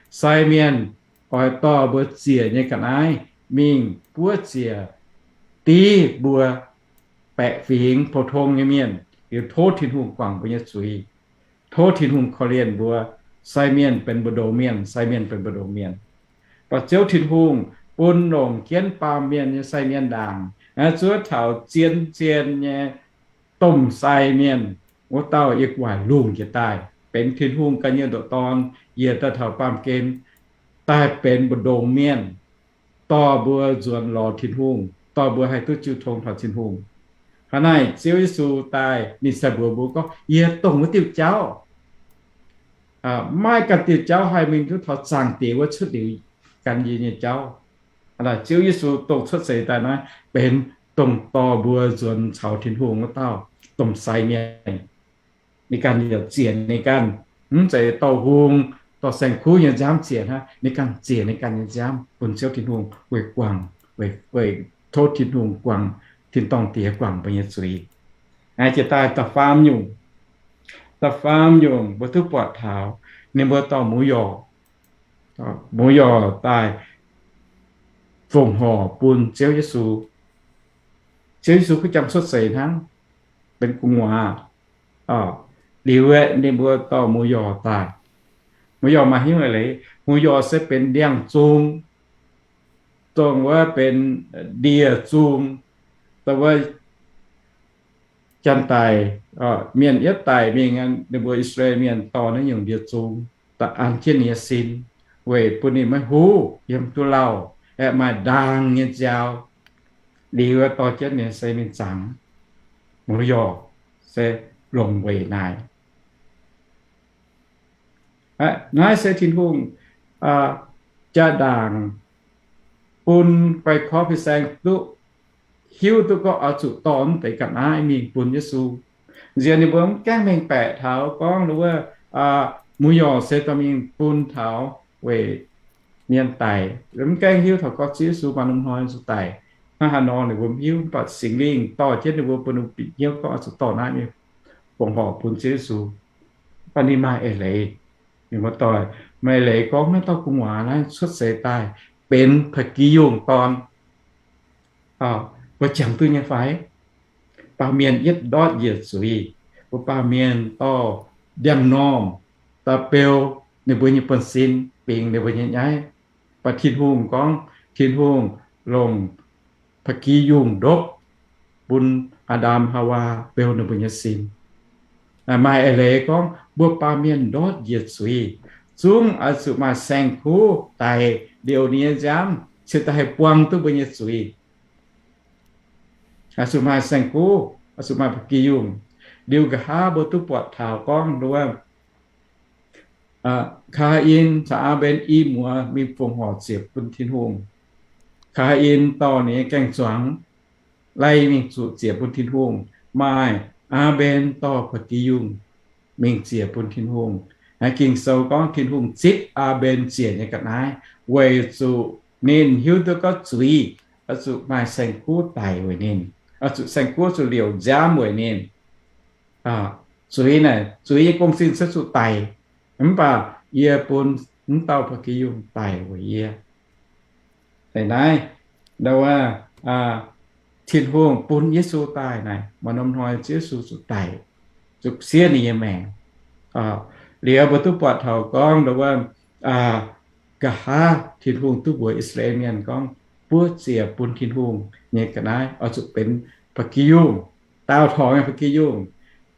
Sai mienh oix dorh mbuo ziec nyei ga'naaiv mingh buov ziec div mbuo baeqc fingx pou-tong nyei mienh, liuz tov Tin-Hungh guangc mbuo nyei zuiz, tov Tin-Hungh korv-lienh mbuo. Sai mienh benx mbu'ndongx mienh, sai mienh benx mbu'ndongx mienh. Mv baac Ziouv Tin-Hungh bun longc jienv baamh mienh nyei sai mienh ndaangc, zuov taux zien zien nyei domh sai mienh wuov dauh yiem gu'nguaaic lungh jiex daaih, benx Tin-Hungh ganh nyei ndoqc Dorn, yiem daaih taux baamh gen, daaih benx mbu'ndongx mienh, dorh mbuo nzuonx lorz Tin-Hungh, dorh mbuo haih duqv jiu tong taux Tin-Hungh. Hnangv naaic Ziouv Yesu daaih ninh se mbuox mbuo gorngv, yie dongh wuov diuh jauv. Maiv maaih ganh diuh jauv haih mingh duqv taux Zaangc Diex wuov cuotv liuz gan yie nyei jauv. Ziouv Yesu dongh cuotv seix daaih naaiv benx dongh dorh mbuo nzuonx caux Tin-Hungh wuov dauh domh sai mienh. Ninh ganh yaac ziec ninh ganh, mv zeiz dorh hung, dorh saeng-kuv nyei nziaamv ziec hnangv. Ninh ganh ziec ninh ganh nyei nziaamv bun Ziouv Tin-Hungh weic guangc, weic tov Tin-Hungh guangc, tin-dorngh Diex guangc mbuo nyei zuiz. Jiex daaih da'faam nyungc, da'faam nyungc mbuo duqv buatc taux ninh mbuo dorh muv yorc, muv yorc daaih fongc horc bun Ziouv Yesu. Ziouv Yesu kuv jangx cuotv seix hnangv, benx gu'nguaaz. Liuz aeqv, ninh mbuo dorh muv yorc daaih. Muv yorc maaih hnyouv leiz, muv yorc se benx ndiangx-zung, dongh wuov benx ndie-zung, dongh wuov janx-daic mienh yietv daic mingh, ninh mbuo I^saa^laa^en Mienh dorh naaiv nyungc ndie-zung daaih an jienv ninh nyei sin, weic bun ninh maiv huv, yiem duqv lauh, aeqv, maaih ndaang nyei nziaaux. Liuz dorh jienv ninh se mingh zangx. Muv yorc se longc weic naaic. Naaiv se Tin-Hungh jaa-ndaangc bun guai korv fin-saeng duqv hiuv duqv gorngv oix zuqc dorh mv deix ga'naaiv mingh bun Yesu. Nziex ninh mbuo mv gaengh mengh baeqc taux gorngv wuov muv yorc se dorh mingh bun taux weic mienh daic, mv gaengh hiuv taux gorngv Ziouv Yesu maaih norm hnoi zuqc daic. Hnangv haaix nor ninh mbuo mv hiuv, mv baac Singx Lingh dorh jienv ninh mbuo, bun ninh mbuo bieqc hnyouv gorngv oix zuqc dorh naaiv nyei fongc horc bun Ziouv Yesu. Mv baac ninh maaih eix leiz. Ninh mbuo doic maaih eix leiz gorngv naaiv dauh gu'nguaaz naaiv cuotv seix daaih benx Ba'gi Yungh dorn, mbuo jangx duqv nyei fai? Baamh mienh yietv ndortv njiec zuiz, mbuo baamh mienh dorh ndiangx-normh daaih beu ninh mbuo nyei buonv-sin, bingx ninh mbuo nyei nyaiv. Mv baac Tin-Hungh gorngv, Tin-Hungh longc Ba'gi Yungh ndopv bun Aa^ndam Haawaa beu ninh mbuo nyei sin. Maaih eix leiz gorngv mbuo baamh mienh ndortv njiec zuiz, zungv oix zuqc maaih saeng-kuv daic liouc ninh nyei nziaamv, cingx daaih haih buang duqv mbuo nyei zuiz. Oix zuqc maaih saeng-kuv, oix zuqc maaih Ba'gi Yungh. Liuz nqa'haav mbuo duqv buatc taux gorngv wuov, Kaa^in caux Aa^mben i muoz mingh fongc horc ziec bun Tin-Hungh. Kaa^in dorh ninh nyei gaeng-zuangx lai mingh zuqc ziec bun Tin-Hungh, maaih Aa^mben dorh Ba'gi Yungh mingh ziec bun Tin-Hungh. Ging-Sou gorngv Tin-Hungh zipv Aa^mben ziec nyei ga'naaiv weic zuqc ninh hiuv duqv gorngv zuiz oix zuqc maaih saeng-kuv daic weic ninh, oix zuqc saeng-kuv zuqc liouc nziaamv weic ninh. Zuiz naaic, zuiz nyei gong-zinh se zuqc daic, mv baac yie bun mv dauh Ba'gi Yungh daic weic yie. Naaiv, Tin-Hungh bun Yesu daaih naaic, maaih norm hnoi Ziouv Yesu zuqc daic, zuqc siev ninh nyei maengc. Liuz mbuo duqv buatc taux gorngv wuov, nqa'haav Tin-Hungh duqv mbuox I^saa^laa^en Mienh gorngv, buov ziec bun Tin-Hungh nyei ga'naaiv oix zuqc benx Ba'gi Yungh, daauh torngx nyei Ba'gi Yungh,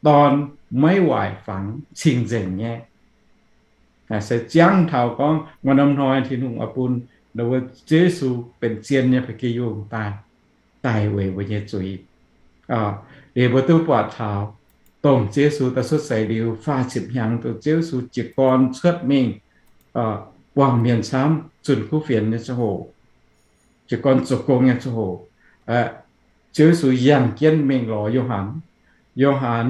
dorn maiv waaic fangx, cing-nzengc nyei. Se ziangv taux gorngv maaih norm hnoi Tin-Hungh oix bun Ziouv Yesu benx zien nyei Ba'gi Yungh daaih, daic weic mbuo nyei zuiz. Liuz mbuo duqv buatc taux dongh Ziouv Yesu daaih cuotv seix liuz faah ziepc hnyangx, dongh Ziouv Yesu jiez gorn cuotv mingh buangh mienh camv zunh kuv fienx nyei ziangh hoc, jiez gorn zoux gong nyei ziangh hoc, Ziouv Yesu yangh jienv mingh lorz Yo^han. Yo^han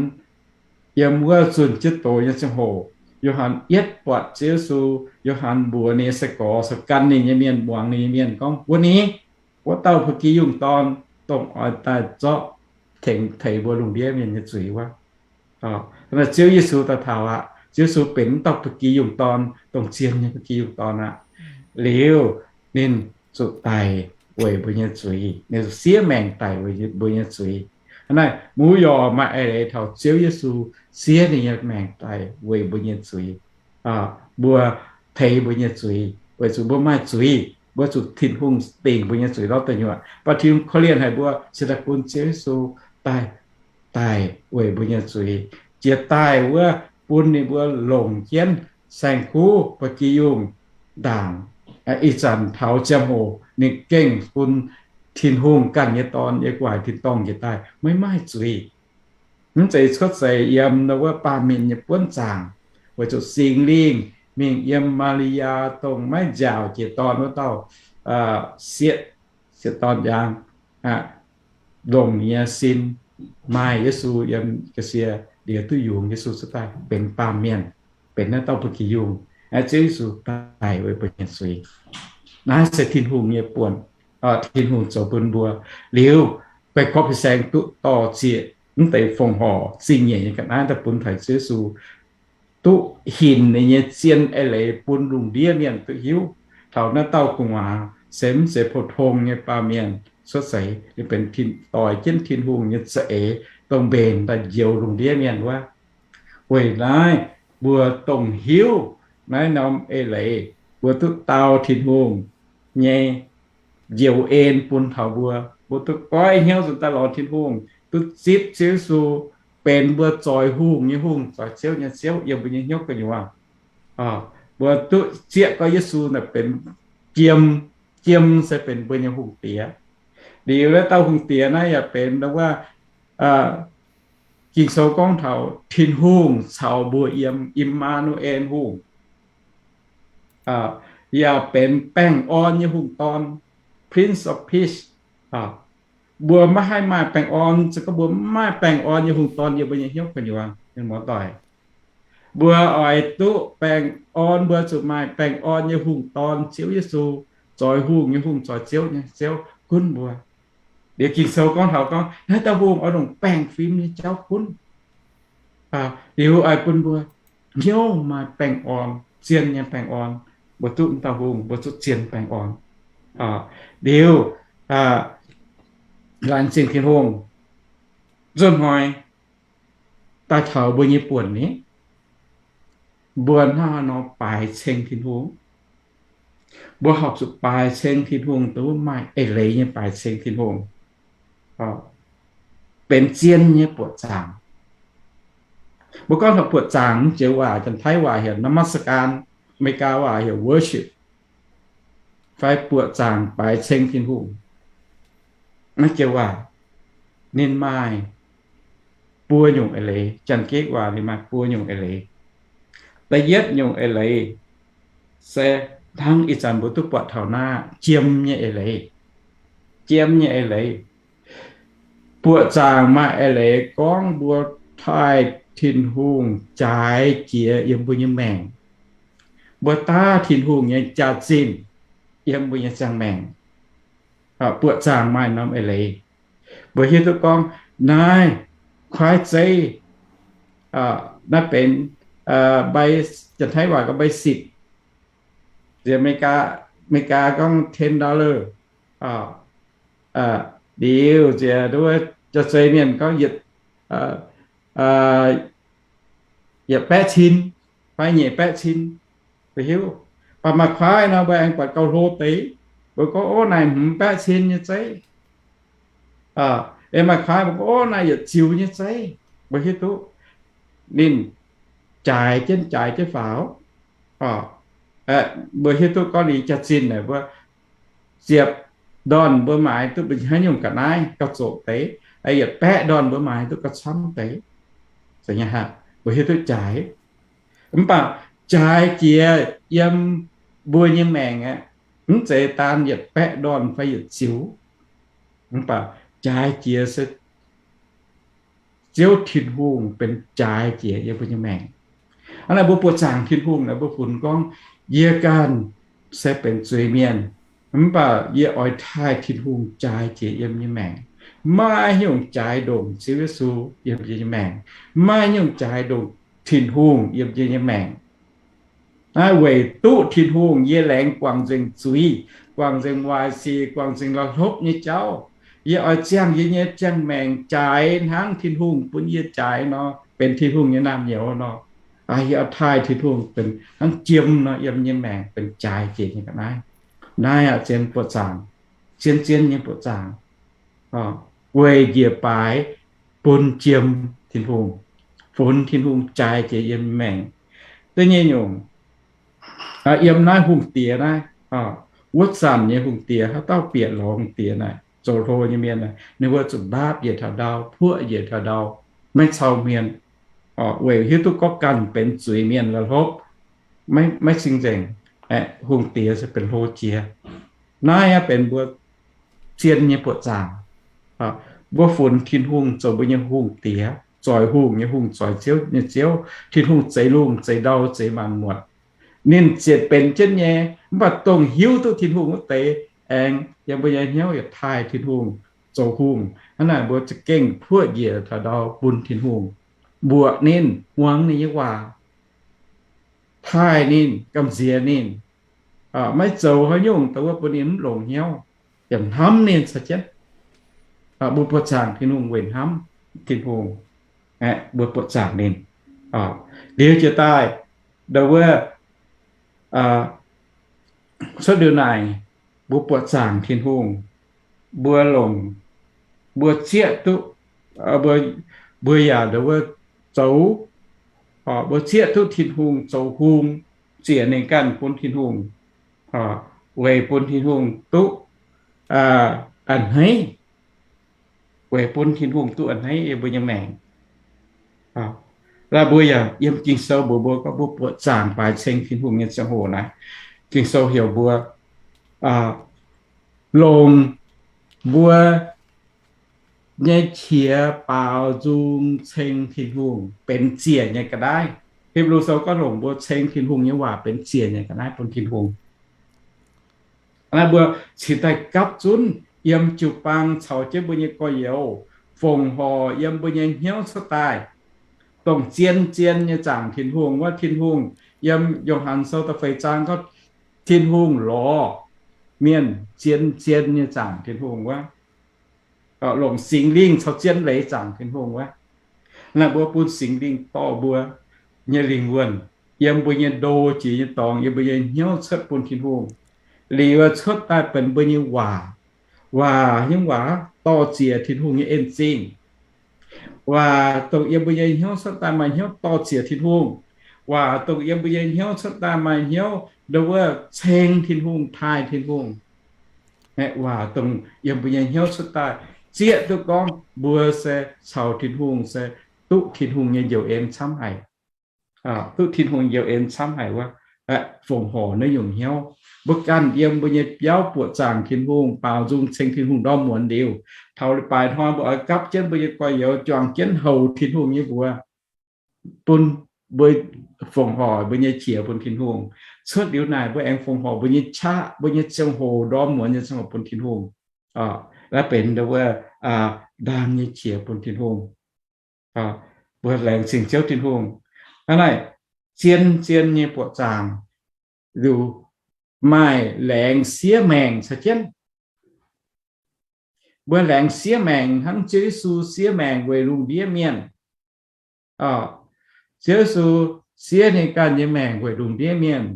yiem wuov zunh jienv doz nyei ziangh hoc, Yo^han yietv buatc Ziouv Yesu, Yo^han mbuox ninh nyei sai-gorx caux gan ninh nyei mienh, muangx ninh nyei mienh gorngv, Wuov ni, wuov dauh Ba'gi Yungh Dorn, dongh oix daaih zorqv tengx teix mbuo lungh ndiev mienh nyei zuiz wuov. Ziouv Yesu daaih taux aqv. Ziouv Yesu benx wuov dauh Ba'gi Yungh Dorn, dongh zien nyei Ba'gi Yungh Dorn aqv. Liuz ninh zuqc daic weic mbuo nyei zuiz. Ninh zuqc siev maengc daic weic mbuo nyei zuiz. Hnangv naaic, mbuo yaac maaih eix leiz taux Ziouv Yesu siev ninh nyei maengc daic weic mbuo nyei zuiz. Mbuo teix mbuo nyei zuiz, weic zuqc mbuo maaih zuiz, mbuo zuqc Tin-Hungh dingc mbuo nyei zuiz lorz deic nyuoqc. Mv baac Tin-Hungh korv-lienh haic mbuo, se daaih bun Ziouv Yesu daaih, daic weic mbuo nyei zuiz. Jiex daaih wuov bun ninh mbuo longc jienv saeng-kuv, Ba'gi Yungh ndaangc. Ih zanc taux ziangh hoc ninh gengh bun Tin-Hungh ganh nyei Dorn yiem gu'nguaaic tin-dorngh njiec daaih maiv maaih zuiz. Mv zeiz cuotv seix yiem wuov baamh mienh nyei buonv zaangc, weic zuqc Singx Lingh mingh yiem Maa^li^yaa dongh maiv nziaauc jiex dorn wuov dauh sieqv, sieqv dorn njang, longc ninh nyei sin maaih Yesu yiem ga'sie, liuz duqv yungz Yesu cuotv daaih benx baamh mienh, benx naaiv dauh Ba'gi Yungh. Ziouv Yesu daic weic mbuo nyei zuiz. Naaiv se Tin-Hungh nyei buonc, Tin-Hungh zoux bun mbuo. Liuz, baengh gorqv baengh saeng duqv dorh zieqc mv deix fongc horc zingh nyeic nyei ga'naaiv daaih bun taux Ziouv Yesu, duqv hinc ninh nyei zien eix leiz bun lungh ndiev mienh duqv hiuv. Taux naaiv dauh gu'nguaaz se mv zeiz pou-tong nyei baamh mienh cuotv seix, ninh benx doix jienv Tin-Hungh nyei za'eix, dongh mbenc daaih njoux lungh ndiev mienh wuov. Weic naaiv mbuo dongh hiuv naaiv norm eix leiz, mbuo duqv dau Tin-Hungh nyei njoux en bun taux mbuo. Mbuo duqv goiv hnyouv nzuonx daaih lorz Tin-Hungh, duqv zipv Ziouv Yesu benx mbuo zoix hungh nyei Hungh, zoix ziouv nyei Ziouv yiem mbuo nyei hnyouv gu'nyuoz. Mbuo duqv zieqv gorngv Yesu naaic benx jiem, jiem se benx mbuo nyei hungh diex. Liuz naaiv dauh hungh diex naaiv yaac benx wuov, Ging-Sou gorngv taux Tin-Hungh caux mbuo yiem, Im^maa^nu^en Hungh, yaac benx baengh orn nyei hungh dorn, Prince of Peace. Mbuo maiv haih maaih baengh orn, se gorngv mbuo maiv maaih baengh orn nyei hungh dorn yiem mbuo nyei hnyouv gu'nyuoz, mienh muoz-doic. Mbuo oix duqv baengh orn, mbuo zuqc maaih baengh orn nyei hungh dorn, Ziouv Yesu, zoix hungh nyei Hungh, zoix ziouv nyei Ziouv gunv mbuo. Liuz Ging-Sou gorngv taux gorngv naaiv dauh hungh oix longc baengh fim nyei jauv gunv. Liuz oix bun mbuo hnyouv maaih baengh orn, zien nyei baengh orn, mbuo duqv dauh hungh mbuo zuqc zien baengh orn. Liuz laengz zingh Tin-Hungh, nzunc hnoi daaih taux mbuo nyei buonc ni, mbuo hnangv haaix nor baaix ceng Tin-Hungh? Mbuo horpc zuqc baaix ceng Tin-Hungh dongh wuov maaih eix leiz nyei baaix ceng Tin-Hungh, benx zien nyei buoqc zaangc. Mbuo gorngv taux buoqc zaangc, mv joux waac, Janx-Taiv waac heuc นมัสการ, America waac heuc worship, fai buoqc zaangc baaix ceng Tin-Hungh. Naaiv joux waac ninh maaih buo nyungc eix leiz. Janx-Gikc waac ninh maaih buo nyungc eix leiz. Da'yietv nyungc eix leiz se hnangv ih zanc mbuo duqv buatc taux naaiv jiem nyei eix leiz. Jiem nyei eix leiz. Buoqc zaangc maaih eix leiz gorngv mbuo taaih Tin-Hungh jaaix jiex yiem mbuo nyei maengc. Mbuo daav Tin-Hungh nyei jaax-zinh yiem mbuo nyei ziangh maengc. Buoqc zaangc maaih norm eix leiz. Mbuo hiuv duqv gorngv naaiv kuaaiv zeiv, naaiv benx, Janx-Taiv waac gorngv ใบสิบ, America gorngv ten dollar. Liuz ziouc wuov jauv-zei mienh gorngv yietc baeqv cin fai nyeic baeqv cin, mbuo hiuv. Baac maaih kuaaiv nor mbuo aengx buatc gauh hlo deix, mbuo gorngv, Ov, naaiv hmz baeqv cin nyei zeiv. Maaih kuaaiv mbuo gorngv, Ov, naaiv yietc ziux nyei zeiv. Mbuo hiuv duqv ninh jaaix jienv, jaaix jienv faaux. Mbuo hiuv duqv gorngv ninh jaax-zinh naaic mbuo ziepc ndorn mbuo maaiz duqv mbuo haaix nyungc ga'naaiv gauh zoqc deix, yietc baeqv ndorn mbuo maaiz duqv gauh camv deix. Mbuo hiuv duqv jaaix. Mv baac jaaix jiex yiem mbuo nyei maengc aeqv, mv zeiz daan yietc baeqv ndorn fai yietc ziux. Mv baac jaaix jiex se Ziouv Tin-Hungh benx jaaix jiex yiem mbuo nyei maengc. Hnangv naaic mbuo buoqc zaangc Tin-Hungh naaic mbuo funx gorngv, Yie ganh se benx zuiz-mienh, mv baac yie oix taaih Tin-Hungh jaaix jiex yiem nyei maengc. Maiv nyungc jaaix ndongc Ziouv Yesu yiem yie nyei maengc. Maiv nyungc jaaix ndongc Tin-Hungh yiem yie nyei maengc. Naaiv weic duqv Tin-Hungh yie laengz guangc nzengc zuiz, guangc nzengc waaic sic, guangc nzengc la'hlopv nyei jauv. Yie oix ziangh yie nyei ziangh maengc jaaix hnangv Tin-Hungh bun yie jaaix nor, benx Tin-Hungh nyei naamh nyouz nor. Yie oix taaih Tin-Hungh benx hnangv jiem nor yiem nyei maengc benx jaaix jiex nyei ga'naaiv. Naaiv aqv zien buoqc zaangc, zien-zien nyei buoqc zaangc. Weic njiec baaix bun jiem Tin-Hungh, funx Tin-Hungh jaaix jiex yiem maengc. Da'nyeic nyungc, yiem naaiv hungh diex naaiv, wuov zanc nyei hungh diex haaix dauh bieqc lorz hungh diex naaic, zoux hlo nyei mienh naaic, ninh mbuo zuqc ndaapv njiec taux ndau, puoqv njiec taux ndau, maiv cau hmien, weic hiuv duqv gorngv ganh benx zuiz-mienh la'hlopv, maiv cing-nzengc. Hungh diex se benx hlo jiex. Naaiv aqv benx mbuo zien nyei buoqc zaangc. Mbuo funx Tin-Hungh zoux mbuo nyei hungh diex, zoix hungh nyei hungh, zoix ziouv nyei ziouv. Tin-Hungh zeix lungh zeix ndau zeix maanc muotc. Ninh ziouc benx jienv nyei. Mv baac dongh hiuv duqv Tin-Hungh wuov deix aengx yiem mbuo nyei hnyouv yietc taaih Tin-Hungh zoux hungh. Hnangv naaic mbuo za'gengh puoqv njiec taux ndau bun Tin-Hungh, mbuoqc ninh, muangx ninh nyei waac, taaih ninh, gamh nziex ninh. Maiv zoux haaix nyungc dongh wuov bun ninh mv longx hnyouv, yaac hnamv ninh caux jienv. Mbuo buoqc zaangc Tin-Hungh weic hnamv Tin-Hungh, mbuo buoqc zaangc ninh. Liuz jiez daaih, ndongc wuov cuotv liuz naaic, mbuo buoqc zaangc Tin-Hungh, mbuo longc, mbuo zieqv duqv, mbuo yaac ndongc wuov zoux, mbuo zieqv duqv Tin-Hungh zoux hungh, ziec ninh ganh bun Tin-Hungh, weic bun Tin-Hungh duqv a'hneiv, weic bun Tin-Hungh duqv a'hneiv yiem mbuo nyei maengc. Mbuo yaac yiem Ging-Sou mbuox mbuo gorngv mbuo buoqc zaangc baaix ceng Tin-Hungh nyei ziangh hoc naaic, Ging-Sou heuc mbuo longc mbuo nyei qiex baaux nzung ceng Tin-Hungh benx ziec nyei ga'naaiv. Hipv^lu Sou gorngv longc mbuo ceng Tin-Hungh nyei waac benx ziec nyei ga'naaiv bun Tin-Hungh. Naaiv mbuo cingx daaih gapv zunv yiem jiu-baang caux jienv mbuo nyei gorx-youz, fongc horc yiem mbuo nyei hnyouv cuotv daaih, dongh zien-zien nyei zaangc Tin-Hungh wuov. Tin-Hungh yiem Yo^han Sou da'feix zaang gorngv, Tin-Hungh lorz mienh, zien-zien nyei zaangc Tin-Hungh wuov, longc Singx Lingh caux zien leiz zaangc Tin-Hungh wuov. Naaiv mbuo bun Singx Lingh dorh mbuo nyei lingh wuonh, yiem mbuo nyei ndo jiex nyei dorngx, yiem mbuo nyei hnyouv cuotv bun Tin-Hungh. Liuz cuotv daaih benx mbuo nyei waac. Waac, hnyouv waac dorh ziec Tin-Hungh nyei en-zingh. Waac dongh yiem mbuo nyei hnyouv cuotv daaih maaih hnyouv dorh ziec Tin-Hungh. Waac dongh yiem mbuo nyei hnyouv cuotv daaih maaih hnyouv ndo wuov ceng Tin-Hungh, taaih Tin-Hungh. Waac dongh yiem mbuo nyei hnyouv cuotv daaih zieqv duqv gorngv mbuo se caux Tin-Hungh, se duqv Tin-Hungh nyei njoux en camv haic. Duqv Tin-Hungh njoux en camv haic wuov, fongc horc naaiv nyungc hnyouv. Mbuo ganh yiem mbuo nyei biauv buoqc zaangc Tin-Hungh, baaux nzung ceng Tin-Hungh ndorm muonz liuz, taux leiz-baaix hnoi mbuo oix gapv jienv mbuo nyei gorx-youz juangc jienv houc Tin-Hungh nyei mbuox, bun mbuo fongc horc mbuo nyei qiex bun Tin-Hungh. Cuotv liuz naaic mbuo aengx fongc horc mbuo nyei qaqv, mbuo nyei ziangh hoc, ndorm muonz nyei ziangh hoc bun Tin-Hungh. Naaiv benx ndo wuov ndaang nyei qiex bun Tin-Hungh. Mbuo laengz zingh Ziouv Tin-Hungh. Hnangv naaic, zien-zien nyei buoqc zaangc, liuz maaih laengz siev maengc caux jienv. Mbuo laengz siev maengc hnangv Ziouv Yesu siev maengc weic lungh ndiev mienh. Ziouv Yesu siev ninh ganh nyei maengc weic lungh ndiev mienh.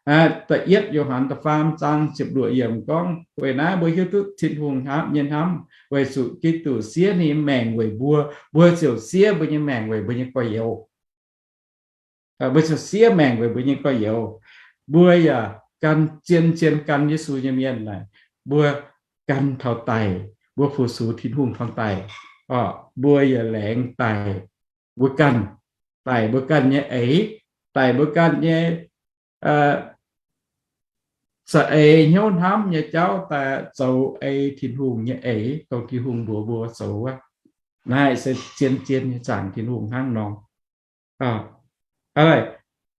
Da'yietv Yo^han da'faam zaang ziepc luoqc yiemc gorngv, weic naaiv mbuo hiuv duqv Tin-Hungh hnamv nyei hnamv, weic zuqc Giduc siev ninh nyei maengc weic mbuo, mbuo ziouc siev mbuo nyei maengc weic mbuo nyei gorx-youz. Mbuo ziouc siev maengc weic mbuo nyei gorx-youz. Mbuo yaac gan, zien-zien gan Yesu nyei mienh naaic, mbuo gan taux daic, mbuo fu-sux Tin-Hungh taux daic, mbuo yaac laengz daic mbuo ganh, daic mbuo ganh nyei eix, daic mbuo ganh nyei za'eix hnyouv hnamv nyei jauv daaih zoux ei Tin-Hungh nyei eix, dongh Tin-Hungh mbuox mbuo zoux wuov. Naaiv se zien-zien nyei zaangc Tin-Hungh hnangv nor.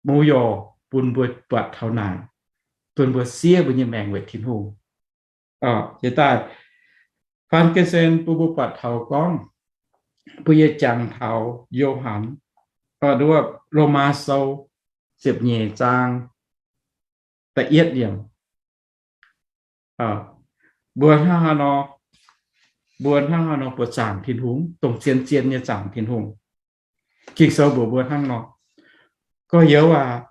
Muic-youz bun mbuo buatc taux naaic, bun mbuo siev mbuo nyei maengc weic Tin-Hungh. Jiex daaih, Faan Gen Sen bun mbuo buatc taux gorngv, mbuo yie jangx taux Yo^han, Lomaa Sou ziepc nyeic zaang da'yietv yiemc. Mbuo hnangv haaix nor, mbuo hnangv haaix nor buoqc zaangc Tin-Hungh, dongh zien-zien nyei zaangc Tin-Hungh. Ging-Sou mbuox mbuo hnangv nor, Gorx-youz aac,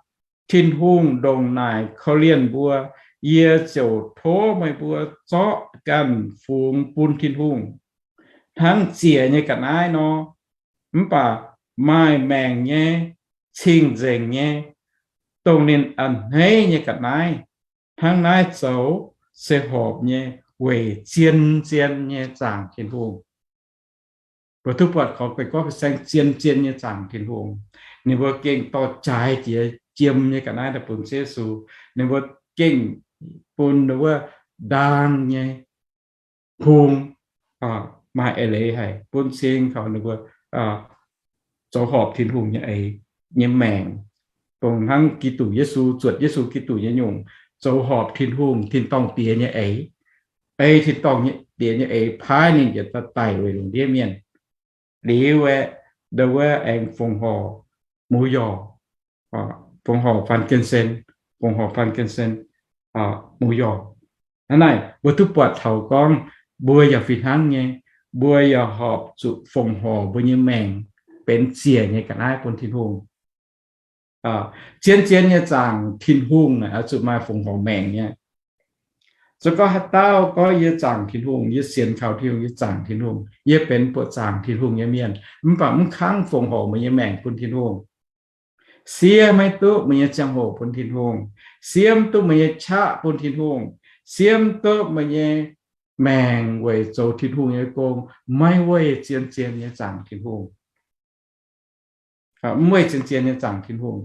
Tin-Hungh ndongc naaic korv-lienh mbuo, yie ziouc tov meih mbuo zorqv ganh fungx bun Tin-Hungh, hnangv ziec nyei ga'naaiv nor. Mv baac maaih maengc nyei, cing-nzengc nyei, dongh ninh a'hneiv nyei ga'naaiv, hnangv naaiv zoux se horpc nyei weic zien-zien nyei zaangc Tin-Hungh. Mbuo duqv buatc gorngv, gorngv saeng zien-zien nyei zaangc Tin-Hungh, ninh mbuo gengh dorh jaaix jiex jiem nyei ga'naaiv daaih bun Ziouv Yesu. Ninh mbuo gengh bun wuov ndaang nyei hung maaih eix leiz haic bun cing taux ninh mbuo zoux horpc Tin-Hungh nyei eix, nyei maengc. Dongh hnangv Giduc Yesu, zuotc Yesu Giduc nyei nyungc, zoux horpc Tin-Hungh tin-dorngh Diex nyei eix, ei tin-dorngh Diex nyei eix paaiv ninh yietc daaih daic weic lungh ndiev mienh. Liuz aeqv, ndo wuov aengx fongc horc muic-youz, fongc horc Faan Gen Sen, fongc horc Faan Gen Sen muic-youz. Hnangv naaic mbuo duqv buatc taux gorngv, mbuo yaac fih hnangv nyei, mbuo yaac horpc zuqc fongc horc mbuo nyei maengc benx ziec nyei ga'naaiv bun Tin-Hungh. Zien-zien nyei zaangc Tin-Hungh naaic oix zuqc maaih fongc horc maengc nyei. Se gorngv haaix dauh gorngv yie zaangc Tin-Hungh, yie sienx kaux Tin-Hungh, yie zaangc Tin-Hungh, yie benx buoqc zaangc Tin-Hungh nyei mienh, mv baac mv kangv fongc horc meih nyei maengc bun Tin-Hungh, siev maiv duqv meih nyei ziangh hoc bun Tin-Hungh, siev mv duqv meih nyei qaqv bun Tin-Hungh, siev mv duqv meih nyei maengc weic zoux Tin-Hungh nyei gong, maiv weic zien-zien nyei zaangc Tin-Hungh. Mv weic zien-zien nyei zaangc Tin-Hungh.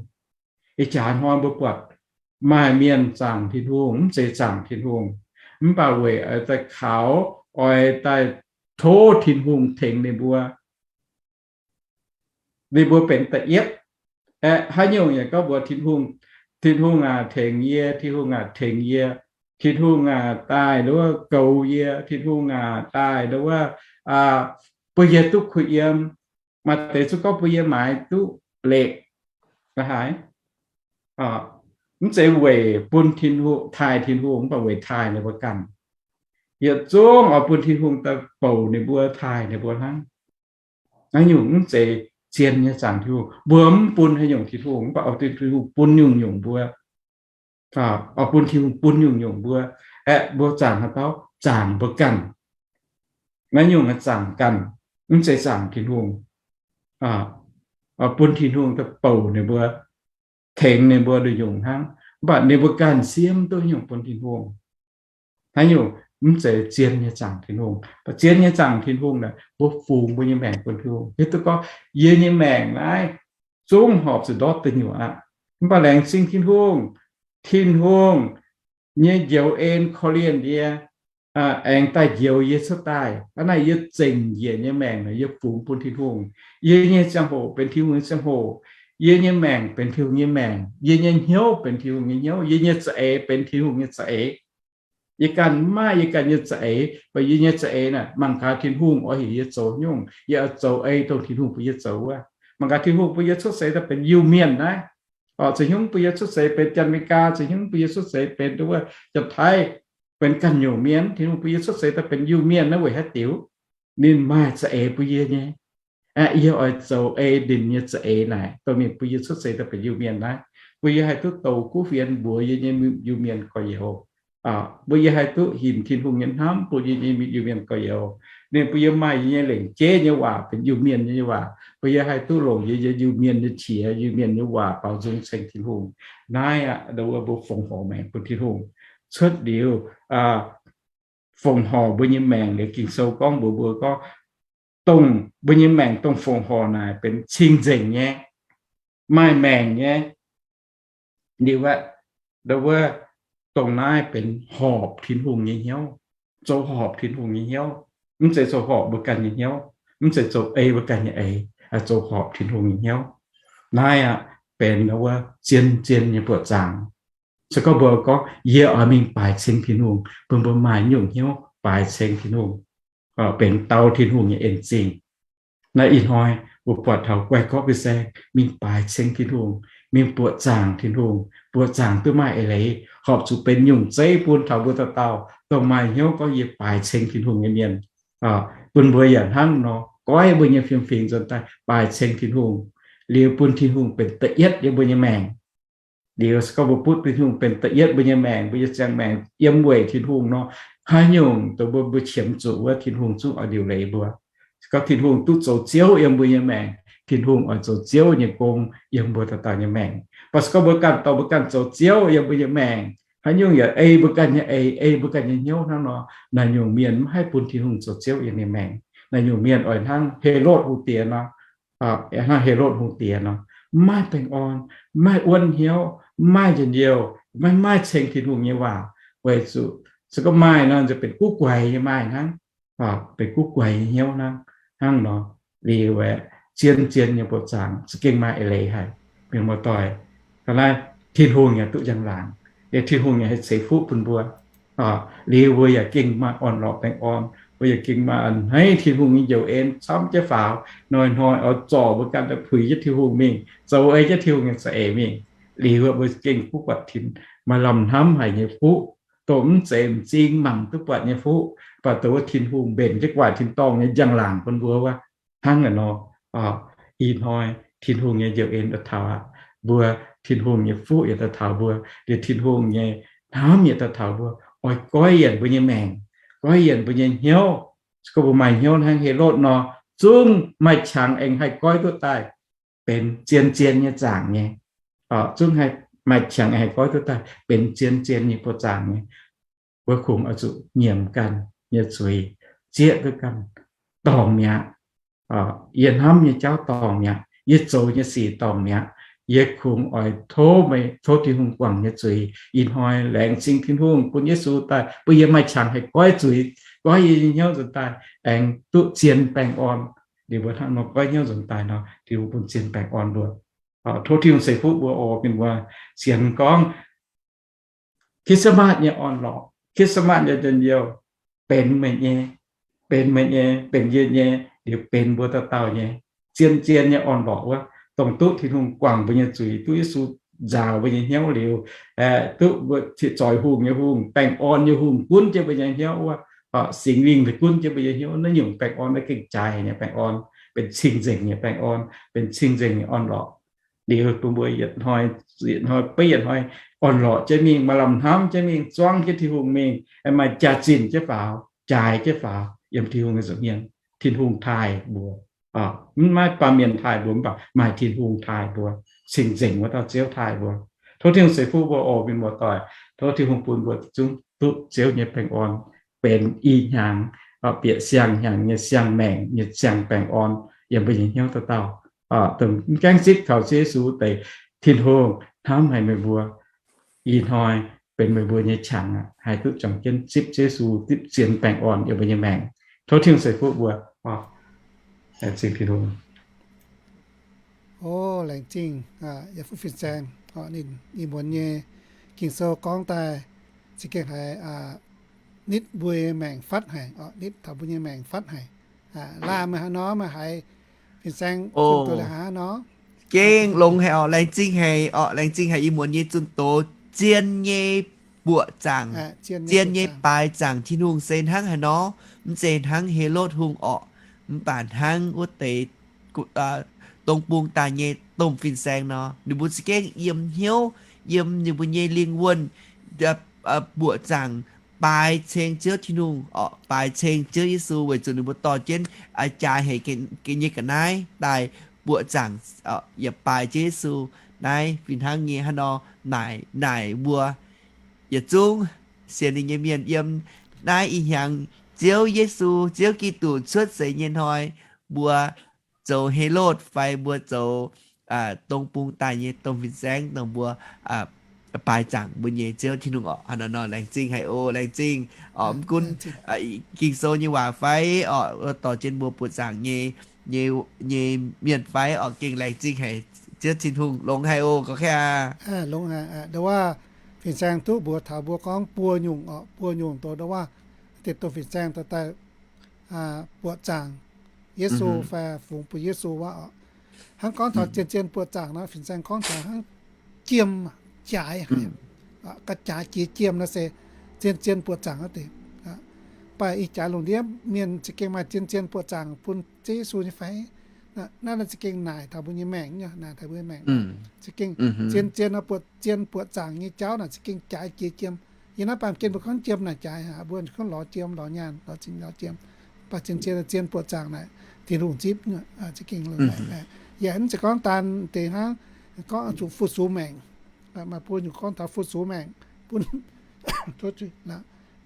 Ih jaax hnoi mbuo buatc maaih mienh zaangc Tin-Hungh, mv zeiz zaangc Tin-Hungh, mv baac weic oix daaih kaux, oix daaih tov Tin-Hungh tengx ninh mbuo. Ninh mbuo benx da'yietv. Aeqv, haaix nyungc yaac gorngv mbuox Tin-Hungh, Tin-Hungh aac, tengx yie, Tin-Hungh aac, tengx yie. Tin-Hungh aac, daaih nduov goux yie. Tin-Hungh aac, daaih nduov, bun yie duqv kuh yiem. Maaih deix zuqc gorngv bun yie maaiz duqv lekv la'haaix. Mv zeiz weic bun Tin-Hungh, taaih Tin-Hungh, mv baac weic taaih ninh mbuo ganh. Yietc zungv oix bun Tin-Hungh daaih bouc ninh mbuo, taaih ninh mbuo hnangv. Naaiv nyungc mv zeiz zien nyei zaangc Tin-Hungh. Mbuo mv bun haaix nyungc Tin-Hungh, mv baac oix Tin-Hungh bun nyungc-nyungc mbuo. Oix bun Tin-Hungh bun nyungc-nyungc mbuo. Aeqv, mbuo zaangc haaix dauh? Zaangc mbuo ganh. Naaiv nyungc zaangc ganh, mv zeiz zaangc Tin-Hungh. Oix bun Tin-Hungh daaih bouc ninh mbuo, tengx ninh mbuo nyungc-nyungc hnangv. Mv baac ninh mbuo ganh siev mv duqv nyungc bun Tin-Hungh. Naaiv nyungc mv zeiz zien nyei zaangc Tin-Hungh. Mv baac zien nyei zaangc Tin-Hungh naaic, mbuo fungx mbuo nyei maengc bun Tin-Hungh. Hiuv duqv gorngv yie nyei maengc naaiv zungv horpc zuqc ndortv deic nyuoqc aqv. Mv baac laengz zingh Tin-Hungh, Tin-Hungh nyei njoux en korv-lienh yie, aengx daaih njoux yie cuotv daaih. Hnangv naaic yie zengc njiec nyei maengc naaic yie fungx bun Tin-Hungh. Yie nyei ziangh hoc benx Tin-Hungh nyei ziangh hoc. Yie nyei maengc benx Tin-Hungh nyei maengc. Yie nyei hnyouv benx Tin-Hungh nyei hnyouv. Yie nyei za'eix benx Tin-Hungh nyei za'eix. Yie ganh mv maaih yie ganh nyei za'eix, mv baac yie nyei za'eix naaic mangc gaax Tin-Hungh oix heuc yie zoux nyungc, yie oix zoux ei dongh Tin-Hungh bun yie zoux wuov. Mangc gaax Tin-Hungh bun yie cuotv seix daaih benx Iu-Mienh naaiv, oc, ceix hnyouv bun yie cuotv seix benx Janx-Meigaa, ceix hnyouv bun yie cuotv seix benx wuov Janx-Taiv, benx ganh nyungc mienh. Tin-Hungh bun yie cuotv seix daaih benx Iu-Mienh naaiv weic haaix diuc? Ninh maaih za'eix bun yie nyei. Aeqv, yie oix zoux ei ninh nyei za'eix naaic, dongh ninh bun yie cuotv seix daaih benx Iu-Mienh naaiv, bun yie haih duqv douz kuv fienx mbuox yie nyei Iu-Mienh gorx-youz. Bun yie haih duqv hinc Tin-Hungh nyei hnamv bun yie nyei Iu-Mienh gorx-youz. Ninh bun yie maaih yie nyei lengc jeiv nyei waac benx Iu-Mienh nyei waac, bun yie haih duqv longc yie nyei Iu-Mienh nyei qiex, Iu-Mienh nyei waac baaux nzung ceng Tin-Hungh. Naaiv aqv, nduov mbuo fongc horc maengc bun Tin-Hungh. Cuotv liuz, fongc horc mbuo nyei maengc liuz, Ging-Sou gorngv mbuox mbuo gorngv, dongh mbuo nyei maengc dongh fongc horc naaic benx cing-nzengc nyei, maaih maengc nyei. Liuz aeqv, nduov, dongh naaiv benx horpc Tin-Hungh nyei hnyouv, zoux horpc Tin-Hungh nyei hnyouv. Mv zeiz zoux horpc mbuo ganh nyei hnyouv, mv zeiz zoux ei mbuo ganh nyei eix, zoux horpc Tin-Hungh nyei hnyouv. Naaiv aqv benx wuov zien-zien nyei buoqc zaangc. Se gorngv mbuo gorngv, yie oix mingh baaix ceng Tin-Hungh, bun mbuo maaih nyungc hnyouv baaix ceng Tin-Hungh, benx dau Tin-Hungh nyei en zingh. Naaiv ih hnoi mbuo buatc taux guai gorqv fin-saeng mingh baaix ceng Tin-Hungh, mingh buoqc zaangc Tin-Hungh, buoqc zaangc duqv maaih eix leiz, horpc zuqc benx nyungc zeiv bun taux mbuo dauh dauh dongh maaih hnyouv gorngv yie baaix ceng Tin-Hungh nyei mienh. Bun mbuo yaac hnangv nor, goiv mbuo nyei fiem-fingx nzuonx daaih baaix ceng Tin-Hungh, liuz bun Tin-Hungh benx da'yietv yiem mbuo nyei maengc. Liuz se gorngv mbuo butv Tin-Hungh benx da'yietv mbuo nyei maengc, mbuo nyei ziangh maengc yiem weic Tin-Hungh nor, haaix nyungc dongh mbuo, mbuo qiemx zuqc wuov, Tin-Hungh zungv oix liuc leiz mbuo. Se gorngv Tin-Hungh duqv zoux Ziouv yiem mbuo nyei maengc, Tin-Hungh oix zoux Ziouv nyei gong yiem mbuo dauh dauh nyei maengc. Mv baac se gorngv mbuo ganh dorh mbuo ganh zoux Ziouv yiem mbuo nyei maengc, haaix nyungc yaac ei mbuo ganh nyei eix, ei mbuo ganh nyei hnyouv hnangv nor, naaiv nyungc mienh mv haih bun Tin-Hungh zoux Ziouv yiem ninh maengc. Naaiv nyungc mienh oix hnangv Helotv hungh diex nor, hnangv Helotv hungh diex nor, mv maaih baengh orn, mv maaih wuonv hnyouv, mv maaih njien-youh, maiv maaih ceng Tin-Hungh nyei waac. Weic zuqc se gorngv maaih nor, nziex benx guv guaix nyei maaih hnangv, benx guv guaix nyei hnyouv hnangv, hnangv nor. Liuz aeqv, zien-zien nyei buoqc zaangc za'gengh maaih eix leiz haic. Mienh muoz-doic, ga'naaiv Tin-Hungh yaac duqv njang-laangc, liuz Tin-Hungh yaac haih ceix fuqv bun mbuo. Liuz mbuo yaac gengh maaih orn-lorqc baengh orn, mbuo yaac gengh maaih a'hneiv Tin-Hungh nyei njoux en camv jienv faaux, hnoi-hnoi oix zorc mbuo ganh daaih puix jienv Tin-Hungh mingh, zoux ei jienv Tin-Hungh nyei za'eix mingh. Liuz mbuo gengh kuv buatc tin, maaih lamh hnamv haic nyei fuqv, dongh mv zeiz m'zing mangc duqv buatc nyei fuqv, mv baac dongh wuov Tin-Hungh mbenc jienv gu'nguaaic tin-dorngh nyei njang-laangc bun mbuo wuov. Hnangv naaic nor, ih hnoi Tin-Hungh nyei njoux en daaih taux aqv. Mbuo, Tin-Hungh nyei fuqv yaac daaih taux mbuo, liuz Tin-Hungh nyei hnamv yaac daaih taux mbuo, oix goiv yienc mbuo nyei maengc, goiv yienc mbuo nyei hnyouv. Se gorngv mbuo maaih hnyouv hnangv Helotv nor, zungv maaih qangx aengx haih goiv duqv daaih benx zien-zien nyei zaangc nyei. Zungv maaih qangx aengx haih goiv duqv daaih benx zien-zien nyei buoqc zaangc nyei. Mbuo kungx oix zuqc nyiemc ganh nyei zuiz, zieqv duqv ganh, dorngc mi'aqv. Yie hnamv nyei jauv dorngc mi'aqv. Yie zoux nyei sic dorngc mi'aqv. Yie kungx oix tov meih, tov Tin-Hungh guangc nyei zuiz. Ih hnoi laengz zingh Tin-Hungh bun Yesu daaih, bun yie maaih qangx haih goiv zuiz, goiv yie nyei hnyouv nzuonx daaih aengx duqv zien baengh orn. Liuz mbuo hnangv nor goiv hnyouv nzuonx daaih nor, Tin-Hungh bun zien baengh orn mbuo. Tov Tin-Hungh ceix fuqv mbuo oc, mienh muoz. Sienx gorngv Christmas nyei orn-lorqc, Christmas nyei njien-youh benx meih nyei, benx meih nyei, benx yie nyei, liuz benx mbuo dauh dauh nyei zien-zien nyei orn-lorqc wuov, dongh duqv Tin-Hungh guangc mbuo nyei zuiz, duqv Yesu nzaaux mbuo nyei hnyouv liuz, duqv mbuo zoih hungh nyei hungh, baengh orn nyei hungh gunv jienv mbuo nyei hnyouv wuov, Singx Lingh gunv jienv mbuo nyei hnyouv, naaiv nyungc baengh orn naaiv gengh jaaix nyei baengh orn, benx cing-nzengc nyei baengh orn, benx cing-nzengc nyei orn-lorqc. Liuz bun mbuo yietc hnoi, yietc hnoi beiv yietc hnoi orn-lorqc jienv mingh, maaih lamh hnamv jienv mingh, zuangv jienv Tin-Hungh mingh, maaih jaax-zinh jienv faaux, jaaix jienv faaux yiem Tin-Hungh nyei nza'hmien. Tin-Hungh taaih mbuo. Mv maaih baamh mienh taaih mbuo, mv baac maaih Tin-Hungh taaih mbuo, cing-nzengc wuov dauh Ziouv taaih mbuo. Tov Tin-Hungh ceix fuqv mbuo oc, mienh muoz-doic. Tov Tin-Hungh bun mbuo zungv duqv Ziouv nyei baengh orn, benx i hnyangx, bieqc siang-hnyangx nyei siang-maengc nyei siang-baengh orn yiem mbuo nyei hnyouv dauh dauh. Dongh mv gaengh zipv kaux Ziouv Yesu deix, Tin-Hungh hnamv haic meih mbuo. Ih hnoi benx meih mbuo nyei qangx aqv, haih duqv juangc jienv zipv Ziouv Yesu, zipv zien baengh orn yiem mbuo nyei maengc. Tov Tin-Hungh ceix fuqv mbuo. Laengz zingh Tin-Hungh. O, laengz zingh yaac fuqv fin-saeng, ninh ih muonz nyei Ging-Sou gorngv daaih za'gengh haiz nitv mbuo nyei maengc fatv haic, nitv taux mbuo nyei maengc fatv haic. Laanh meih haaix nor, meih haiz fin-saeng zunh doz liuz haaix nor? Gengh longx haic orqc, laengz zingh haic orqc, laengz zingh haic ih muonz nyei zunh doz, zien nyei buoqc zaangc, zien nyei baaix zaangc Tin-Hungh se hnangv haaix nor, mv zeiz hnangv Helotv Hungh orqc, mv baac hnangv wuov deix dong bung daaih nyei domh fin-saeng nor, ninh mbuo za'gengh yiem hnyouv, yiem ninh mbuo nyei lingh wuonh, buoqc zaangc baaix ceng Ziouv Tin-Hungh orqc, baaix ceng Ziouv Yesu weic zuqc ninh mbuo dorh jienv jaaix hec nyei ga'naaiv daaih buoqc zaangc yaac baaix Ziouv Yesu. Naaiv fih hnangv nyei hnangv nor, naaic, naaic mbuo yietc zungv sienx ninh nyei mienh yiem naaiv ih hnyangx Ziouv Yesu, Ziouv Giduc cuotv seix nyei hnoi, mbuo zoux Helotv fai mbuo zoux dong bung daaih nyei domh fin-saeng dongh mbuo baaix zaangc mbuo nyei Ziouv Tin-Hungh orqc. Hnangv nor nor laengz zingh haic oc, laengz zingh. Mv gunv Ging-Sou nyei waac fai orqc, dorh jienv mbuo buoqc zaangc nyei, nyei, nyei mienh fai orqc, gengh laengz zingh haic Ziouv Tin-Hungh. Longx haic oc, gorx kaav. Longx haic. Ndo wuov fin-saeng duqv mbuox taux mbuo gorngv buo nyungc orqc, buo nyungc doz ndo wuov deix domh fin-saeng daaih buoqc zaangc Yesu fai fungx bun Yesu wuov orqc. Hnangv gorngv taux zien-zien buoqc zaangc nor, fin-saeng gorngv taux hnangv jiem, jaaix haic, ga'jaaix jiex jiem nor se zien-zien buoqc zaangc wuov deix. Mv baac ih jaax lungh ndiev mienh za'gengh maaih zien-zien buoqc zaangc bun Ziouv Yesu nyei fai? Naaiv za'gengh naaic taux mbuo nyei maengc, naaic taux mbuo nyei maengc. Za'gengh zien-zien nor, buoqc, zien buoqc zaangc nyei jauv naaic za'gengh jaaix jiex jiem. Yiem naaiv baamh gen mbuo gorngv jiem naaic jaaix, mbuo gorngv lorz jiem, lorz nyaanh, lorz zinh, lorz jiem. Mv baac zien-zien, zien buoqc zaangc naaic Tin-Hungh zipv, za'gengh yaac mv zeiz gorngv daan deix hnangv gorngv zuqc fu-sux maengc. Maaih buo nyungc gorngv taux fu-sux maengc, bun,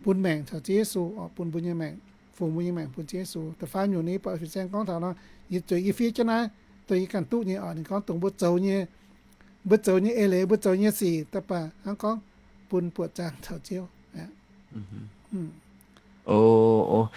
bun maengc taux Ziouv Yesu, bun mbuo nyei maengc, fungx mbuo nyei maengc bun Ziouv Yesu. Da'faam nyungc ninh buatc fin-saeng gorngv taux nor, yie zueiz yie fiev jienv naaiv, dongh yie ganh duqv nyei orqc, ninh gorngv dongh mbuo zoux nyei, mbuo zoux nyei eix leiz, mbuo zoux nyei sic, da'faanh hnangv gorngv bun buoqc zaangc taux Ziouv. O,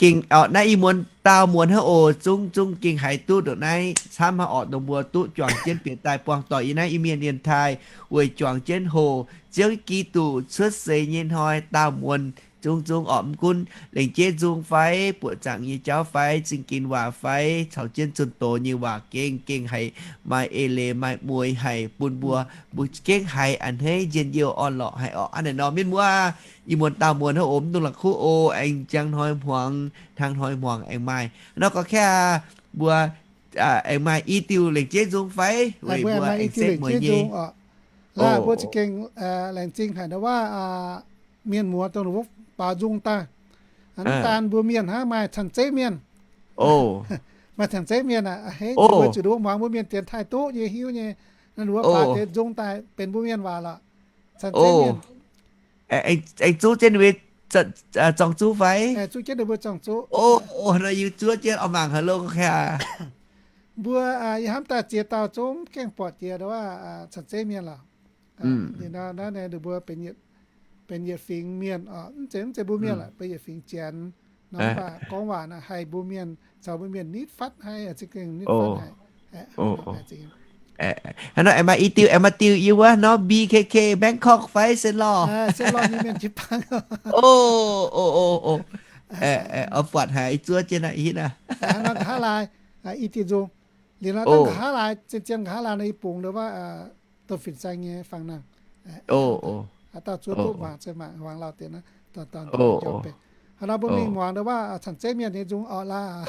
gengh naaiv ih muonz daauh muonz hnangv oc, zungv zungv gengh haiz duqv ndongc naaiv camv hnangv orqc, dongh mbuo duqv juangc jienv bieqc daaih buangh doic yiem naaiv Iu-Mienh mienh taaih weic juangc jienv hoc Ziouv Giduc cuotv seix nyei hnoi daauh muonz. Zungv zungv orqc, mv gunv lengc jeiv nzung fai buoqc zaangc nyei jauv fai zingh ginx waac fai caux jienv zunh doz nyei waac gengh gengh haiz maaih eix leiz maaih mueix haic bun mbuo, mbuo gengh haiz a'hneiv njien-youh orn-lorqc haic orqc. Hnangv naaiv nor mienh muoz, ih muonz daauh muonz hnangv oc, mv dungx la'kuqv oc, aengx njang hnoi hmuangx, hnangv hnoi hmuangx aengx maaih. Nor gorngv kaav mbuo aengx maaih i diuh lengc jeiv nzung fai weic mbuo aengx sekv mueiz nyei. Laanh mbuo za'gengh laengz zingh haic ndau waac mienh muoz dongh ninh mbuo baaux nzung daaih. Mv daan mbuo mienh hnangv, maaih cang-zeiv mienh. Maaih cang-zeiv mienh aqv, a'hneiv ninh mbuo zuqc ninh mbuo muangx mbuo mienh dienx taaih duqv nyei hiuv nyei, ninh mbuo baaux deix nzung daaih benx mbuo mienh waac lorqc. Cang-zeiv mienh aengx zuqv jienv ninh mbuo zorng-zuqv fai? Zuqv jienv ninh mbuo zorng-zuqv. O, nor yie zuov jienv oix mangc haaix longx aqv. Mbuo yie hnamv daaih ziex dauh zungv gaengh buatc jiex ndau waac cang-zeiv mienh lorqc. Naaiv ninh mbuo benx yietc fingx mienh, mv zeiz, mv zeiz mbuo mienh lorqc, benx yietc fingx Janx nor, mv baac gorngv waac naaic haih mbuo mienh, caux mbuo mienh nitv fatv haic, za'gengh nitv fatv haic. Hnangv nor aengx maaih i diuh, aengx maaih diuh yie wuov nor, B K K Bangkok fai Saint Lawrence? Saint Lawrence nyei mienh jiu-baang. O, o, o, o. Oix buatc haic ih zuov jienv naaiv hitv aqv. Hnangv nor nqa'haav laai, i diuh nzung. Liuz nor dangh nqa'haav laai, zien-zien nqa'haav laai nor i bungx ndo wuov, Domh Fin-Saeng nyei fangx nangh. Dauh zuov duqv mangc, zuov mangc, wangc lauh deix naaiv, dorn-dorn njormh benx. Hnangv nor mbuo mingh muangx ndo wuov, cang zeiv mienh nyei nzung orqc laav.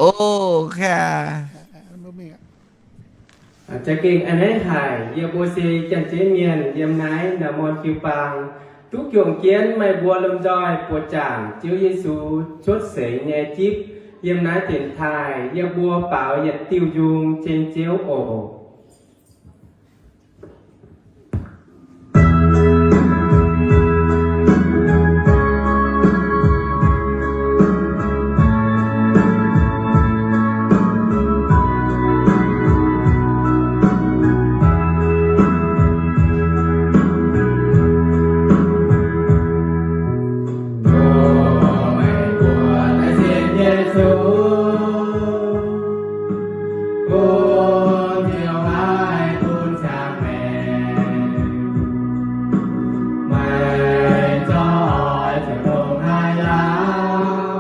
Mbuo mingh aqv. Za'gengh a'hneiv haic, yie mbuo se janx-zeiv mienh yiem naaiv Naamh Mon jiu-baang, duqv juangc jienv meih mbuo lomh nzoih buoqc zaangc Ziouv Yesu cuotv seix nyei jipv yiem naaiv dienx taaih. Yie mbuo baaux yietc diuh nzung ceng Ziouv oc. Bun ziouc haih bun ziangx maengc, meih zorqv oix ziouc longc haaix lauh,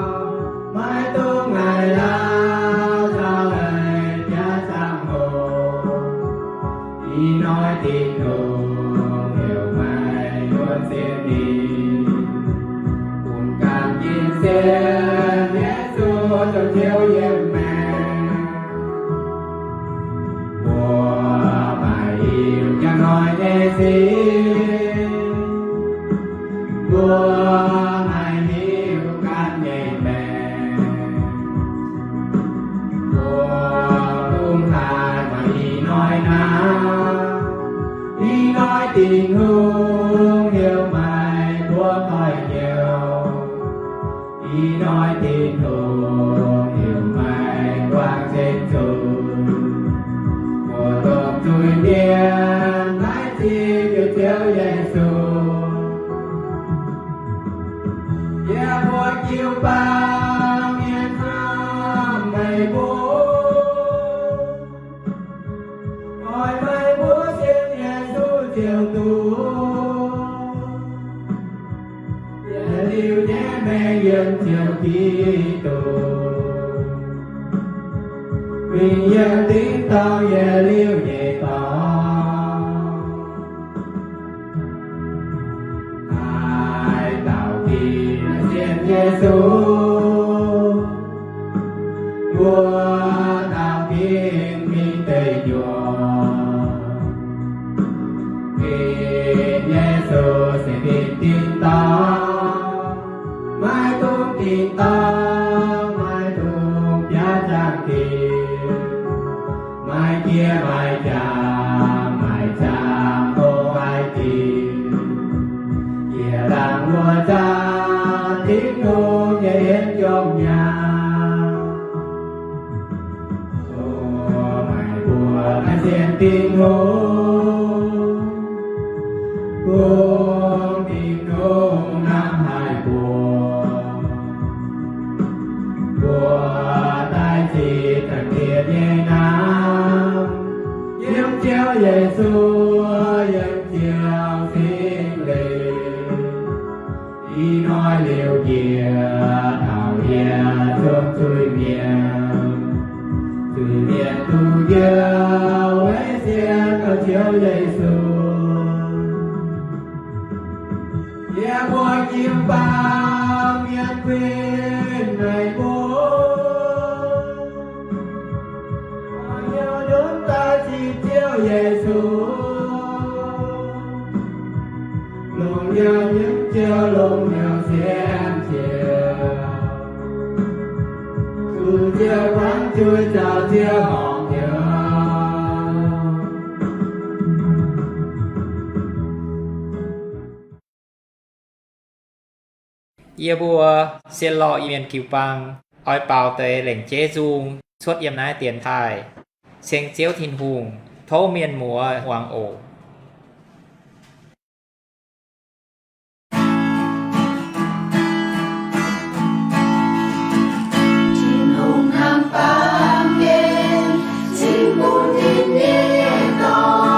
maiv dungx haaix lauh caux meih jaax ziangh hoc. Ih hnoi Tin-Hungh heuc meih muonz sienx ninh, bun ganh nyei sienx Yesu zoux Ziouv yiem maengc. Mbuo maiv hiuv njang hnoi nyei sic, mbuo maiv hiuv ganh nyei maengc. Mbuo dungx haiz maaih ih hnoi naaiv, ih hnoi Tin-Hungh heuc meih mbuo doix-hnyouv. Ih hnoi Tin-Hungh heuc meih buangh ceng zuqc, mbuo dongh zuiz-mienh maiv zipv Ziouv Yesu. Yie mbuo jiu-baang mienh hnamv meih mbuo, oix meih mbuo sienx Yesu ziouc duqv yietc liuz nyei mengh yiem Ziouv Giduc, mingh yiem ding dong yietc liuz nyei dorngx. Haaix dauh gengh sienx Yesu, mbuo dauh gengh mingh deic-nyuoqc. Gengh Yesu se gengh ding dong, maiv dungx ding dong, maiv dungx biaav ziangh gengh. Maiv jiex maiv jangx, maiv jangx dongh haaix diuc, jiex laangz wuov zanc Tin-Hungh nyei en jomc nyaanh. O meih mbuo naaiv sienx Tin-Hungh, bun Tin-Hungh hnamv haih mbuo. Mbuo daaih zitc daaih bieqc nyei naaiv, yiem Ziouv Yesu, yiem Ziouv Singx Lingh. Ih hnoi liuz njiec taux yie zungv zuiz-mienh, zuiz-mienh duqv njoux weic sienx kaux Ziouv Yesu. Yie mbuo jiu-baang mienh kuinx meih mbuo, oix hnyouv ndutv daaih zipv Ziouv Yesu, longc yiem Ziouv longx hnyouv sienx Ziouv, zuqc Ziouv buangv zuiz caux Ziouv horpc hnyouv. Yie mbuo Sienx Lorh Iu-Mienh jiu-baang oix baaux deix lengc jeiv nzung cuotv yiem naaiv dienx taaih. Ceng Ziouv Tin-Hungh tov mienh muoz muangx oc. Tin-Hungh hnamv baamh mienh, cingx bun ninh nyei dorn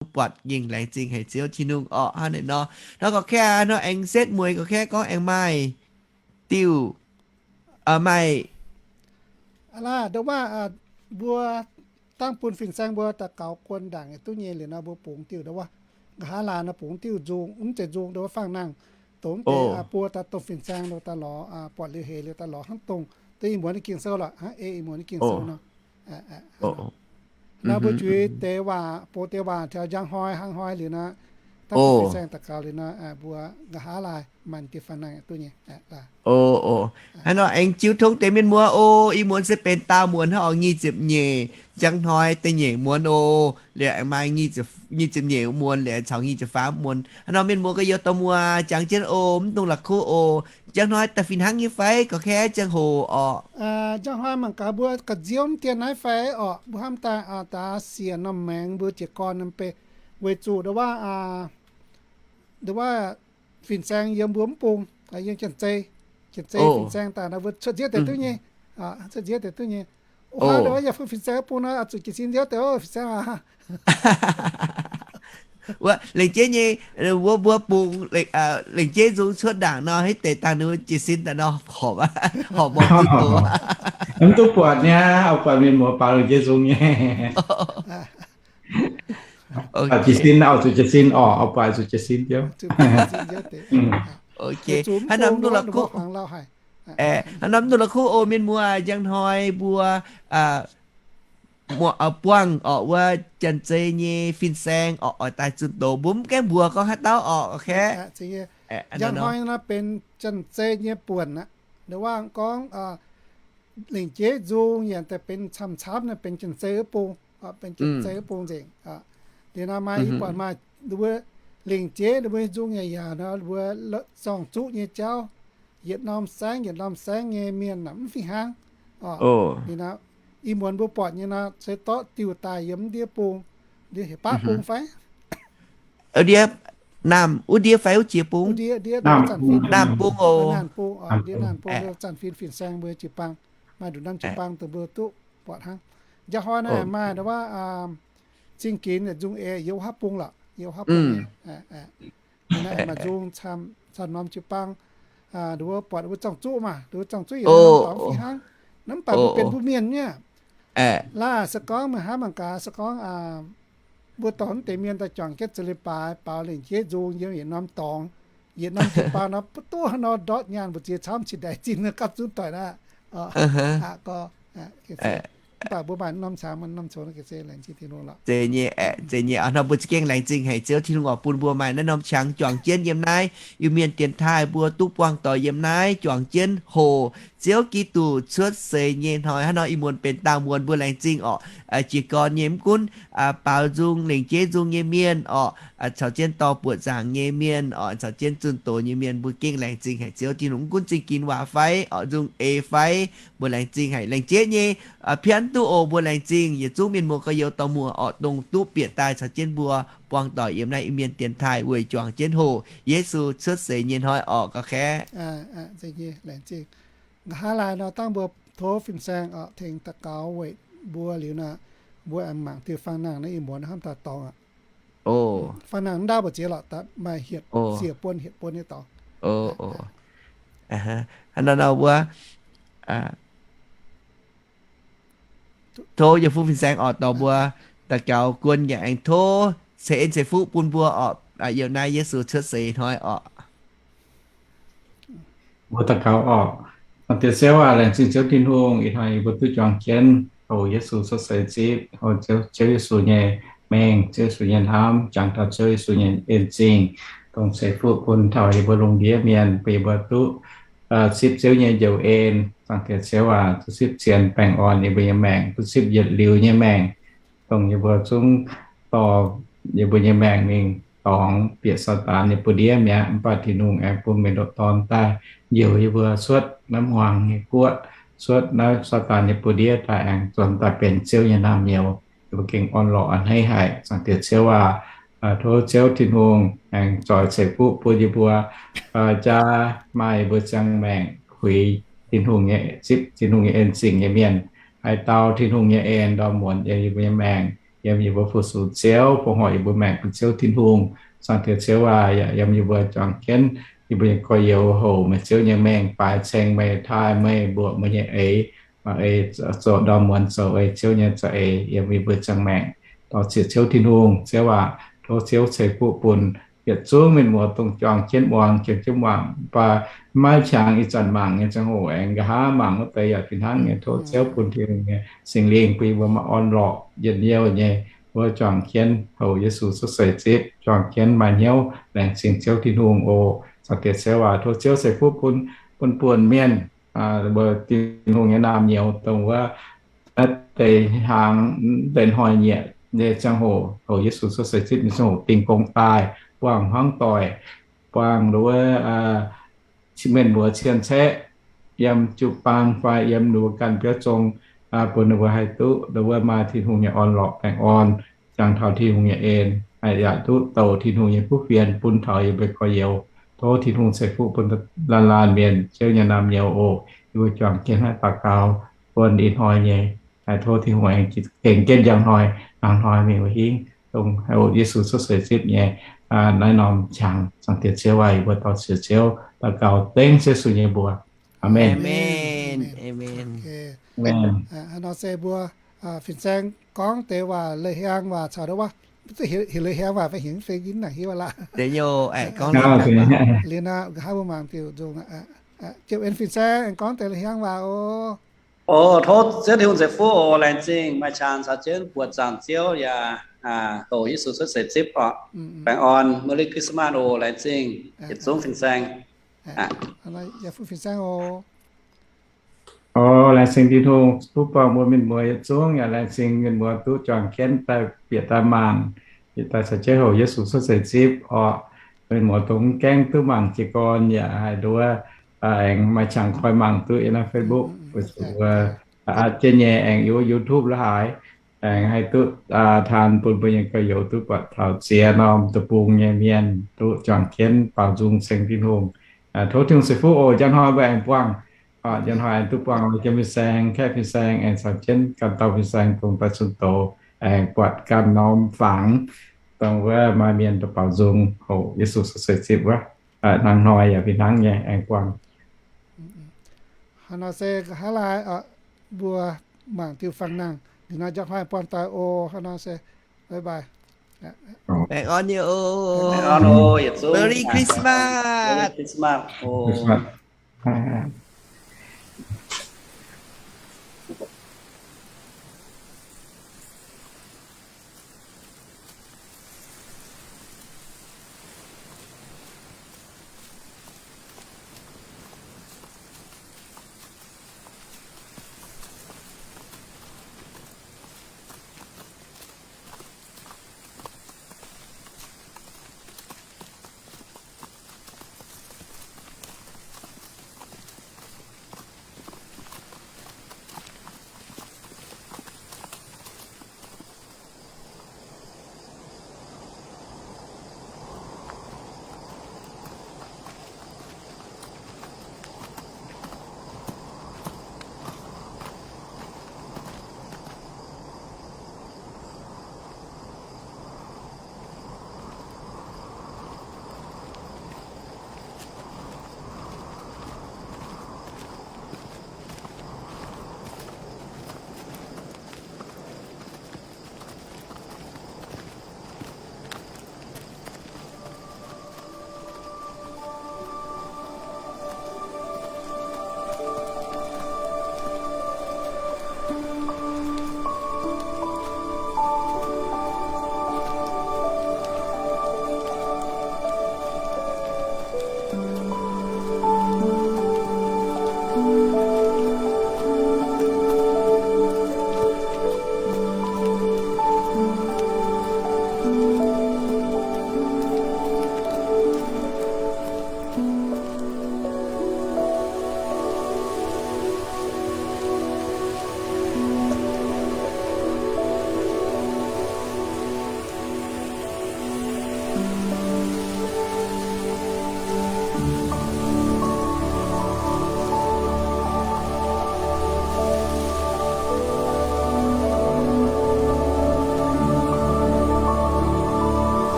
buatc gengh laengz zingh haic Ziouv Tin-Hungh orqc. Hnangv naaiv nor, nor gorqv-kaeqv nor aengx setv mueiz gorqv-kaeqv gorngv aengx maaih diuh, maaih Aa, nduov waac, mbuo dangh bun fin-saeng mbuo daux gaux guon ndaangc duqv nyei liuz nor, mbuo bungx diuh nduov waac, nqa'haav laanh nor bungx diuh nzung, mv zeiz nzung, nduov waac faang nangh, dongh mv deix buo daaih dongh fin-saeng nduov daaih lorz, buatc liuz heix liuz daaih lorz hnangv dongh deix ih muonz nyei Ging-Sou lorqc, hnangv ei ih muonz nyei Ging-Sou nor. Naaiv mbuo juix deix waac, bungx deix waac taux njang hnoi hnangv hnoi liuz nor, dangh bun fin-saeng daux gaux liuz nor, mbuo nqa'haav laanh maaih diuh faang nangh duqv nyei. Hnangv nor aengx jiu tong deix mienh muoz oc. Ih muonz se benx daauh muonz hnangv oc, nyic ziepc nyeic njang hnoi da'nyeic muonz oc. Liuz aengx maaih nyic ziepc nyeic muonz, liuz aengx caux nyic ziepc faam muonz. Hnangv nor mienh muoz gorx-youz dorh muoz jangx jienv oc, mv dungx la'kuqv oc. Njang hnoi da'fih hnangv nyei fai gorqv-kaeqv ziangh hoc orqc? Njang hnoi mangc gaax mbuo ga'nziouv mv dien naaiv fai orqc, mbuo hnamv daaih daaih siec norm maengx mbuo jiez gorn norm bei, weic zuqc nduov waac, nduov waac fin-saeng yiem mbuo mv bung, yiem Janx-Zei, Janx-Zei fin-saeng daaih nor mbuo cuotv nziev deix duqv nyei, cuotv nziev deix duqv nyei. O, hnangv nduov waac yaac fin-saeng mv bung nor, zuqc jiez sin nziouv deix fin-saeng aac. Wuov lengc jeiv nyei, wuov mbuo bungx lengc jeiv nzung cuotv ndaangc nor, hitv deix daaih ninh jiez sin daaih nor, horpc, horpc mbuo duqv doz. Mv duqv buatc nyei, oix buatc mienh muoz baaux lengc jeiv nzung nyei. Jiez sin, oix zuqc jiez sin orqc, oix buatc zuqc jiez sin ziouc. Hnangv nor mv dungx la'kuqv, hnangv nor mv dungx la'kuqv oc mienh muoz, njang hnoi mbuo buangh orqc wuov Janx-Zei nyei fin-saeng orqc oix daaih zunh doz, mbuo mv gaengh mbuox gorngv haaix dauh orqc, ok. Njang hnoi nor benx Janx-Zei nyei buonc aqv. Nduov waac gorngv lengc jeiv nzung yaac daaih benx camv-camv naaiv benx Janx-Zei wuov bung, benx Janx-Zei wuov bung nzengc. Liuz nor maaih yie buatc maaih mbuo lengc jeiv mbuo nzung yaac yaac nor mbuo zorng-zuqv nyei jauv, yietc norm saengv yietc norm saengv nyei mienh mv fih hnangv. Liuz nor ih muonz mbuo buatc nyei nor se dorqc diuh daaih yiem ndiev bung, ndiev heuc baqv bung fai? Ndiev naamh wuov ndiev fai wuov jiex bung? Naamh bung oc. Naamh bung, ndiev naamh bung, zanc fin fin-saeng mbuo jiu-baang, maaih nduqc norm jiu-baang dongh mbuo duqv buatc hnangv. Njang hnoi naaiv maaih nduov waac zingh ginx nzung eix yiem wuov bung lorqc, yiem wuov bung. Naaiv maaih nzung camv norm jiu-baang, nduov buatc wuov zorng-zuqv maah, nduov zorng-zuqv yaac norm dorngx fih hnangv. Naaiv mv baac mbuo benx mbuo mienh nyei. Laaih se gorngv meih hnamv mangc gaax, se gorngv mbuo dorh naaiv deix mienh daaih juangc jienv za'leiz-baaix baaux lengc jeiv nzung yiem yietc norm dorngx, yietc norm jiu-baang nor, mv duqv haaix nor ndortv nyaanh mbu'ziex camv cingx ndaix zinh gapv zunv doic aqv. Mv baac mbuo maaih norm cangx norm coux, zeiz nyei, zeiz nyei. Hnangv nor mbuo za'gengh laengz zingh haic Ziouv Tin-Hungh oc, bun mbuo maaih naaiv norm qangx juangc jienv yiem naaiv Iu-Mienh dienx taaih, mbuo duqv buangh doic yiem naaiv juangc jienv hoc Ziouv Giduc cuotv seix nyei hnoi. Hnangv nor ih muonz benx daauh muonz mbuo laengz zingh orqc, jiez gorn nyei mv gunv baaux nzung, lengc jeiv nzung nyei mienh orqc, caux jienv dorh buoqc zaangc nyei mienh orqc, caux jienv zunh doz nyei mienh, mbuo gengh laengz zingh haic Ziouv Tin-Hungh. Mv gunv zingh ginx waac fai orqc, nzung eix fai, mbuo laengz zingh haic. Lengc jeiv nyei pianv duqv oc, mbuo laengz zingh yietc zungv mienh muoz gorx-youz dorh muoz orqc, dongh duqv bieqc daaih caux jienv mbuo buangh doic yiem naaiv Iu-Mienh dienx taaih weic juangc jienv hoc Yesu cuotv seix nyei hnoi orqc, ga'kaeqv. Nqa'haav laai nor dangh mbuo tov fin-saeng orqc tengx daux gaux weic mbuo liuz nor, mbuo aengx mangc diuh faang nangh naaiv ih muonz hnamv daaih dorngx aqv. Faang nangh mv ndaauv mbu'ziex lorqc, daaih maaih hietc ziec buon hietc buon nyei dorngx. Hnangv nor nor mbuo tov yie fuqv fin-saeng orqc dorh mbuo daux gaux guon yaac aengx tov ceix en ceix fuqv bun mbuo orqc, yiem naaiv Yesu cuotv seix hnoi orqc. Mbuo daux gaux orqc. Zaangc Diex Ziouv aac, laengz zingh Ziouv Tin-Hungh ih hnoi mbuo duqv juangc jienv hoc Yesu cuotv seix zipv, hoc Ziouv Yesu nyei mengh, Ziouv Yesu nyei hnamv, jangx taux Ziouv Yesu nyei en zingh, dongh ceix fuqv bun taux yie mbuo lungh ndiev mienh, bun yie mbuo duqv zipv Ziouv nyei njoux en. Zaangc Diex Ziouv aac, duqv zipv zien baengh orn yie mbuo nyei maengc, duqv zipv yietc liuz nyei maengc, dongh yie mbuo zungv dorh yie mbuo nyei maengc mingh dorngx bieqc Saadaan nyei buoz-ndiev mi'aqv. Mv baac Tin-Hungh aengx bun meih ndoqc Dorn daaih njoux yie mbuo cuotv naaiv hmuangx nyei guoqv, cuotv naaiv Saadaan nyei buoz-ndiev daaih, aengx zuangx daaih benx Ziouv nyei naamh nyouz. Yie mbuo gengh orn-lorqc a'hneiv haic. Zaangc Diex Ziouv aac, tov Ziouv Tin-Hungh aengx zoix ceix fuqv bun yie mbuo jaa maaih yie mbuo ziangh maengc kuinx Tin-Hungh nyei, zipv Tin-Hungh nyei en zingh nyei mienh, haih dau Tin-Hungh nyei en ndorm muonz yiem yie mbuo nyei maengc. yiem yie mbuo fu-sux Ziouv, bun horc yie mbuo maengc bun Ziouv Tin-Hungh. Zaangc Diex Ziouv aac, yaac yiem yie mbuo juangc jienv, yie mbuo nyei gorx-youz hoqc meih Ziouv nyei mengh, baaix ceng meih, taaih meih, mbuoqc meih nyei eix, maaih eix zoux ndorm muonz zoux ei Ziouv nyei za'eix yiem yie mbuo ziangh maengc. Dor-ziec Ziouv Tin-Hungh, Ziouv aac, tov Ziouv ceix fuqv bun yietc zungv mienh muoz dongh juangc jienv muangx, juangc jienv muangx, mv baac maiv qangx ih zanc mangc nyei ziangh hoc aengx nqa'haav mangc wuov deix yaac fih hnangv nyei. Tov Ziouv bun Tin-Hungh nyei Singx Lingh bun yie mbuo maaih orn-lorqc, njien-, youh nyei, mbuo juangc jienv hoqc Yesu cuotv seix zipv, juangc jienv maaih hnyouv laengz zingh Ziouv Tin-Hungh oc. Zaangc Diex Ziouv aac, tov Ziouv ceix fuqv bun, bun buonc mienh, mbuo Tin-Hungh nyei naamh nyouz dongh wuov naaiv deix hnaangx, deix hnoi-nyieqc nyei ziangh hoc, hoqc Yesu cuotv seix zipv nyei ziangh hoc dingh gong daaih, buangh hmuangv doic, buangh wuov mienh muoz cien-ceqv yiem jiu-baang fai yiem ninh mbuo ganh biauv zong, bun ninh mbuo haih duqv wuov maaih Tin-Hungh nyei orn-lorqc baengh orn, jangx taux Tin-Hungh nyei en, yaac duqv douc Tin-Hungh nyei kuv fienx bun taux yie mbuo gorx-youz. Tov Tin-Hungh ceix fuqv bun laanh laanh mienh, Ziouv nyei naamh nyouz oc. Yie mbuo juangc jienv naaiv daux gaux bun ih hnoi nyei. Tov Tin-Hungh aengx tengx jienv njang hnoi, hnangv hnoi mingh wuov hingv, dongh hoqc Yesu cuotv seix zipv nyei naaiv norm qangx. Zaangc Diex Ziouv aac, yie mbuo dor-ziec Ziouv daux gaux dengv Yesu nyei mbuox. Aamen. Aamen. Hnangv nor se mbuo fin-saeng gorngv deix waac, leiz-hiaang waac caux wuov, heuc leiz-hiaang waac fai heuc fei yinv naaic hiuv laqv. Liuz nor nqa'haav mbuo mangc diuc nzung, Jiem En fin-saeng aengx gorngv deix leiz-hiaang waac oc. O, tov Ziouv Tin-Hungh ceix fuqv oc. Laengz zingh maaih qangx caux jienv buoqc zaangc Ziouv yaac hoqc Yesu cuotv seix zipv oc. Baengh orn, Merry Christmas oc. Laengz zingh yietc zungv fin-saeng. Yaac fuqv fin-saeng oc. O, laengz zingh Tin-Hungh bun buangh mbuo mienh muoz yietc zungv, yaac laengz zingh mienh muoz duqv juangc jienv daaih bieqc daaih mangc, bieqc daaih caux jienv hoqc Yesu cuotv seix zipv oc. Mienh muoz dongh mv gaengh duqv mangc jiez gorn yaac haih nduov, aengx maaih qangx koi mangc duqv yiem naaiv Facebook, weic zuqc aqc jienv nyei aengx yiem wuov YouTube la'haaix, aengx haih duqv taan bun mbuo nyei gorx-youz duqv buatc taux ziex norm deic-bung nyei mienh duqv juangc jienv baaux nzung ceng Tin-Hungh. Tov Tin-Hungh ceix fuqv oc. Njang hnoi mbuo aengx buangh, njang hnoi aengx duqv buangh jiem fin-saeng, kaeqv fin-saeng, aengx caux jienv ganh dauh fin-saeng dongh daaih zunh doz, aengx buatc ganh norm fangx, dongh wuov maaih mienh duqv baaux nzung hoqc Yesu cuotv seix zipv wuov. Hnangv hnoi yaac fih hnangv nyei aengx buangh. Hnangv nor se nqa'haav laai mbuo mangc diuh fangx nangh, liuz nor njang hnoi buangh doic oc. Hnangv nor se, bye bye. Baengh orn nyei oc. Merry Christmas.